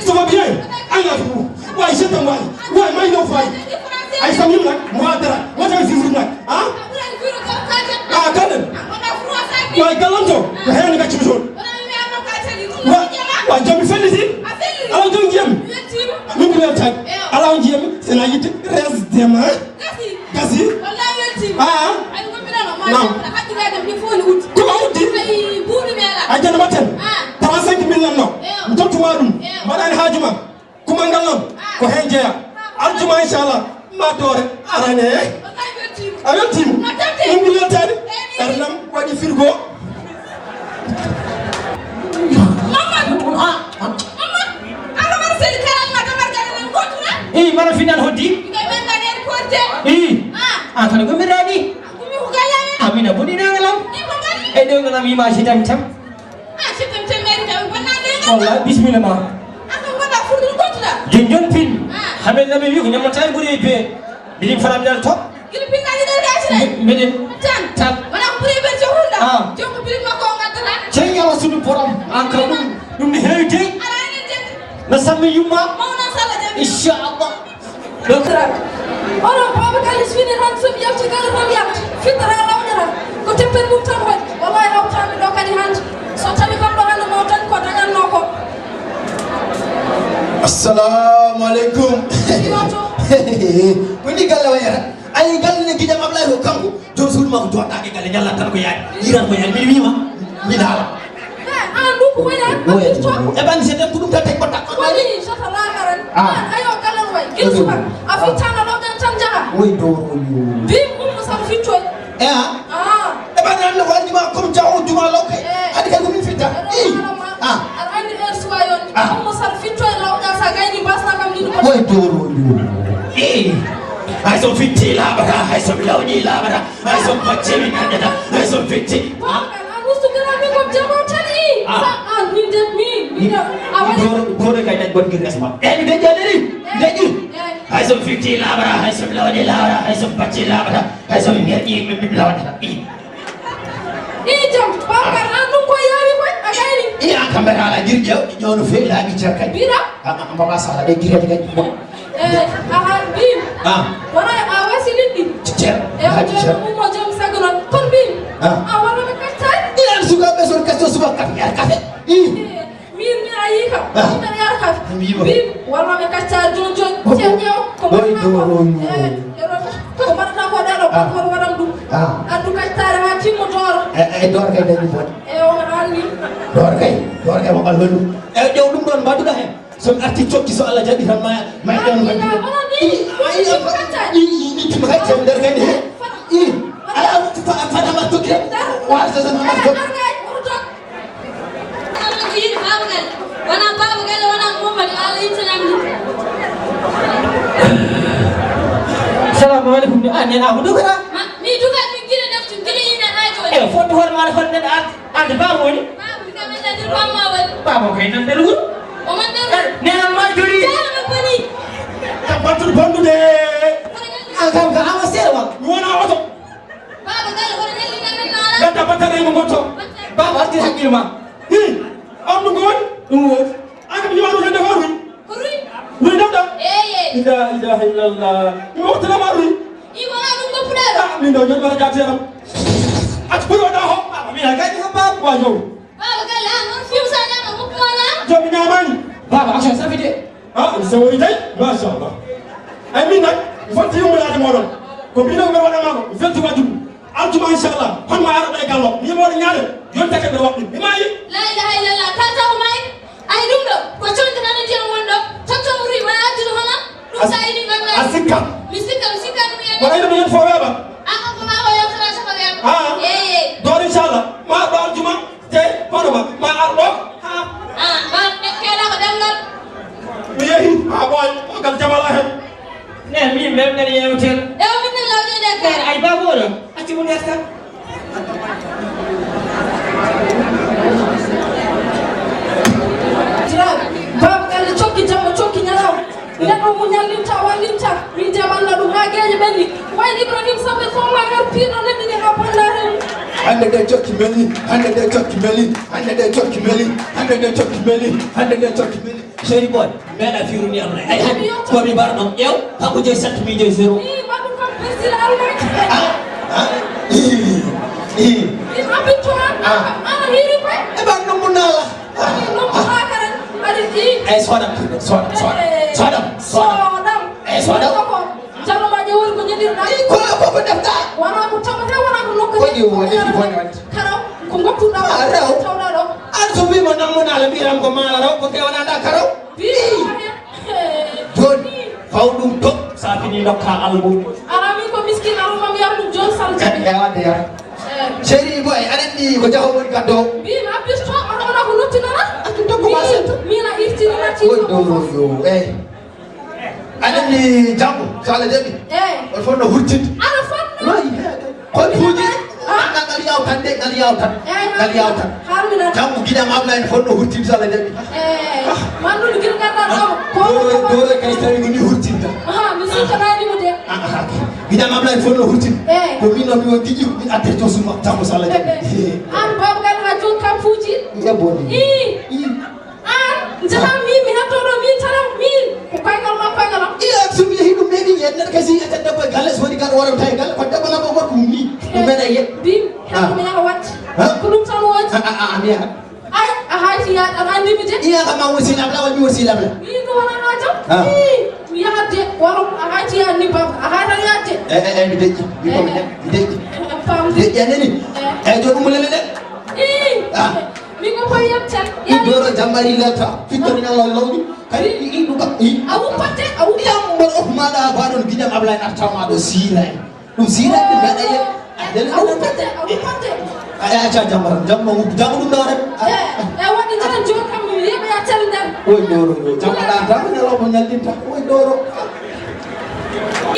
Ça va bien? Ana fu. Waay, je t'aime, waay. Waay, may no fay. Ay, Samim nag, moi dara. Moi, je vais vivre nag. Ah? Ah, quand même. Waay, galanto. Ko heen nga ci zone. Wa, wa, jam mi felliti. Ala jom jam. Min mi weltan. Ala on jam. C'est la yitte. Reste demain. Gasi. Ah. Naam. Ko ma uddi? A jana maten. Trente-cinq mille lan no. Mi tottuma ɗum. Mbaɗani haaju ma. Kumal ngal noon ko heen jeyaa. Aljuma inchallah ma doore arane. A weltiima. Ɗum mi weltaani. Ernam waɗi frigo. Mamadou. Ah, ah. Mamadou. Alla waɗa seli karal ma dabar gale nan gotura. Ii, mara finan hoddi. Nde men nan en korte. Ii. Ah. Ah, kono gomiraɗi. Gumi ko galle amen. Amina boni nana lam. Ii, ko mbaɗi? E ɗo nganam yima si tam tam. Ah, sittam temmeeri tawi bonnande e nganndu. Wallaahi, bisimilla ma. Ah, ko ngonɗaa furɗude gottuɗaa? Jon jon pin. Ah. Hamen naɓe wi ko ñamata e ɓuri e bee. Mbiɗin faram nder to. Gila pinnaji ɗo gaasi ɗe. Mbiɗin. Tan. Tan. Wona ko ɓuri e ɓen jowruɗa. Ah. Jom ko birit makko o ngaddata. Cey yalla sudu borom. An ka ɗum. Ɗum ne heewi dey. Ara enen jenti. No sammi yumma. Mawna sala jami. Inchallah. Onon Baaba Galle so wini tan, so mi yalti galle tan yalti, fittata lawƴata, ko teppere mum tan waɗi. Wallahi hawtaami ɗo kadi hannde. So tawi kam ɗo hannde mo tan ko dañatnoo ko. Assalamu aleykum. Ko ni galle wayata? Ayi galle ne giƴam Ablaye ko kanko. Joom suudu makko jooɗaaki galle, ñallat tan ko yaade, yiiran ko yaade. Mbiɗa wiima, mbiɗa haala. Eh, an ɗum ko woni an, a firto? E ɓanndi seeɗa ko ɗum tan tawi ko takko. Woni, sota laamaran. Ah. An, ayo, galle no wayi. Gila subaka. A fittaano ɗo, ɗen tan njaha. Woy doro yo. Mbi Ummu Sal fittoy. Eh, ah. Ah. E ɓanndi an no waɗi ma comme jaho juma law kay. Eh. Hadi kay ko min fitta. Eh, ii. Ah. Aɗa anndi heure suba yon. Ah. Ummu Sal fittoy lawƴa sa gayni basna kam ni ko. Woy doro yo. Ii. Hay so fitti laaɓata, hay so mi lawƴi laaɓata. Hay so pacce mi dañata, hay so fitti. Babacar, an ustu gara mi ko jamo tan i. Ah. Sa an min de mi, mi de. A waɗi. Doro, doro kay dañ bon gir resma. Eh, mi dañi adiri. Eh, mi dañi. Eh. Hay so fitti laaɓata, hay so lawɗi laaɓata, hay so pacce laaɓata, hay so mi ngerƴi mi, mi lawɗata. I. I jam, Babacar, an ɗum ko yaawi koy, a gayni. I an kam mbeta ala gir ƴeew, ƴeew no feewi laaɓi cer kay. Bira? Ah, ah, mbaba sala ɗe girede kay. Eh, aha, bim. Ah. Wona a wasi liɗɗi. Cer. E o joom ummo joom sago noon. Kon bim. Ah. A walla ɓe kaccaani. Ilan sukaaɓe son kacco suba kafe, yar kafe. I. Eh, min, min a yii kam. Ah. Min a yar kafe. Mi yii ma. Bim, walla ɓe kaccaani jon jon. Cer ƴeew. Ko mbaɗata ko? Eh, ko mbaɗata ko ɗo ɗo, ko waɗan ɗum. Ah. Addu kaccaare haa timmo dooro. E, e dooro kay dañi bon. E o waɗa anni. Dooro kay, dooro kay mo ɓallo ɗum. E ƴeew ɗum ɗon mbaɗuɗa heen. So mi artii cokki, so Allah jaɓi tan ma, ma en ɗon mbaɗi. Ayi, ayi, ayi, ayi, tima kay, jam nder kadi he. I, ala, fa-, fadama tokki. Wa sa sa ma tokki. Wona Baaba Galle, wona Muhammad, Allah ittanam ɗum. Assalamu alaikum. Ni an nena ko dugara. Ma, mi duga min gina naftin gina ina hajo. E foto hor ma hon nen art art ba woni. Ba mi ga men da dir ba ma woni. Ba mo kay nan del wuro. O man del. Nena ma jori. Jara ma boni. Ka batul bandu de. An kam ka ama sere wa. Wona oto. Baba gal hor nelli na men na. Gata batare mo goto. Baba arti hakkil ma. Hi. Am no gon. Dum wo. An kam yoro hande hor. Ko ruy. Ruy dam dam. Eye. Ila ilaha illallah. Mo wotana ma ruy. I wala dum ko pudar. Ah, min do jot bara jati am. At puro da ho. Baba mi na gadi ho baba wa yo. Baba gal an on fiu sa nyama mo ko wala. Jomi nyamani. Baba action sa fide. Ah, mi sawori dey, machallah. Ay min nag, mi foti yummiraade mooɗon. Ko mbino mi waɗa ma ko, mi felti waɗude. Altuma inchallah, hon ma ara ɗo e gallo. Mi mooɗo ñaare, yon take ɓe waɗɗum. Mi maayi. La ilaha illallah, ka taw maayi. Ay ɗum ɗo, ko conti nana ndiyam won ɗo. Totto o ri, wona addude hono. Ɗum sa ini ngam a sikka. Mi sikka, mi sikka ɗum yani. Wona ina mi yen fo weeɓa. Ah, ko ma o yewtata saka weeɓa. Ah. Eeye. Door inchallah, ma ɗo aljuma. Te hono ma ma ar ɗo. Ha. Ah, ba keɗa ko ɗemgal. Mi yehi ha ɓooy o gal jamala hen. Ne mi memɗen yewtere. Ewa min ne lawƴe ɗe kere. Ay babu oɗo acci mo nder tan. Babu galle cokki jamma cokki ñalaw. Neɗɗo muñal limta, wallinta, min jaɓanno ɗum haa geeƴe ɓenni. Wayde Ibrahim Sambe Fomma ngar piiɗo neɗɗo ni haa bonnda hen. Hannde de cokki meli, hannde de cokki meli, hannde de cokki meli, hannde de cokki meli, hannde de cokki meli. Chéri boy, meɗa firu ni am nay. Ay hannde ko mi barno. Ƴeew, kanko jeyi sept mi jeyi zéro. Ii, waɗu kam persil almaki. Ah, ah, ii, ii. Ii, abittu an, ah, ana hiri koy. E ɓan ɗum mo naala. Ay, non ko haa kadi, aɗa yiɗi? Eyi, soodam, soodam, soodam, soodam, soodam. Soodam. Eyi, soodam. Ko jalo ma ƴeewori ko ñeɗirɗa. Eyi, ko, ko, ko defta. Wona ko tawata, wona ko nokka. Ko ɗi woni, ɗi woni wadde. Karaw, ko ngoppuɗa. Ah, raw. Tawɗa ɗo. An so wiima nammo naala, mbiram ko maala raw, ko kewanaɗa karaw. Bi. Joni, faw ɗum to, sa fini dokka albumu. Ara min ko miskin, alma mi yar ɗum John Sall jaɓi. E, e wadde yar. Eh. Chéri boy, aɗa anndi ko jaho woni gaddo. Mbi na pisto, on ona ko nottinora. Accu tokko ma setto. Mina irtini ma ci. Woni ɗo woni ɗo, eh. Aɗa anndi janngo, so Allah jaɓi. Eh. On fotno hurtinde. Aɗa fotno. Wayi, eh, kon puuji. Ah. Ngal, ngal yawtan de, ngal yawtan. Eh, ngal yawtan. Harmina. Janngo giɗam Ablaye ne fotno hurtinde so Allah jaɓi. Eh, manduɗo gila ganduɗa ɗo. Ko doro, doro kay so tawi ko ni hurtinta. Aha, mi sikkanani mo de. Ah, ah, ah. Giɗam Ablaye fof no hurtin. Eh. Ko min noon mi won giƴƴi, min adde to suma, janngo so Allah jaɓi. Eh, eh. An Baaba Galle, a jogi kampuuji? Ii. Ii. An, njaha min, mi hatto ɗo, min tan, min. Ko koyngal ma, koyngal am. Ii, an so mi yehi ɗum meeɗi, yen neɗɗo kasi, e tan debbo e galle, so woni gaɗa wara tawi galle, ko debbo lamɗo gorko mum ni. Ɗum meeɗa yen. Bi, ah, mi yaha waɗde. Ah? Ko ɗum tan woni. Ah, ah, ah, mi yaha. Ay, a hayti yaade, aɗa anndi mi de. Iya kam ma woni sehil Abla, woni woni sehil Abla. Min ko wona ma jam. Ah. Ii, mi yahat de, waro a hayti yaade ni baba, a haytan yaade. Eh, eh, eh, mi deƴƴi, mi ko mi deƴƴi, mi deƴƴi. Eh, eh, pam. Deƴƴi a nani? Eh. Eh, jooni ɗum lele de. Ii. Ah. Min ko koye yam tan. Ɗi doro jammari lalta, fittori nan law lawɗi. Kadi ɗi, ɗi, ɗum kam, i. A wuppatte, a wuppatte. Iyam mon of maɗa ba ɗon giɗam Abla en arta ma ɗo siira en. Ɗum siira en, ɗum mbaɗa yen. A dele a ɗum. Wuppante, a wuppante. A, a, acca jam tan, jam no wupp-, jam ɗum ɗo rek. A, e, e, wonde jara jooni kam, mi wiya ɓe yettere nder. Oy, ɗo, ɗo, ɗo. Jam aɗa tan, ñalawma ñallinta. Oy, ɗo, ɗo.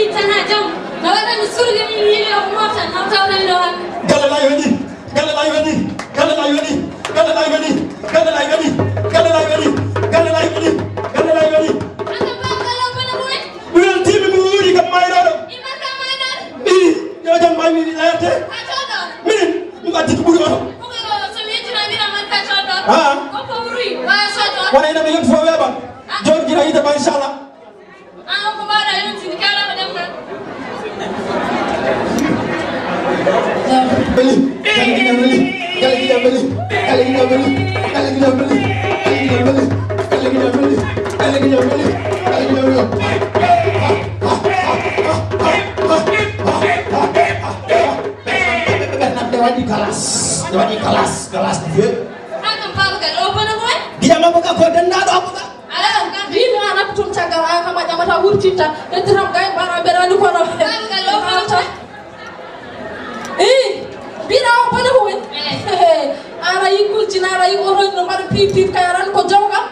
Ittana jam. No waɗani surga ni, mi yiɗi o moftan, haw tawtani ɗo hannde. Galle layo ni, galle layo ni, galle layo ni, galle layo ni, galle layo ni, galle layo ni, galle layo ni, galle layo ni. Anta ba galle bana boy. Mi weltiima, mi wuuri kam maayɗo ɗo. Ii, yo jam mbay mi layante. Min, mi waddi ko ɓuri oto. Ah. Wona ina mi yonti fof weeɓa. Jooni jira yiide ma, inchallah. Beli, kala gina beli, kala gina beli, kala gina beli, kala gina beli, kala gina beli, kala gina beli, kala gina beli. Ɓernam ɓe waɗi galas, ɓe waɗi galas, galas de feu. An kam Baaba Galle, o bono ko waɗi? Gila Abba Ga ko denndaɗo Abba Ga. Ala kam. Mbimi an abba tun caggal, an kam a ƴamata wurtinta, ƴettitam gay mbaɗa mbeɗa andi kono. Baaba Galle, o bono ko waɗi? Ii, mbiɗa o bono ko woni? Eh. Ara yi kulcina, ara yi otoji no mbaɗa pip pip kay, aran ko jawgal.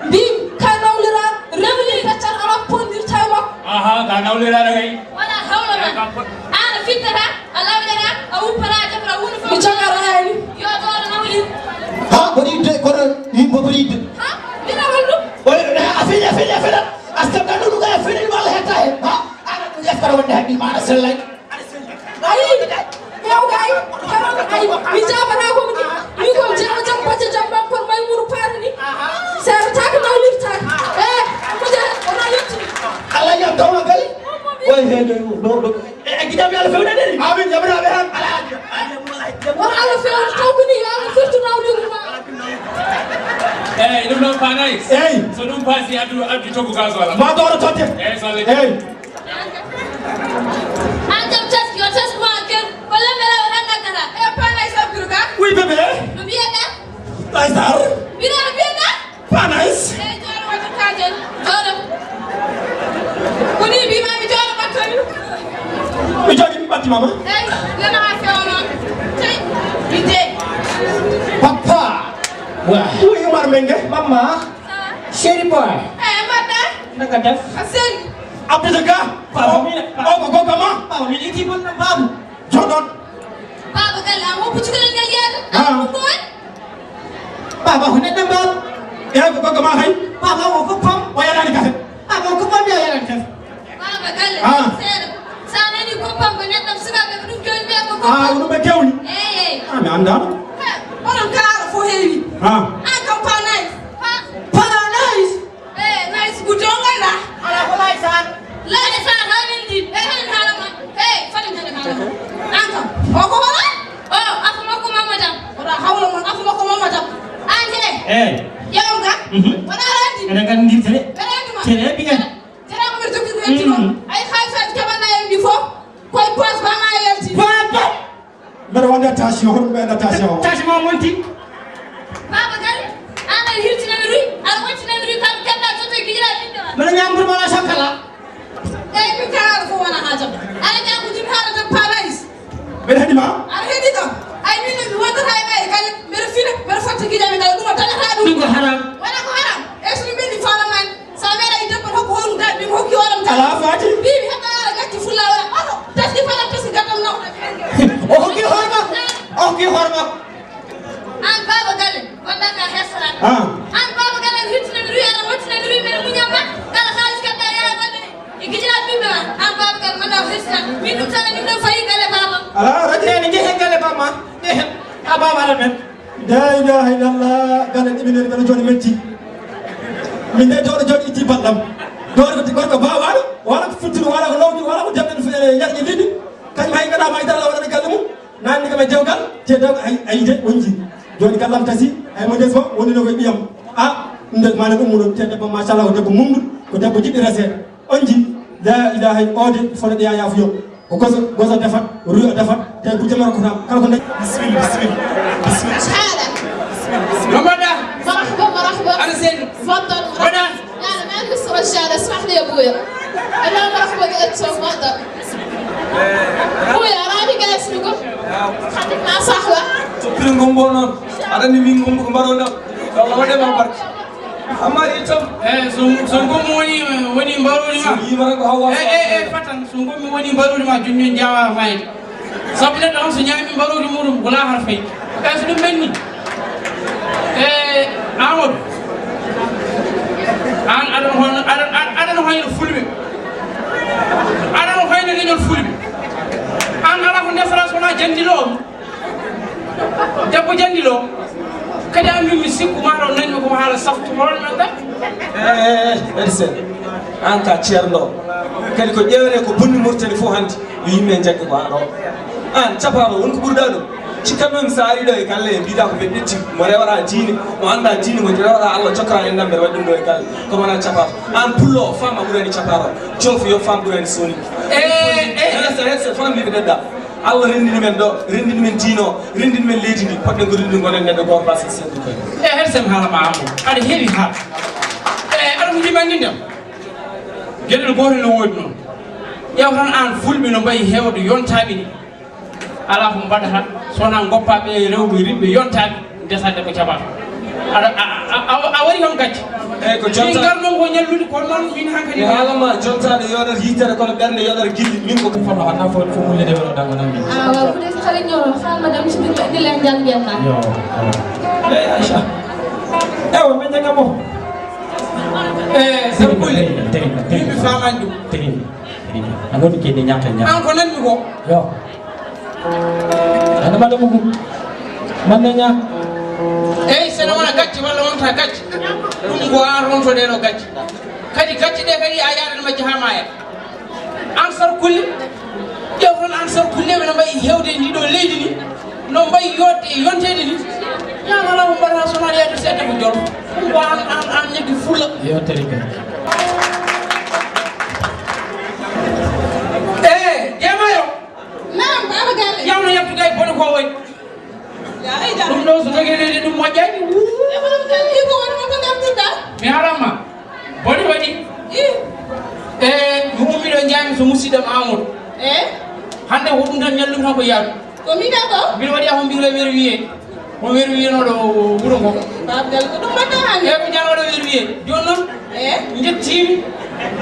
Mbimi ka nawlira, rewni peccal ala ko pondirta e makko. Aha, ka nawliraɗo kay. Wala haw Aan a fittata, a lawƴata, a uppata, a defata huunde fof. Mi cagara hayni. Yo dooɗo nawlin. Ha, ko ɗi de, kono yimɓe ko ɗi de. Ha, mbiɗa holɗum? Oye, a feli, a feli, a feli. Astagfirullah, ɗum kay a feli, ɗum Allah hetta hen. Ha, aɗa ɗum yakkata wonde haqqil ma aɗa sellay. Ayi, hewga ay, hewga ay, mi jaabata ko mi, mi ko jeewo jam, bacce jam, bakkol Maymunu Paari ni. Seerataake, nawlirtaake. Eh, ko je, wona yetti. Allah yam tawma gali. Oye, he, ɗo, ɗo, ɗo. E, e, giɗam yo Allah fewna ɗen. Amin, jaɓanaaɓe han. Ala, ala, ala. Won Allah fewna taw ko ni, yo Allah firtu nawliigu ma. Eyyi, ɗum ɗon faanay. Eyyi. So ɗum paasi, addu, addu coggu gasoil am. Ma doro totte. Eyyi, so Allah. Eyyi. An jam taski, o taski ma ken. Ko lembe law tan ngaddata. E faanay sabbiru ka. Oui, bébé. No mbiyata? Ay, Sar. Mbira no mbiyata? Pas nice. Eyyi, jooɗo, waɗi kaaje. Jooɗo. Ko ni mbiimaami jooɗo ɓattomi. Mi jooɗi mi ɓatti mama. Eyyi, nana a fewo noon. Tey, mi de. Papa. Wa. Uy Umar Menge. Mama. Ah. Chéri boy. Eyyi, mbaɗɗa? Naka def? A selli. Abdou Ka. Papa, mi. O ko gogo ma. Papa, mi itti mon na babu. Joɗon. Baaba Galle, an woppu cukalel ngal yaade. Ah. An ko boy. Baaba, ko neɗɗo baaba. Eyi, ko gogo ma hay. Baaba, o ko pam. O yalani kafe. Baaba, o ko pam, o yalani kafe. Baaba Galle, ah, seeɗa. Sa nani ko pam, ko neɗɗo sukaaɓe ko ɗum jooni mbiya ko ko pam. Ah, ko ɗum ɓe kewni? Eyi, eyi. Ah, mi anndaano. He, onon kala aɗa fof heewi. Ah. An kam pa nice. Pa. Pa nice. Eh, nice ko jongal da. Ala ko lay sa. Lay sa hawindi. Eh, hen hala ma. Eh, fadam hen hala ma. An kam. O ko wala? O, afu makko mamma jam. Wala hawla mon afu makko mamma jam. An he. Eh. Yawga. Mhm. Wala randi. Ene kan ngirtene. Randi ma. Tene biya. Tene ko mi jokki ko yetti ko. Mhm. Ay xaalisaji keɓanɗa en ɗi fof. Koye poos ba ma yalti. Papa. Mbeɗa wonde tension, hoɗum ɓeyda tension o? Tension ma monti. Baaba Galle, an aɗa hirtinami ruy, aɗa wontinami ruy, kam kebɗa joto e giƴiraaɗi ɓiɓɓe ma. Mbeɗa ñaam pour mala sakala. Eyyi, min kala aɗa fof wona ha jam. Aɗa ñaam ko jim haala tan parais. Mbeɗa heɗi ma? Aɗa heɗi kam. Ay, min mi wondata e ma e galle, mbeɗa fina, mbeɗa fotta giƴami kala, ɗum o dañata ɗum. Ɗum ko haram. Wona ko haram. Eyyi, so ɗum ɓenni faalam nani. Sa meeɗa yi debbo hokku hoɗum daɗi, min hokki hoɗum daɗi. Ala faati. Mbiimi heɓa ala gacci fulla wala oto. Taski fana taski gaddam nawɗo. O hokki hoore makko. O hokki hoore makko. An baaba galle, wonda ka hersata. Ah. An baaba galle, an hirtinami ruy, aɗa wontinami ruy, mbeɗa muñan ma. Kala haalis keɓɗa yaha wadde e gijiraɓe ɓiɓɓe ma. An baaba galle, wonda o hersata. Min ɗum tan min ɗon fayi galle baaba. Ala, rajirani jehe galle baaba ma. Jehe. A baaba ala men. La ilaha illallah, galle ɗiɓi nani mbeɗa jooɗi metti. Min de jooɗo jooɗi itti balɗam. Jooɗo ko gorko bawaɗo, wala ko futturu, wala ko lawdi, wala ko jamɗen yarƴe ɗiɗi. Kañum hay gaɗa ma dara wala galle mum. Nanni kam e dewgal, te dewgal ay, ay de wonji. Joni gallam tasi, ay mo des ba, woni no ko ɓiyam. Ah, ɗum de mana ɗum muɗum, te debbo machallah, ko debbo mumɗo, ko debbo jiɗɗo resede. On ji, la ilaha illa ode, fono ɗiya yafuyo. Ko goso, goso defat, ruyo defat, te gujjo maro ko tam, kala ko dañ. Bismillah, bismillah, bismillah. Haala. Bismillah, bismillah. No mbaɗɗa? Marhaba, marhaba. Ana seydi? Fadal. Mbaɗɗa? Nana, ma mi sura shada, smah li abuya. Ana marhaba ga etso, fadal. Buya, rani ga esnugo. Hadith na sahwa. To pirin gombo non. Aɗa ni min gombo ko mbaɗo ɗo. Ko Allah waɗe ma barke. Amma ittam. Eyi, so, so ngommi woni, woni mbaroodi ma. So yimata ko Hawwa. Eyi, eyi, eyi, fatan, so ngommi woni mbaroodi ma, jooni min njaawa mayde. Sabu neɗɗo on so ñaami mbaroodi muɗum, wala har fay. Eyi, so ɗum ɓenni. Eyi, Amadou. An aɗa no hoyno, aɗa, aɗa, aɗa no hoyno fulɓe. Aɗa no hoyno leñol fulɓe. An ala ko ndesata so wona jandi lo. Debbo jandi lo. Kadi an min mi sikku ma ɗon nani ko haala saftu hoore men ɗan. Eh, Edsen. An ka ceerno. Kadi ko ƴeewre ko bonni Mauritanie fof hannde. Yo yimɓe jagge ko an ɗo. An capaama won ko ɓurɗa ɗum. Cikkanno mi so ari ɗo e galle e mbiɗa ko ɓe ƴetti mo rewata diine, mo annda diine, mo rewata Allah jokkata en ɗan mbeɗa waɗi ɗum ɗo e galle. Ko wona capaama. An pullo o femme a ɓurani capaama. Joof yo femme ɓurani soni. Eh, eh. Edsen, Edsen, femme mbiɓe ɗeɗɗa. Allah renndini men ɗo, renndini men diine o, renndini men leydi ndi, poɗɗen ko renndini gonen neɗɗo gooto, Ba Seydi Seeku Kane. E Edsen haala ma Amadou, aɗa heewi haala. E aɗa ko jimanni ndem. Geɗel gootel no woodi noon. Ƴeew tan aan fulɓe no mbayi heewde yontaaɓe ni. Alaa ko mbaɗata, so wonaa ngoppaaɓe e rewɓe riɓɓe yontaaɓe, ndesatde ko jaɓata. Aɗa, a, a, A, a, a waɗi kam gacce. Eeyi, ko min jonta-, ngarɗon ko ñallude, kono noon min hankadi. Mi haalama jontaade yooɗata yitere, kono ɓernde yooɗata gilli. Min ko fof no annaa fof, fof mulle de wano ɗan wonande. Ah, waaw, ko de so xale ñoro, xaal ma dem ci biir, indi leen jàng ngeen naan. Yo, yo. Eeyi, Aïcha. Ewa, min jagga mo. Eh, Sarkuli. Tegi, tegi, tegi. Min mi faamaani ɗum. Tegi, tegi. A noddi ke ni ñaata ñaata. An ko nanmi ko? Yo. Ana mala mugu. Manna ña. Eyi, sene wona gacce walla wonta gacce. Ɗum ko an rontoɗeɗo gacce. Kadi gacce ɗe kadi a yarat majje ha maya. An Sarkuli, ƴeew toon an Sarkuli, ɓe no mbayi hewde e ndi ɗo leydi ni, no mbayi yodde e yonteede ni. Ñaama ala ko mbaɗata so wonaa yahde seeɗa ko jolo. Ɗum ko an, an, an ñaggi fulla. Yo teri kay. Eh, Demayo. Naam, Baba Galle. Yawno yettude e bone ko woy. Ya, ay, da. Ɗum ɗo so tagi leydi ɗum moƴƴani. E ko ɗum tan, iko woni ko ngartirɗa? Mi haalan ma. Bone waɗi. I. E, mi ummiɗo njaami so musidɗam Amadou. E? Hannde ko ɗum tan ñallumi tan ko yaadu. Ko mbiɗa ko? Mbiɗo waɗi afo mbiɗo wer wiye. Ko wer wiye no ɗo wuro ngo. Babgal ko ɗum mbaɗɗa hannde? E, ko jalo ɗo wer wiye. Jooni noon, e? Njettiimi.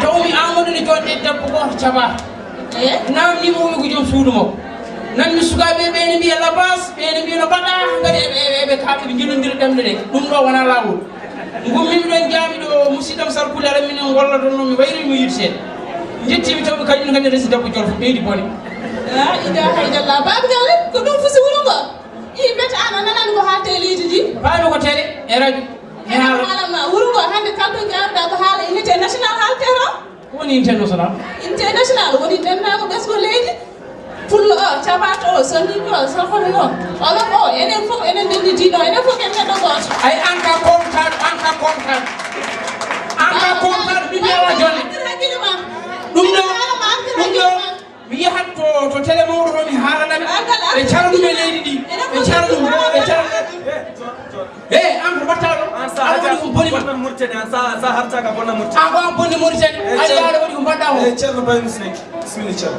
Tawmi Amadou ne jooɗde debbo gooto caɓaa. E? Naamnii mo, o wi ko joom suudu makko. Nan mi sukaaɓe ɓe ne mbiya labas, ɓe ne mbiya no mbaɗa, ngari eɓe, eɓe, eɓe kaaɓe, ɓe njillondira ɗemɗe ɗe. Ɗum ɗo wonaa laawol. Ngummiimi ɗoon, njaami ɗo musidɗam Sarkuli, aɗa minen ngolla ɗoon, no mi wayri mo yiɗi seeɗa. Njettiimi taw ɓe kañum kam ne resi debbo jolfo, ɓeydi bone. La ilaha illallah. Baaba Galle, ko ɗum fusi wuro ngo? Ii, mbete aan a nanaani ko haaltee e leydi ndi? Paami ko télé e radio. Mi haala. Haalan ma, wuro ngo hannde kala to njaarɗaa ko haala unité national haaltee toon? Ko woni international? International woni denndaango ɓesngo leydi. Pullo o, caɓaato o, sonndiiɓe o, sohori o, olof o, enen fof, enen ndenndi diine o, enen fof ken neɗɗo gooto. Ay, aan ka kontaaɗo, aan ka kontaaɗo. Aan ka kontaaɗo, mi wiya wa jonne. Artir hakkille ma. Ɗum ɗo, ɗum ɗo, mi yahat to, to télé mawɗo to, mi haalana ɓe. Ɓe cara ɗum e leydi ndi. Ɓe cara ɗum, ɓe cara. He, an ko mbaɗɗaa ɗo? An sa, an waɗi ko boni ma. Bonnan Mauritanie, an sa, sa hartaka bonnan Mauritanie. An ko an bonni Mauritanie. Eh, an yaade waɗi ko mbaɗɗaa ko. Eh, Ceerno Baye Moussa Neck. Bismillah, Ceerno.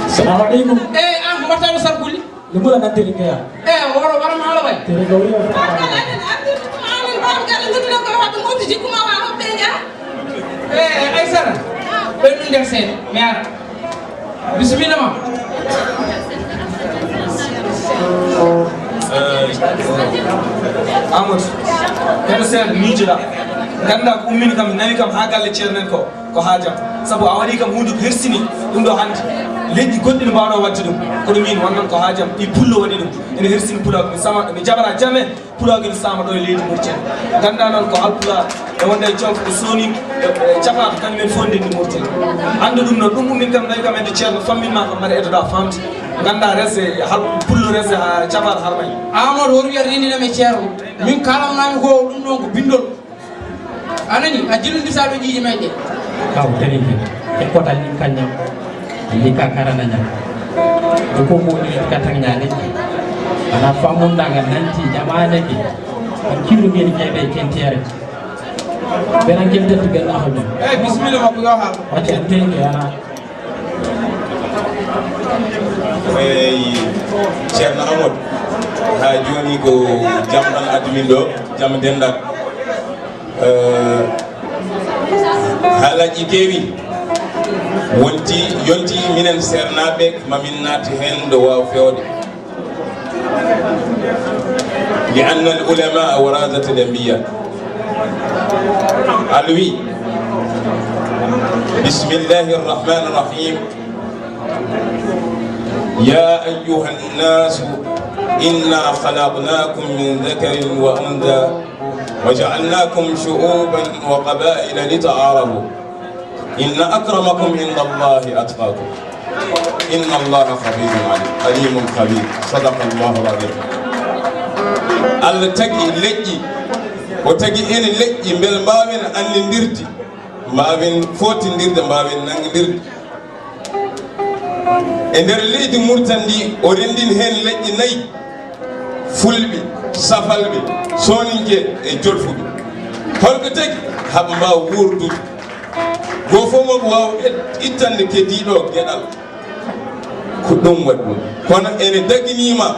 Salamu aleykum. Eh, an ko mbaɗɗaa ɗo Sarkuli? Limula nan tiri kaya. Eh, woro, woro ma haala bay. Tiri gawri o. An, an, an, an, an, Baaba Galle, ngoni ɗo ko haɗa mofti jikku ma, wa hoɓɓe ña. Eh, eh, Aysata. Ɓen ɗum nder seeɗa. Mi ara. Bisimilla ma. Eh, Amadou, heɗo seeɗa miijoɗa. Ganda ko ummini kam, nawi kam ha galle ceerno en ko, ko haajam. Sabu a waɗi kam hunde ko hersini ɗum ɗo hannde. Leƴƴi goɗɗi no mbawno wadde ɗum. Kono min wonnon ko haajam. Ɗi pullo waɗi ɗum. Ene hersini pulaar, mi sama, mi jaɓata jamais. Pulaagu ene saama ɗo e leydi Mauritanie. Nganndaa noon ko Haalpulaar, e wonde e Joof, e Soonin, e, e Capaar, kañum en fof ndenndi Mauritanie. Anndu ɗum noon, ɗum ummin kam, nawi kam hedde ceerno, fammin ma kam mbaɗa eddoɗaa famde. Nganndaa rese, hal, pullo rese, haa Capaar harmay. Amadou, woto wiyat renndinam e ceerno. Min kalamnami ko ɗum ɗon ko binndol. A nani, a jillondirta ɗo ƴiiƴe men ɗe. Kaw, teri ke. E kotal ɗin kañum. Lika karana ñam. Ko ko mo ni ka tang ñane. Ana famun daga nanti jamaane ke. An kiru ngeen jeebe kentere. Benan kel tettu ben ahol. Eh, bismillah, ma ko yo haal. Wacce an teri ke ana. Eyi, Ceerno Amadou, haa jooni ko jam tan addi min ɗo, jam denndaangal. Eh, haalaaji keewi, wonti, yonti minen seernaaɓe, ma min naati heen ɗo waawa feewde. لأن العلماء ورثة الأنبياء. Alwi. بسم الله الرحمن الرحيم. يا أيها الناس إنا خلقناكم من ذكر وأنثى وجعلناكم شعوبا وقبائل لتعارفوا. إن أكرمكم عند الله أتقاكم. إن الله خبير عليم. عليم خبير. صدق الله العظيم. Allah tagi leƴƴi, o tagi en leƴƴi, mbele mbaawen anndirde, mbaawen footindirde, mbaawen nanngindirde. E nder leydi Mauritanie ndi, o renndini heen leƴƴi nayi, Fulɓe, Safalɓe, Sooninke e Jolfuɓe. Holko tagi? Haɓe mbaawa wuurdude. Goo fof mo waawa et-, ittande kediiɗo geɗal. Ko ɗum waɗi ɗum. Kono ene daginiima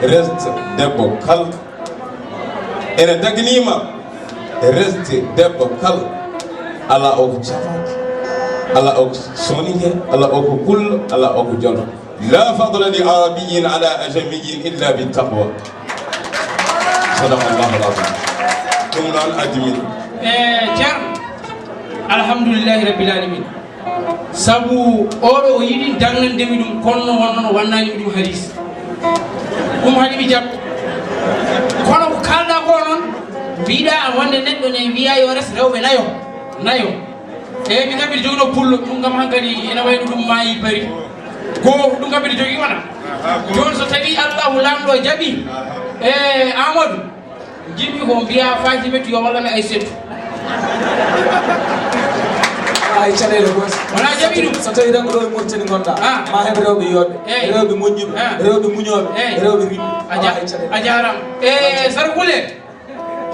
resta debbo kala. Ene dagnima resde debbo kala, ala o ko cafaak, ala o ko soninke, ala o ko pullo, ala o ko jollo. La fadla li arabiyyin ala ajamiyyin illa bi taqwa. Sadaqallahu al-azim. Ɗum noon addi min. E Ceerno, alhamdulillahi rabbil alamin. Sabu oɗo o yiɗi dagnande mi ɗum, kono wonno no wannani mi ɗum hadis. Ɗum haɗi mi jaɓ. Kono ko kalɗa ko noon, mbiɗa wonde neɗɗo ne wiya yo res rewɓe nayo. Nayo. Eyyi, min kam mbiɗa jogino pullo, ɗum kam hankadi ene wayno ɗum maayi bari. Go, ɗum kam mbiɗa jogi wona. Joni so tawi Allahu Laamɗo jaɓi, e Amadou, jiɗmi ko mbiya Fatimatu yo wallane Aysatu. Ay caɗeele gos. Wona jaɓi ɗum. So tawi tan ko ɗo e Mauritanie ngonɗa, ah, ma heɓ rewɓe yooɓe, eh, rewɓe moƴƴuɓe, eh, rewɓe muñooɓe, eh, rewɓe riɓɓe. A ja-, ay caɗeele. A jaaraama. E Sarkulle.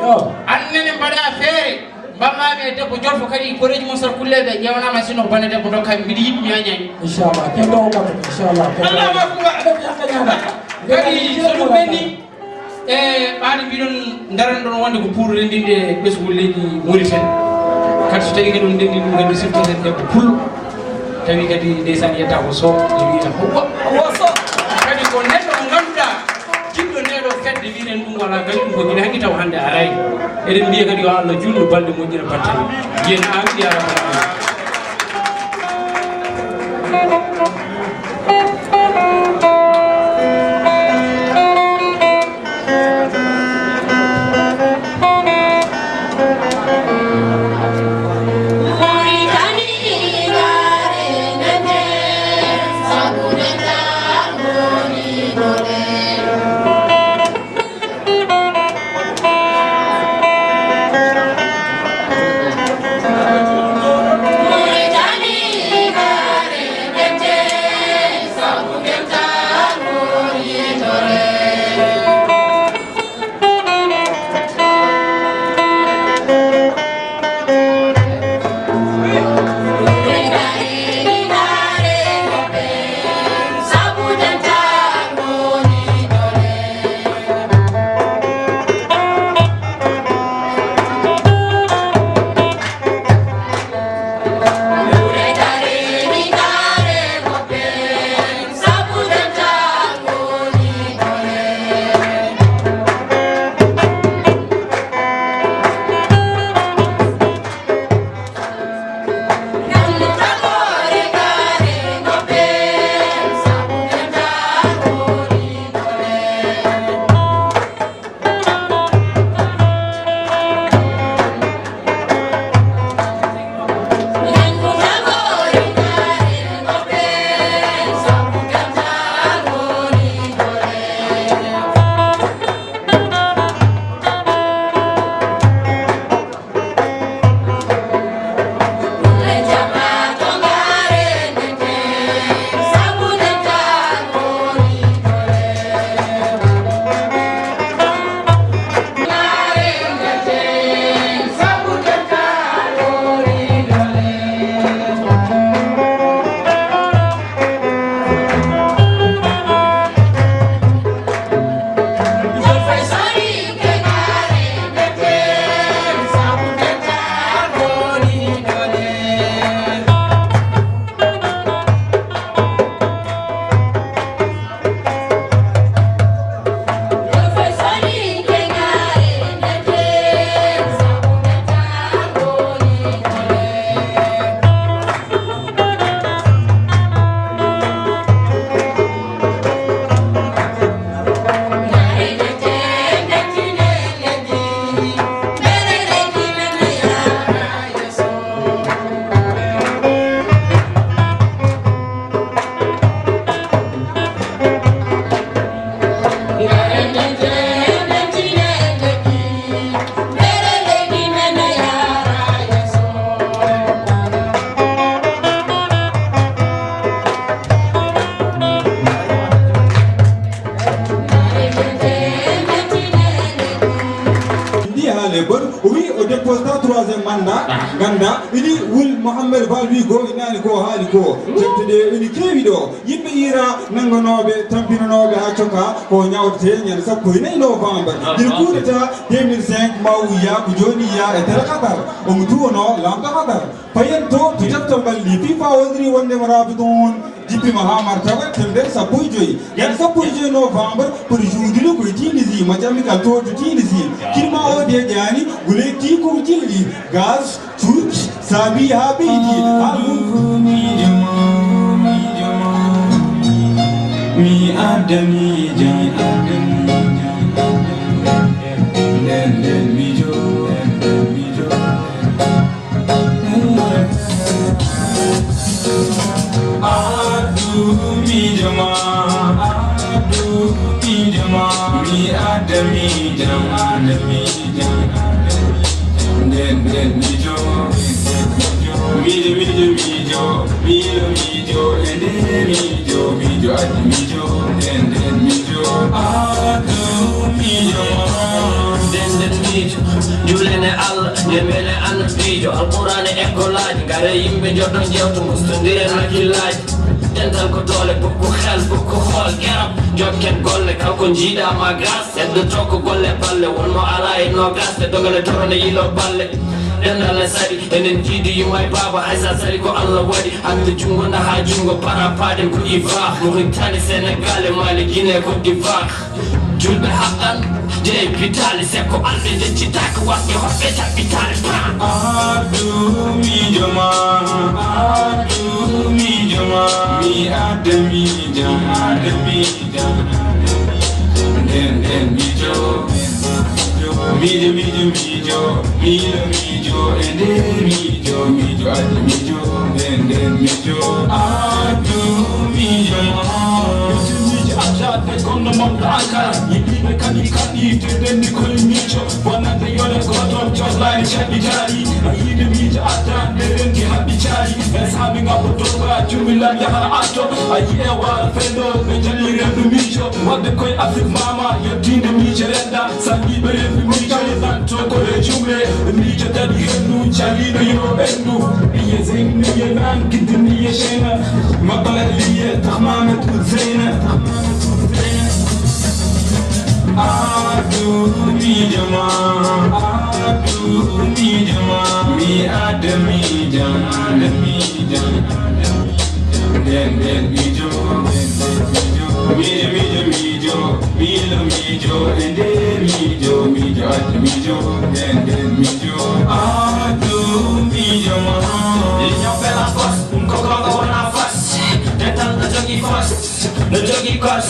Yo. An nene mbaɗa feere, mballami e debbo jolfo kadi, koreeji mon Sarkulle ɓe ƴeewnama, sinno ko bane debbo dokka, mbiɗa yiɗi mi añani. Inchallah, kendo o kam, inchallah, kendo. Allahu akbar. Aɗa fi hakka ñaama. Kadi so ɗum ɓenni, e ɓaade mbiɗon, ndaran ɗon wonde ko pour renndinde ɓesngu leydi Mauritanie. Kadi so tawi kadi on ndenndi ɗum, nganndi siftoten debbo pullo. Tawi kadi ndeysaan yetta ko Sow, ɓe wiyata ko Wa-, Wa Sow. Kadi ko neɗɗo mo ngannduɗaa, jiɗɗo nde ɗo fedde, mbiɗen ɗum wala gañi ɗum ko gila hanki taw hannde araani. Eɗen mbiya kadi yo Allah juutnu balɗe moƴƴina battane. Yen amin ya rabbal alamin. Haale bon, o wi o déposata troisième mandat. Ganda ini wul Mohammed Bal wi go inani ko haali ko. Tebte ɗe ini kewi ɗo. Yimɓe ira nanganooɓe, tampinanooɓe haa coka ko ñawdete ñande sappo e nayi novembre. Ina kuudeta deux mille cinq ma wiya ko jooni ya e nder Qatar. Omo duwono lamɗo Qatar. Payen to, to defto ɓalli, FIFA woniri wonde mo Rabidun. Jippima haa martaba temedere sappo e joyi. Ñande sappo e joyi novembre, pour juudude ko e Tunisi, mo jammi kal to to Tunisi. Kirma o de jaani, gule ti ko jilli, gaz, cuuc, saabi haa ɓeydi, haa ɗum. Mi adda miijo, nden nden miijo, nden nden miijo. Addu miijo ma, addu miijo ma, mi adda miijo, adda miijo, nden nden miijo, miijo, miijo, miijo, miijo, miijo, e nde miijo, miijo, addi miijo, nden nden miijo, addu miijo ma. Nden nden miijo, juulene Allah, nde mbele annabiijo, Alquraan e ekkolaaji, ngare yimɓe njoddo jewto, mustondiren hakkillaaji. Dental ko doole, bukko xel, bukko xool, geram, jokken golle, kanko njiiɗa ma gas, heddoto ko golle balle, won mo alaa e noogas, e dogale toro ne yilo balle. Dental e sari, enen jiidi yumma e baaba, hay sa sari ko Allah waɗi, hande junngo nda haa junngo, para paden ko iva, Mauritanie, Sénégal, e Mali, Guinée, Côte d'Ivoire. Julɓe haqqan, jeyi bitaali, sekko alɓe ndeccitaaka, waɗɓe hoɓɓe taɓɓitaali, pra. Addu miijo ma, addu miijo ma, mi adda miijo, adda miijo, nden nden miijo, miijo, miijo, miijo, miijo, miijo, e nde miijo, miijo, addi miijo, nden nden miijo, addu miijo ma. Miijo adda. Kono mon ɗo Ankara, yiɗiiɓe kadi kadi, te denndi koye miijo, wonande yole gooto, joslaani caɗɗi jaari. A yiide miijo adda, nde renndi haɓɓi caari. E saabi ngam o doga, jummi lam yaha arto. A yi'e waara fenndo, ɓe jalli renndu miijo. Waɗde koye Afrik maama, yettiinde miijo rennda. Salliiɓe renndu miijo, lanto ko e jumle. Miijo daɗi hendu, jaliiɗo yo ɓenndu. Ɓiye Zeynu ye naan, giddi ni ye Seyna. Maɓɓe liye, tax Mamet Zeyna. Addu miijo ma, addu miijo ma, mi adda miijo, adda miijo, nden nden miijo, miijo, miijo, miijo, miijo, miijo, e nde miijo, miijo, adda miijo, nden nden miijo, addu miijo ma. Ñawɓe la force, ɗum ko gonga wona force, dental no jogii force. No jogii kos,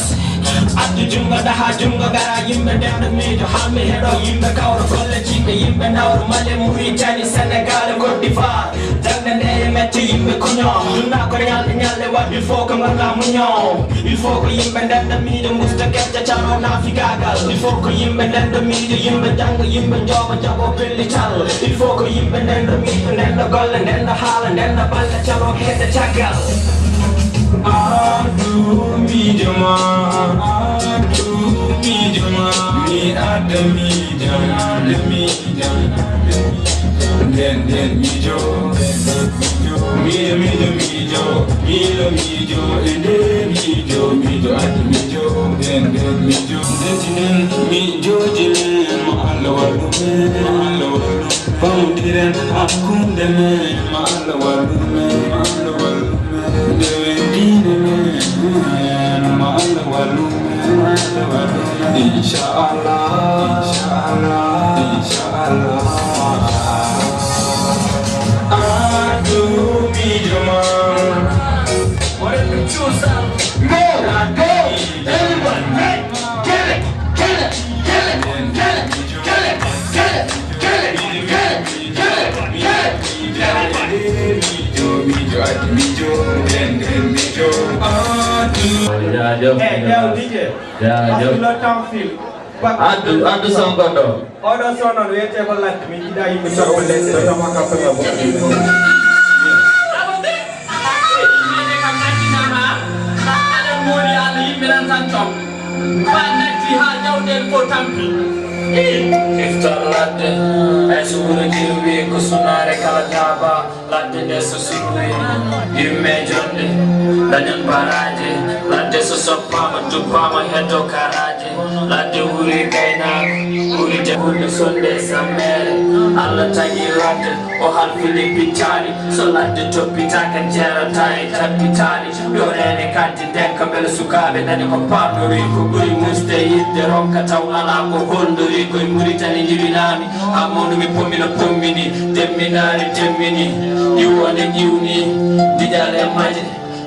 addu junngo, daha junngo, gara yimɓe ndendo miijo, haa mi heɗo yimɓe kawro golle jiɗɗe, yimɓe ndawro Mali, Mauritanie, Sénégal, Côte d'Ivoire. Jannde nde e mette yimɓe kuño, dunna ko ñalɗe ñalɗe waɗi, il faut que ngonɗa muño. Il faut que yimɓe ndendo miijo, mbusta kecce, caro naafigaagal. Il faut que yimɓe ndendo miijo, yimɓe jannga, yimɓe njooɓa, jaɓo pellital. Il faut que yimɓe ndendo miijo, ndendo golle, ndendo haala, ndendo balle, caro hedde caggal. Addu miijo ma, addu miijo ma, mi adda miijo, adda miijo, nden nden miijo, miijo, miijo, miijo, miijo, miijo, e nde miijo, miijo, adda miijo, nden nden miijo. Ndentinen miijooji men, ma Allah wallu men, ma Allah wallu men. Pamondiren hakkunde men, ma Allah wallu men, ma Allah wallu men. Ndewen diine men, ma Allah wallu men, ma Allah wallu men. Inshallah, inshallah, inshallah. Addu miijo ma. What is the true sound? No, no, everyone, hey, kill it, kill it, kill it, kill it, kill it, kill it, kill it, kill it, kill it, kill it. Jaajëf. Eh, yow, D J. Jaajëf. Parce que le temps file. Addu, addu son goɗɗo. Oɗo son noon wiyetee ko Lat, min njiɗaa yimɓe cofta leydi, so tawii kam ko Aɗa mooli Allah, yimɓe nan tan coob. Ba natti haa jawɗeele fof tampi. Iftar ladde, hay so wuro jirwi ko sunaare kala jaaba. Ladde nde so suuwi, yimme jonde, dañon baraaje. Ladde so soppaama, duppaama, heddo karaaje. Ladde wuri gaynaaka, wuri de hulɓe sonde e sammeere. Allah tagi ladde, o halfini pittaali. So ladde toppitaaka, jeerata e tappitaali. Yo reene kaddi ndenka, mbele sukaaɓe daña ko paamdori. Ko ɓuri musde yiɗde ronka, taw alaa ko honndori. Koye Muritani njibinaami, haa mawnumi pommina pommini, temminaari temmini, ƴiwonde ƴiwni, diƴal e maje,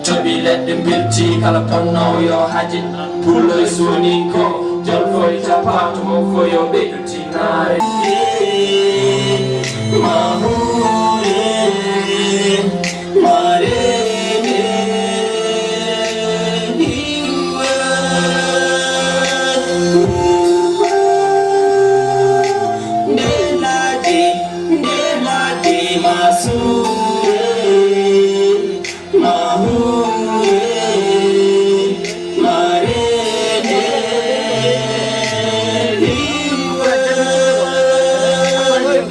coɓi leɗɗe mbirti, kala bonnoowo yo haje, pullo e sooninko, jolfo e capaato, mofo yo ɓeydu tinaare. Mahuure, mareene, iwa, uwa, nde ladde, nde ladde masuure, mahuure, mareene, iwa,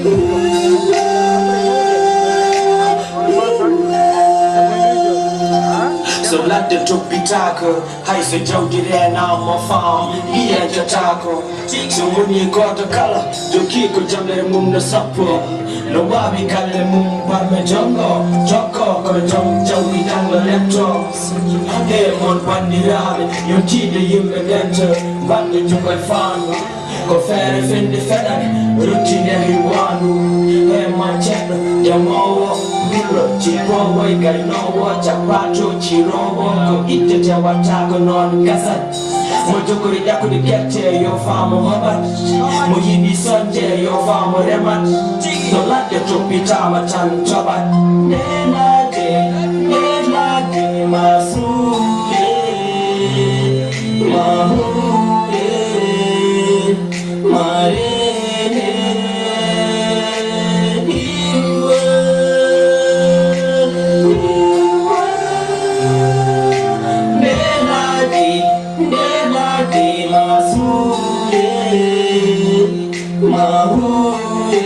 uwa. So ladde toppitaaka, hay so jawdi reenaama, faam yiyanjataako. So woni gooto kala jogii ko jamlere mum no sappo, no waawi galle mum barme jonngo, jokko kono jom jawdi janngo letto. He mon banndiraaɓe, yontiinde yimɓe ndenta, mbaɗde juɓɓe faandu. Ko feere fende feɗani, ruttinde hiwaandu. He ma ceɗɗo, demoowo, pullo, jippoowo, e gaynoowo, jabbaato, ciroowo, ko ittete wattaako noon gasat. Mo jogori ƴakkude gerte, yo faamu hoɓat. Mo yiɗi sonde, yo faamu remat. So ladde toppitaama tan toɓat. Nde ladde, nde ladde ma suuɗe, ma huuɗe, ma reene, iwa, iwa. Nde ladde, nde ladde ma suuɗe, ma huuɗe,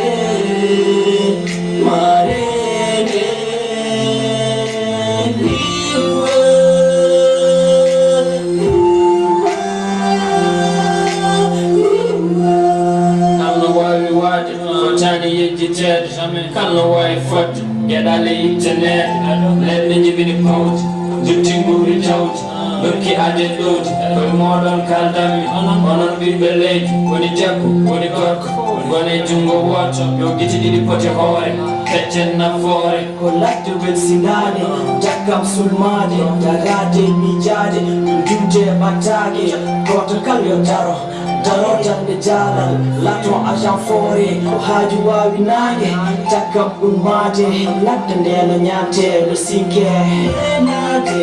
ma reene, iwa, iwa, iwa. Kala no waawi waade, fotaani yejjiteede. Kala no waawi fodde, geɗal e itte neeɓe. Leɗɗe njibini pawdi, njutti nguuri jawdi, ndokki aade ɗowdi. Koye mooɗon kaaldanmi, onon ɓiɓɓe leydi, woni debbo, woni gorko, ngone junngo wooto, yo gite ɗiɗi poti hoore, peccen nafoore. Ko ladde welsindaande, jakkam sulmaade, daraade miijaade, ɗum diwde ɓattaake, gooto kala yo daro, daro darnde jaalal, lato agent foore, ko haaju waawi naange, jakkam ummaade, ladde nde no ñaante, no sinke. Naade,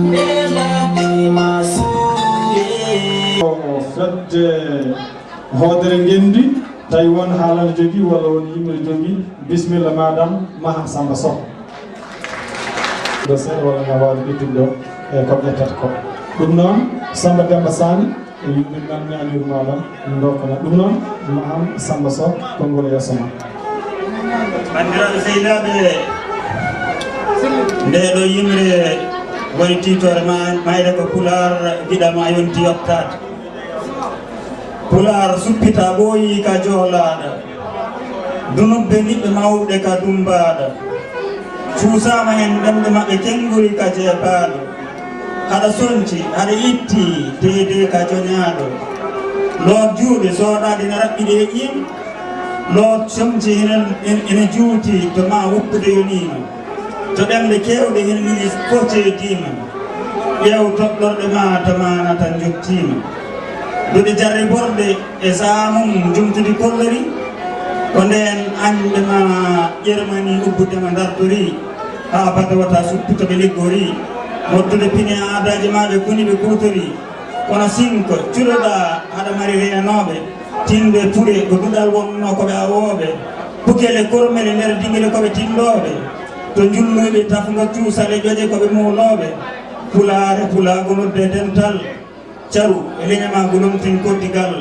nde ladde ma suuɗe. Ko fedde hoodere ngenndi, tawi won haalana jogii walla won yimre jogii, bisimilla madame Maha Samba Sow. Ɗo seeɗa walla nga waawi ɓittude ɗo e ko ƴettata ko. Ɗum noon, Samba Demba Sani, e yimɓe nan ñaanir madame, ɗum ɗo kono ɗum noon, Maha Samba Sow, konngol yeeso ma. Banndiraaɓe sehilaaɓe, ndee ɗo yimre waɗi tiitoore ma, mayre ko Pulaar, giɗo ma yonti yottaade. Pulaar suppitaa ɓooyii ka joolaaɗo, dunubbe niɓɓe mawɗe ka dummbaaɗo, cuusaama heen ɗemɗe maɓɓe kennguri ka jeebaaɗo, haɗa sonci, haɗa itti, deedee ka joñaaɗo, loot juuɗe sooɗaaɗe ina raɓɓiɗi e ƴiiƴam, loot comci ina, ina juuti to maa woppude yoniino. To ɗemɗe keewɗe heen milis fof ceediima, ƴeew toɗɗorɗe ma to maana tan njottiima. Duɗe jarriborɗe e sahaa mum njumtudi kollori, ko ndeen añɓe ma ƴermani ubbudema ndartori, haa bada wata suppu to ɓe liggori, mottude pine aadaaji ma ɓe kuni ɓe kuutori. Kono sinko cuɗoɗaa aɗa mari reenooɓe, tinɓe puɗe ko duɗal wonnoo ko ɓe awooɓe, pukele kormele nder dingile ko ɓe tinndooɓe, to njulluɓe tafngo cuusale ƴoƴe ko ɓe muulooɓe, pulaare pulaagu nodde dental, caru e leñamaagu lomtin koddigal,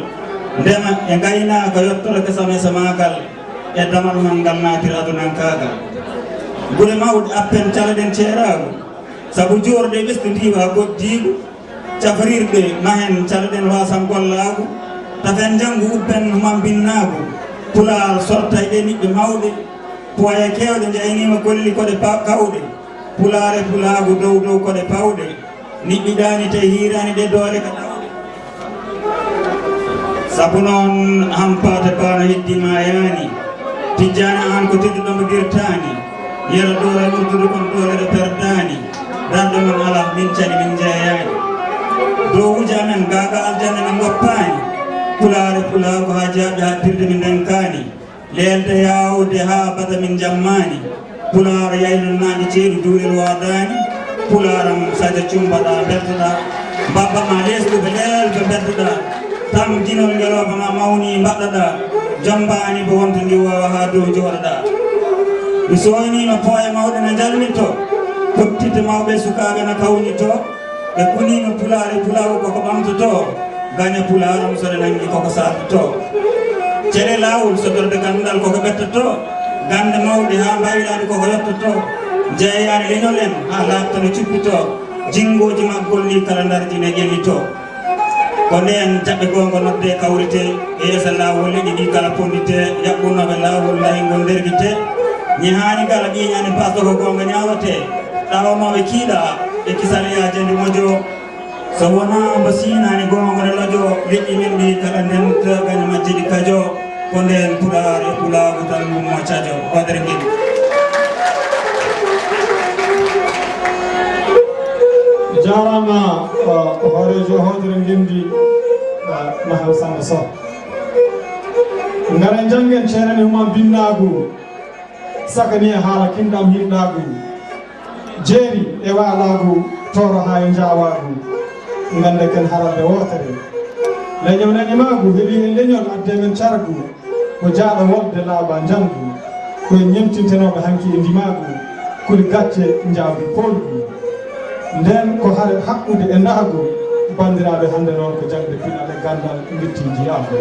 Ndema e ngaynaaka yottora kesam e samaagal e damal man ngal naatir adunankaagal. Gure mawɗe appen calaɗen ceeraagu, sabu joorɗe ɓesdu ndiwa goɗdiigu, cafrirɗe mahen calaɗen wasan gollaagu, tafen njanngu ubben humambinnaagu, Pulaar sortay ɗe niɓɓe mawɗe, puwaye keewɗe njayniima golli koɗe pa-, kawɗe, Pulaar e Pulaagu dow dow koɗe pawɗe, niɓɓiɗaani te hiiraani ɗe doole ka tawɗe. Sabu noon hampaate paano heddi maayaani, tijjaani aan ko tedduɗo mo dirtaani, yero doole murtudu kon doole ɗo perdaani, darɗe mon alaa min cani min njeeyaani. Dow wuje amen gaaga aljanna min ngoppaani, Pulaar e Pulaagu haa jaaɓi haa dirde min ndenkaani. Leelde yaawde haa bada min jammaani. Pulaar yaynanaani ceeɗu juurel waadaani. Pulaar am sadio cumbaɗa beltoɗa. Mbabba ma leesɗuɓe leelɓe beddoɗa. Tam dinol ngelooba ma mawni mbaɗɗoɗa. Jombaani bo wonto ndi waawa haa dow jooɗoɗa. Mi sooyniima pooye mawɗe na njalmito. Pottitte mawɓe sukaaɓe na kawnito. Ɓe kuniima Pulaar e Pulaagu koko ɓamtotoo, gane Pulaar am so ɗe nanngi koko saaltotoo. Cele laawol sodorde ganndal koko ɓettotoo, gannde mawɗe haa mbaylaade koko yottotoo, jeeyaani leñol en haa laaɓta no cuppitoo, jinngooji maggol ni kala ndarji ne ƴellitoo. Ko ndeen jaɓɓe goonga noddee kawritee, e yeeso laawol leƴƴi ɗi kala ponnditee, yaɓɓunooɓe laawol ndayngol ndergitee, ñehaani kala ɓiiñaani baasɗo ko goonga ñaawetee, ɗawanooɓe kiiɗa e kisal yaajeende mojo. So wonaa mbo siinaani goonga ne lojo, leƴƴi men ɗi kala ndenta, gane majje ɗi kajo, ko ndeen Pulaar e Pulaagu tan mum mo cajo, hoodere ngel. Jaaraama, uh, hooreejo hoodere ngenndi, uh, Mahal Samba Soh. Ngara njanngen ceerani huma binnaagu, sakani e haala kinɗam hinɗaagu. Jeeri e waalaagu, tooro haa e njaawaagu. Ngannde ken haralde wootere. Leñol nanimaagu, heɓi e leñol adde men cargu. Ko jaaɗo wolde laaɓa njanngu. Ko en ñemtintenooɓe hanki e ndimaagu. Kuli gacce njaabi poolgu. Ndeen ko hare haɓɓude e ndaagu. Banndiraaɓe, hannde noon ko jaŋde pinal e ganndal ngitti njiyaagu.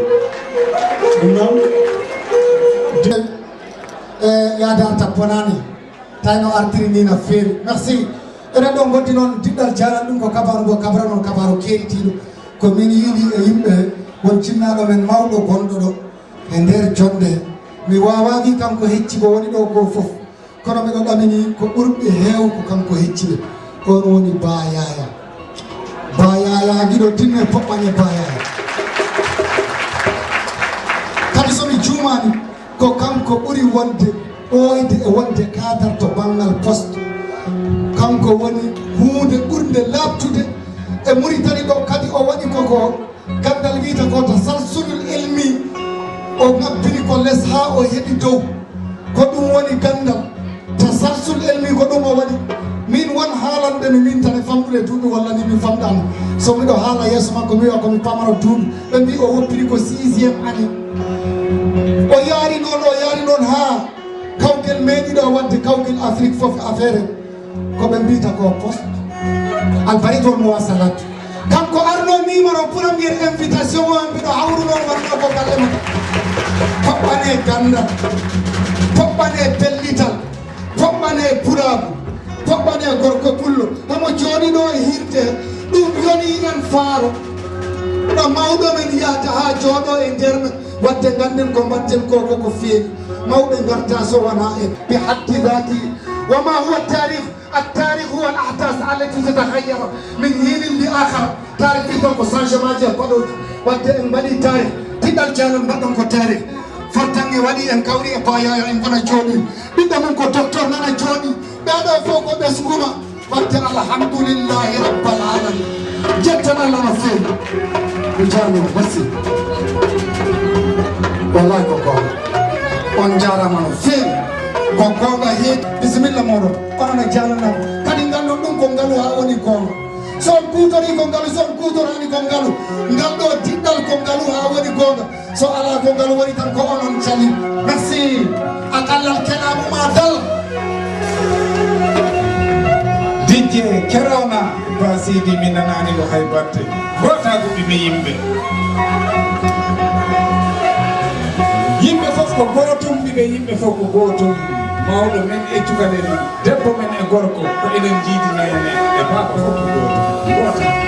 Ɗum noon, de- E yaadaar tapponaani, tawi no artiri ni na feewi. Merci. Eɗen ɗo ngoddi noon diɗɗal jaalal, ɗum ko kabaaru mo kabra noon, kabaaru keeritiiɗo. Ko min yiɗi e yimɓe, won jinnaaɗo men mawɗo gonɗo ɗo e nder jonde. Mi waawaa wi kanko hecci ko woni ɗo ko fof. Kono miɗo ɗamini ko ɓurɓe heew ko kanko hecci ɓe. On woni Ba Yaya. Ba Yaya, giɗo tinne poɓɓane Ba Yaya. Kadi so mi juumaani, ko kanko ɓuri wonde ɓooyde e wonde cadre to banngal poste. Kanko woni huunde ɓurnde laaɓtude e Muritani ɗo, kadi o waɗi koko ganndal wiyta ko tasalsulul ilmi. O ngabbiri ko les haa o heɓi dow. Ko ɗum woni ganndal. Tasalsul ilmi ko ɗum o waɗi. Min won haalanɓe mi min tan e famɗude duuɓi walla ni mi famɗaani. So miɗo haala yeeso makko mi wiya ko mi pamaro duuɓi. Ɓe mbi o woppiri ko sixième année. O yaari noon, o yaari noon haa kawgel meeɗiɗo waɗde kawgel Afrique fof affaire en. Ko ɓe mbiyta ko poste. Albaritoon mo wasalat. Kanko arno numéro premier invitation o, mbiɗo hawruno wonno ko galle makko. Toɓɓane ganndal, toɓɓane pellital, toɓɓane pulaagu, toɓɓane gorko pullo. Hamo jooɗi ɗo e hirde, ɗum yoni en faaro. Ɗo mawɗo men yahata haa jooɗo e nder men. Wadde ngannden ko mbaɗten ko, ko, ko feewi. Mawɓe ngarta so wonaa en. Bi haddi daati. Wa ma huwa taarikh. At-taarikh huwa al-ahdath allati tataghayyar min hiinin li akhar. Taarikh ɗin ɗon ko changement ji e baɗooji. Wadde en mbaɗi taarikh. Tiɗɗal jaalal mbaɗɗon ko taarikh. Fartaŋŋe waɗi en kawri e Ba Yaya en ngona jooɗi. Ɓiɓɓe mum ko docteur nana jooɗi. Ɓee ɗoo fof ko ɓesngu ma. Wadde alhamdulillahi rabbil alamin. Jettan Allah no feewi. Mi jaarno merci. Wallahi ko goonga. On jaaraama no feewi. Ko goonga heedi. Bisimilla mooɗon. Onon e jaalanaa. Kadi nganndon ɗum ko ngalu haa woni goonga. So on kuutorii ko ngalu, so on kuutoraani ko ngalu. Ngal ɗoo diɗɗal ko ngalu haa woni goonga. So alaa ko ngalu woni tan ko onon cali. Merci. A kallal kelaamu ma dal. Dijje kerona. Ba Sidi mi nanaani ɗo hay batte. Gootaa ko ɓiɓɓe yimɓe. Ko gootum, ɓiɓɓe yimɓe fof ko gootum. Mawɗo men e cukalel, debbo men e gorko, ko enen njiidi neene e baaba fof ko gootum. Gootum.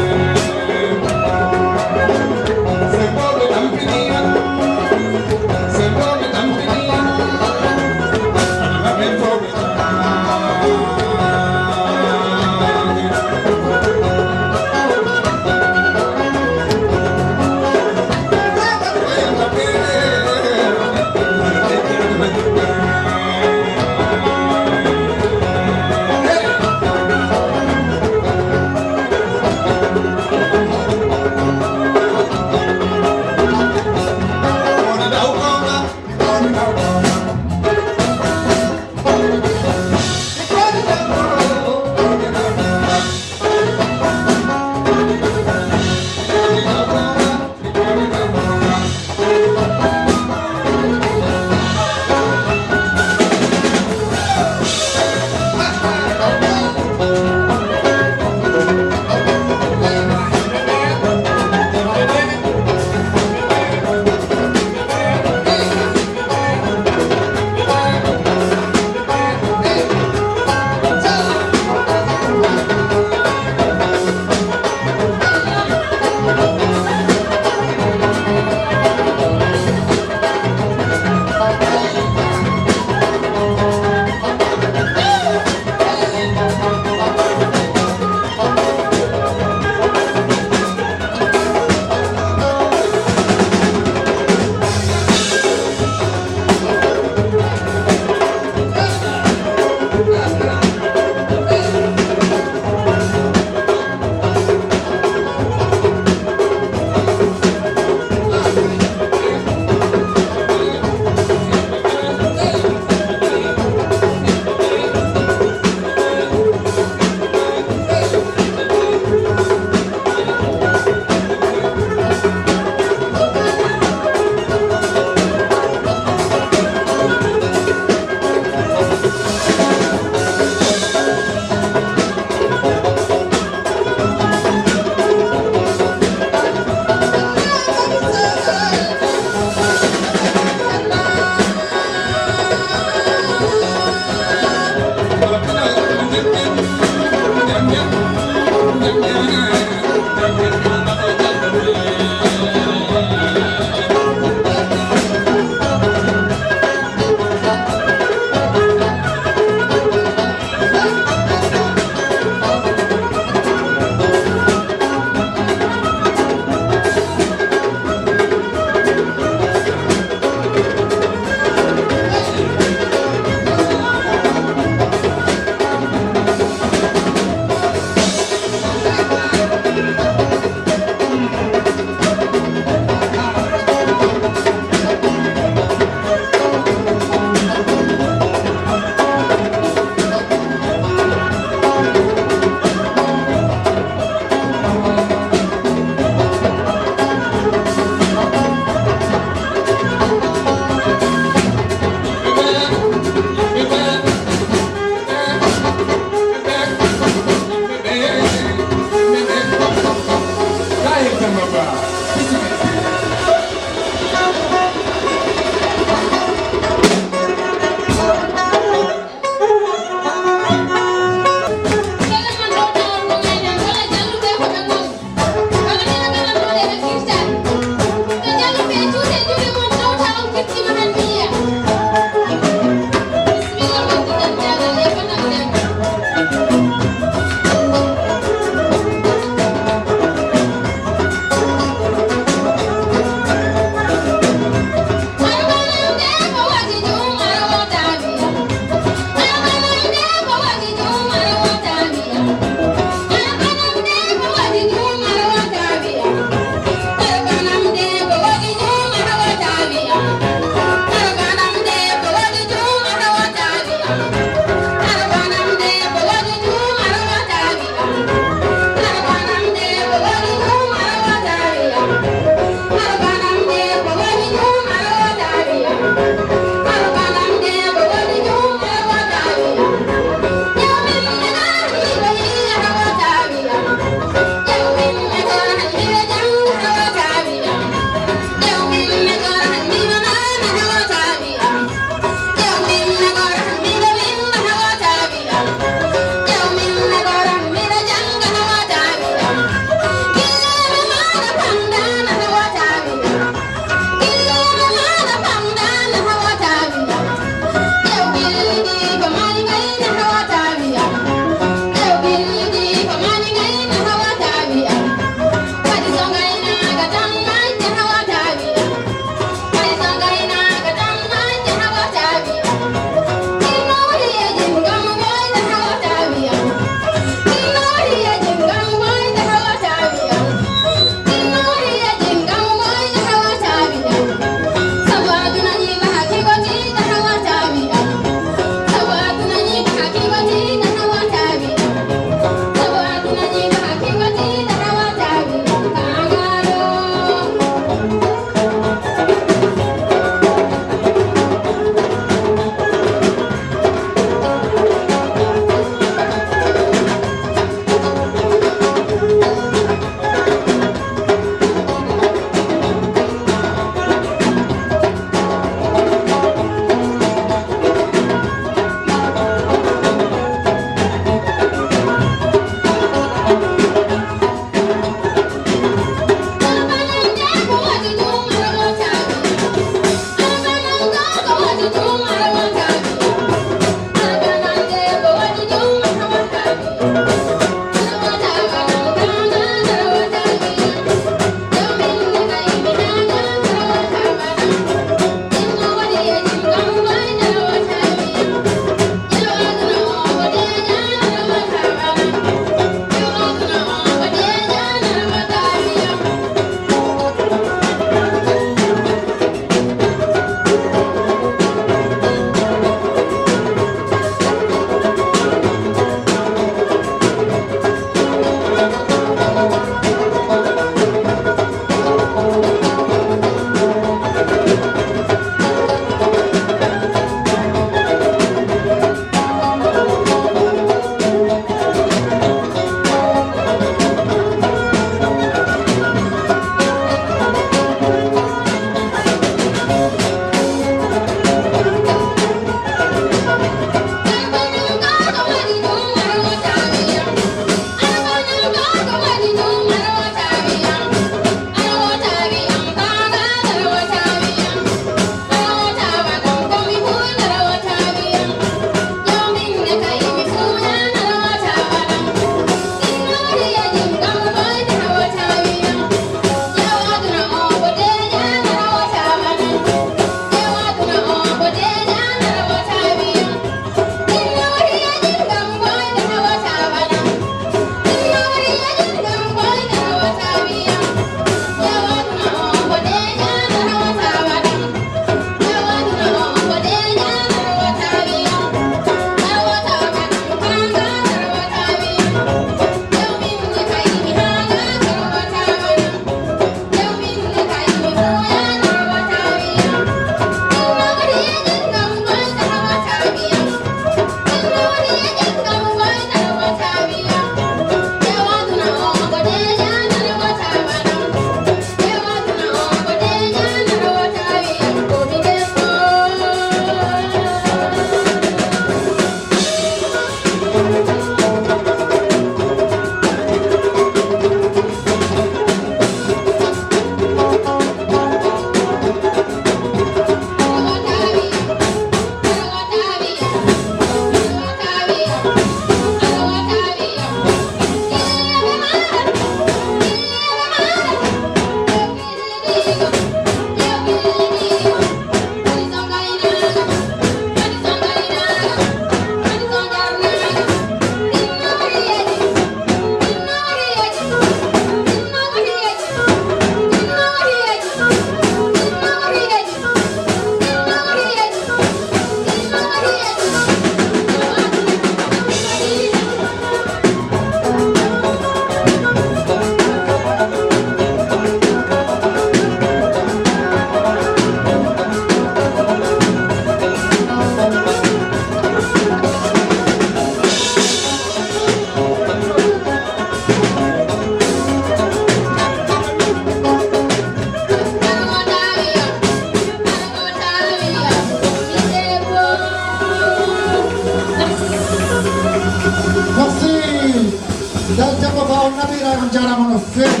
Jarama no feewi.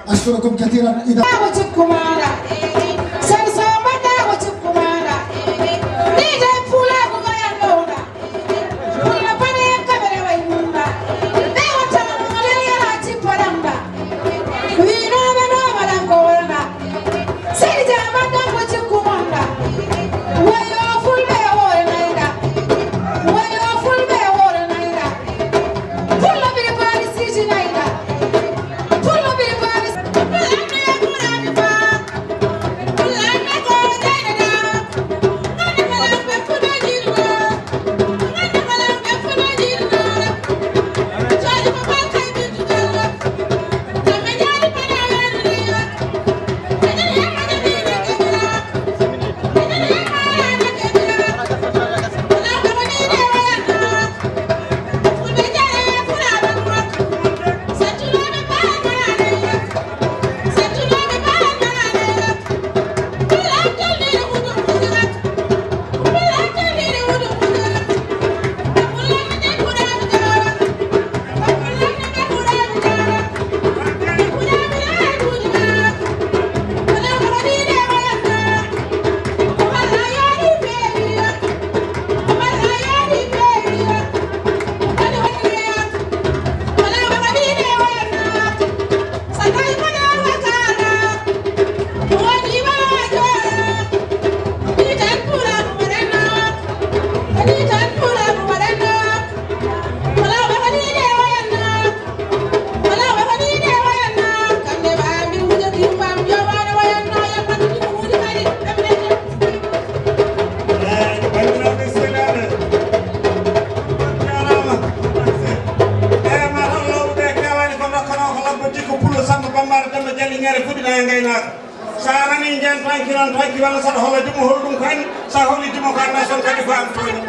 Ashkurakum kathiran. Ida. Ko cikku maɗa. Sen so mbaɗɗa ko cikku maɗa. Ni de pula ko bayan ɗowɗa. Pula pane kamere way munda. Ɓe wata mo lel yara ci paramba. Wi no ɓe no maɗan ko wona. Sey jama ɗan ko cikku monɗa. Wayo fulɓe e hoore nayɗa. Wayo fulɓe e hoore nayɗa. Fullo biri paari siiji nayɗa. Fullo biri paari. Sa nani nden tanki noon tanki walla saɗa holla dimo hol ɗum ko anni, sa holi dimo ko anna son kadi ko an tooñi.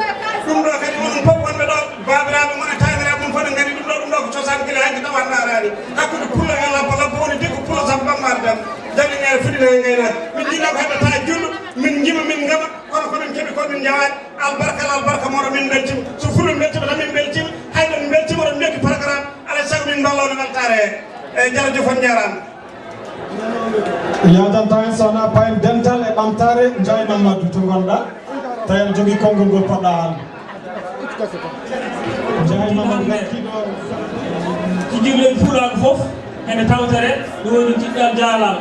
Ɗum ɗo kadi onon fof wonɓe ɗo, baabiraaɓe mon e taaniraaɓe mon fof ne ngandi ɗum ɗo, ɗum ɗo ko cosaan gila hanki tawa naaraani. Hakkude pullo e labbo, labbo woni dikko pullo sabu ɓammaade tan. Jannde ngeere fuɗi no e ngaynaaka. Min jinnoo ko heɓata julɗo, min njima, min ngama, kono ko min keɓi ko min njawaani. Albarka, albarka moɗo min mbeltima. So fulɓe mbeltima tan min mbeltima. Hay ɗon mbeltima ɗon mbelti programme. Alaa sago min mballoo no weltaare heen. Eeyi, jarajo fon njaaraama. Yaadantaa en so wonaa payen dental e ɓamtaare Njaay Mamadou to ngonɗaa, tawi aɗa jogii konngol ngol poɗɗaa haalde. Njaay Mamadou gartii ɗo. Jijirlen Fuulaagu fof ene tawtore, ɗum woni jiɗɗal jaalal.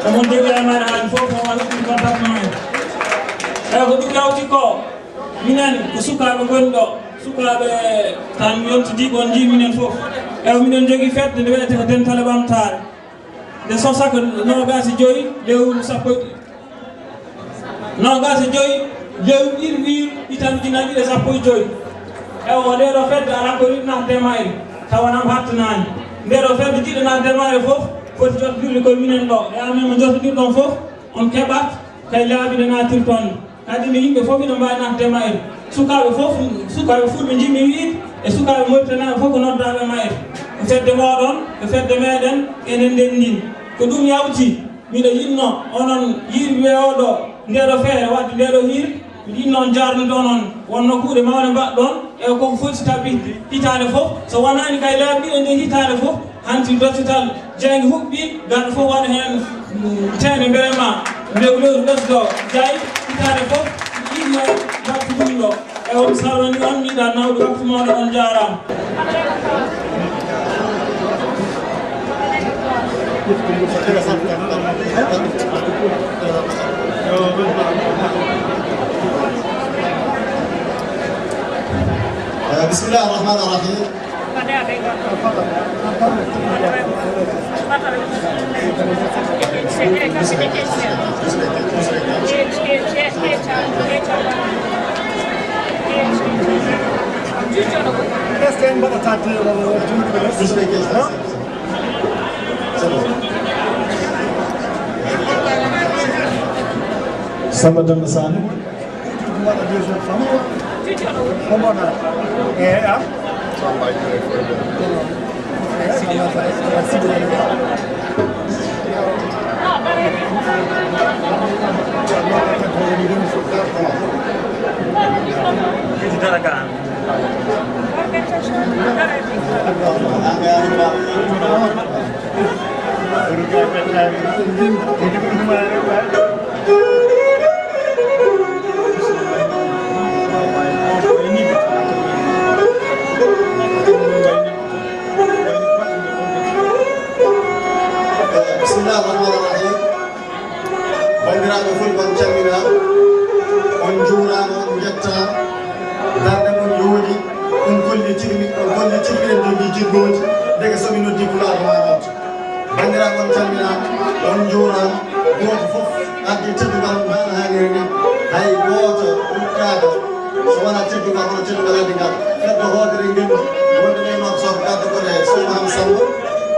E mon jogii amaare haaji fof, mo waɗa ɗum contact ma en. Eeyi, ko ɗum yawti ko, minen ko sukaaɓe ngoni ɗo, sukaaɓe tan yonti diɓon njii minen fof. Eeyi, miɗen jogii fedde nde wiyetee ko dental e ɓamtaare. Nde sosa ko noogaas e joy lewru sappo e ɗiɗi. Noogaas e joy lewru ɗiɗi wiir itan ujunaaji ɗiɗi e sappo e joy. Ewa, ndee ɗoo fedde alaa ko yiɗi naatde e mayre, tawa nam hattanaani. Ndee ɗoo fedde jiɗɗo naatde e mayre fof, foti jottondirde koye minen ɗo. E amen mo jottondirɗon fof, on keɓat kay laabi nde naatirton. Kadi mi yimɓe fof ina mbaawi naatde e mayre. Sukaaɓe fof, sukaaɓe fulɓe njiɗmi wiide, e sukaaɓe moritanaaɓe fof ko noddaaɓe e mayre. Ko fedde mooɗon, ko fedde meeɗen, enen ndenndin. Ko ɗum yawti, miɗo yiɗno onon yiɗɓe oo ɗo, ndee ɗo feere, waɗde ndee ɗo hiir, miɗo yiɗno on jaarnude onon, wonno kuuɗe mawɗe mbaɗɗon, e koko foti tabbitde hitaande fof, so wonaani kay laabi ɗiɗi e nder hitaande fof, hanti dottital jaaynge huɓɓi, garɗo fof waɗa heen, mm, teeŋre mbele ma lewru lewru ɓesdoo. Jaay hitaande fof, yiɗno waktu ɗum ɗo. E on salmini on, mi yiɗa nawde waktu mooɗon, on njaaraama. Eh, bismillah arrahman arrahim. Est-ce que en mbaɗata te-, o, o, o, Samba Demba Sané. Bismillah ar-Rahman ar-Rahim. Banndiraaɓe fulɓe, on calminaa, on njuuraama, on njettaa. Darnde mon yooɗi, on kollitirmi, on kollitirmi en jogii jiggooji, ndeke so mi noddi Pulaar ko maa noddu. Banndiraaɓe, on calminaa, on njuuraama, gooto fof addi teddungal mum haa no haaniri ni. Hay gooto rukkaaka so wonaa teddungal, kono teddungal addi ngal. Fedde Hoodere Ngenndi, wonde ɗe noon so gaddo ko e Sokhna Samba,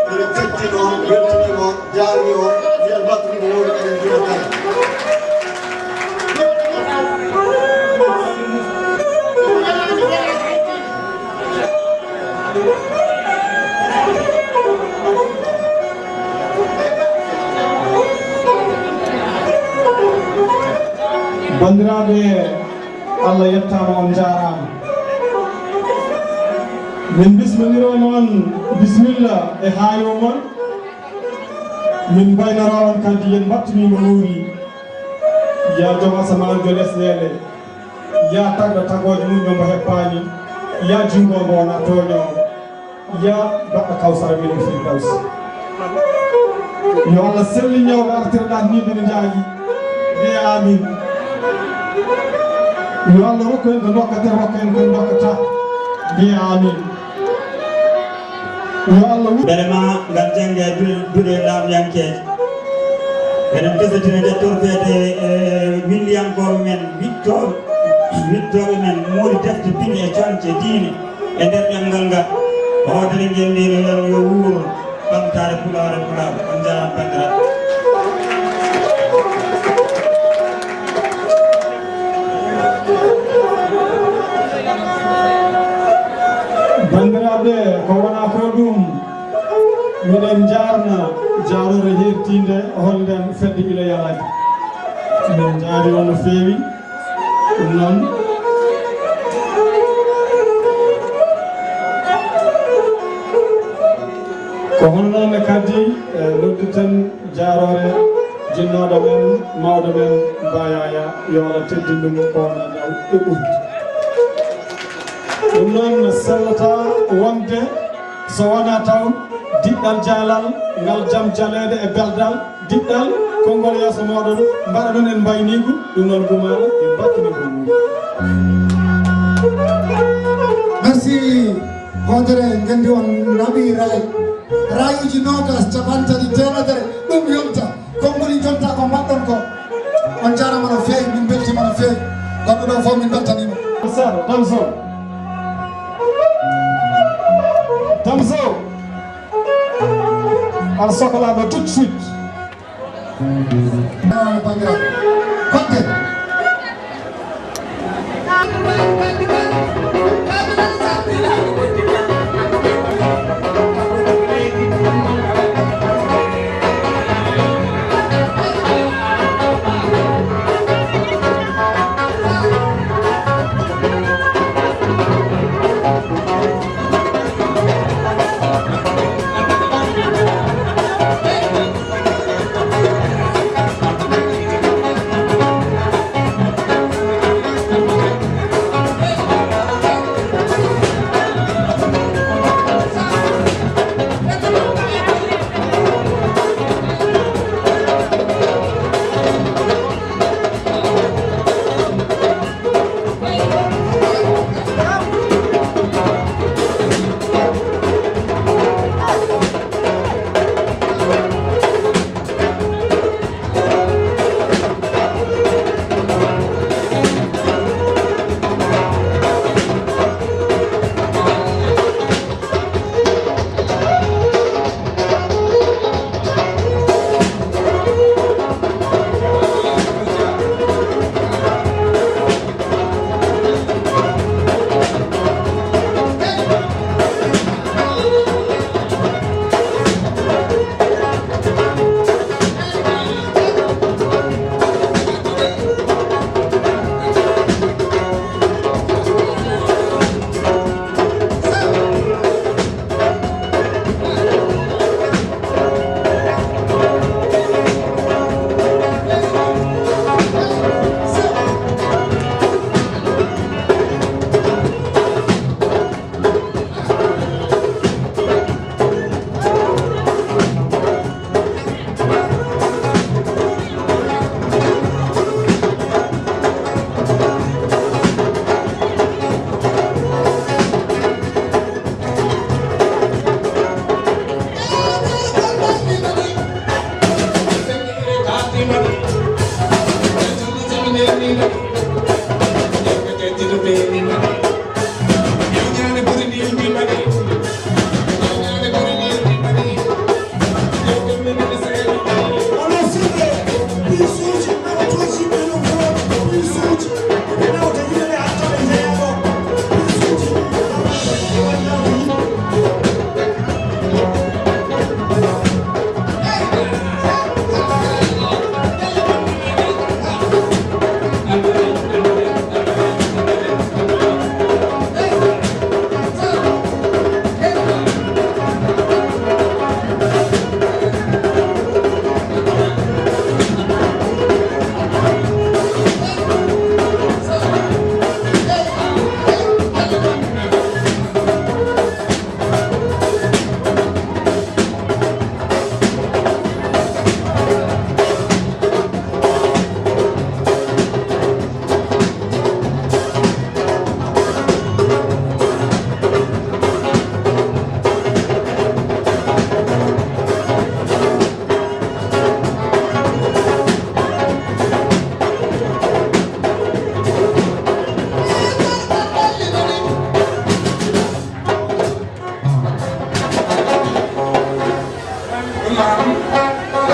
miɗo teddinoo, weltiniima, jaarniima, mbiya mbattu ɗum woni enen Fuuta kala. Banndiraaɓe, Allah yettaama, on njaaraama. Min bisminiroo noon bisimilla e haayoo mon. Min mbaynoroo on kadi, yen mbattu nii mo wuuri. Yaa joom asamaan, jo lesɗeele, yaa tagɗo tagooje mum, ñombo heppaani, yaa jinngo mbo wonaa tooñoowo, yaa baɗɗo Kawsara min Firdawsi. Yo Allah sellin ñawɓe artirɗaa nii ɓe no njaaƴi. Mbiye amiin. Yo Allah rokku en ko ndokkata, rokku en ko ndokkata. Mbiye amiin. Yo Allah wu- Mbele ma ngal jannge duɗe, duɗe laamyankeeje. Eɗen kesotina ƴettorteede e winndiyankooɓe men, wiɗtooɓe, wiɗtooɓe men, mooli defte pine e coñce diine e nder ɗemngal ngal. Hoodere Ngenndi no wiya yo wuur ɓamtaare Pulaar e Pulaar. On njaaraama banndiraaɓe. Banndiraaɓe, ko wonaa ko ɗum, miɗen njaarna jaaroore heertiinde holnden fedde ila yalaade. Min njaari on no feewi. Ɗum noon, ko hono noon ne kadi, eh, nodditen jaaroore jinnooɗo men, mawɗo men, Ba Yaya, yo Allah teddin ɗum ko wonaa ñaw e ɓurde. Ɗum noon sellata wonde so wonaa taw diɗɗal jaalal ngal, jam jaleede e beldal, diɗɗal konngol yeeso mooɗon, mbaɗa ɗon en mbayniigu, ɗum noon gumaala e mbattini ko. Merci. Hoodere Ngenndi on naɓi raay. Raayuuji noogas, capanɗe tati, teemedere, ɗum yonta. Konngol jonta ko mbaɗɗon ko. On njaaraama no feewi, min mbeltiima no feewi. Goɗɗo ɗo fof min mbeltaniima. Sir, Damso. Damso. Aɗa soklaa ɗo tout de suite. Banndiraaɓe. Fodde.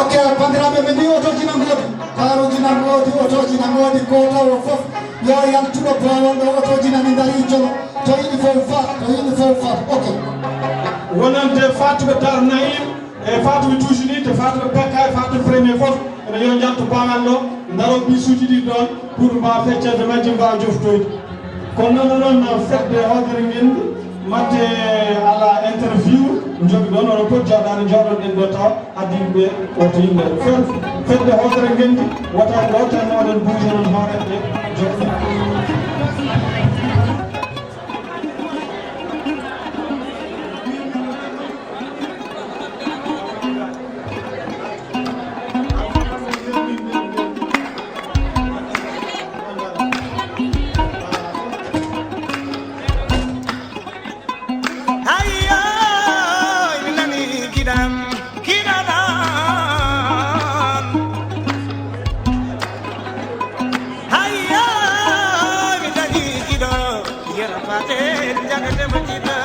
Ok, bandiraɓe, ɓe mbi otooji na ngoodi, karuuji na ngoodi, otooji na ngoodi, ko tawo fof yo yaltuɗo bowal ɗo, otooji nani dari jolo, to yiɗi fof fa, to yiɗi fof fa. Ok. Wonande Fatou Dar Naïm e Fatou Touche ni, to Fatou Bekka e Fatou Premier fof, ene yo njaltu bowal ɗo, ndaro bisuuji ɗi ɗon, pour mbawa feccede majji, mbawa joftoyde. Kono noon, noon fedde hoodere ngenndi, mbaɗte ala interview, njogi ɗon, oɗon poti jooɗaade, njooɗoɗen ɗo tawa, addi yimɓe, woto yimɓe. Fed-, fedde hoodere ngenndi, wota ɗo tan, oɗon buuji noon hooreeɓe, joɗɗe. Hayya, mi nani kiɗam, kiɗanan. Hayya, mi nani kiɗo, yera faten, jagatema kiɗo.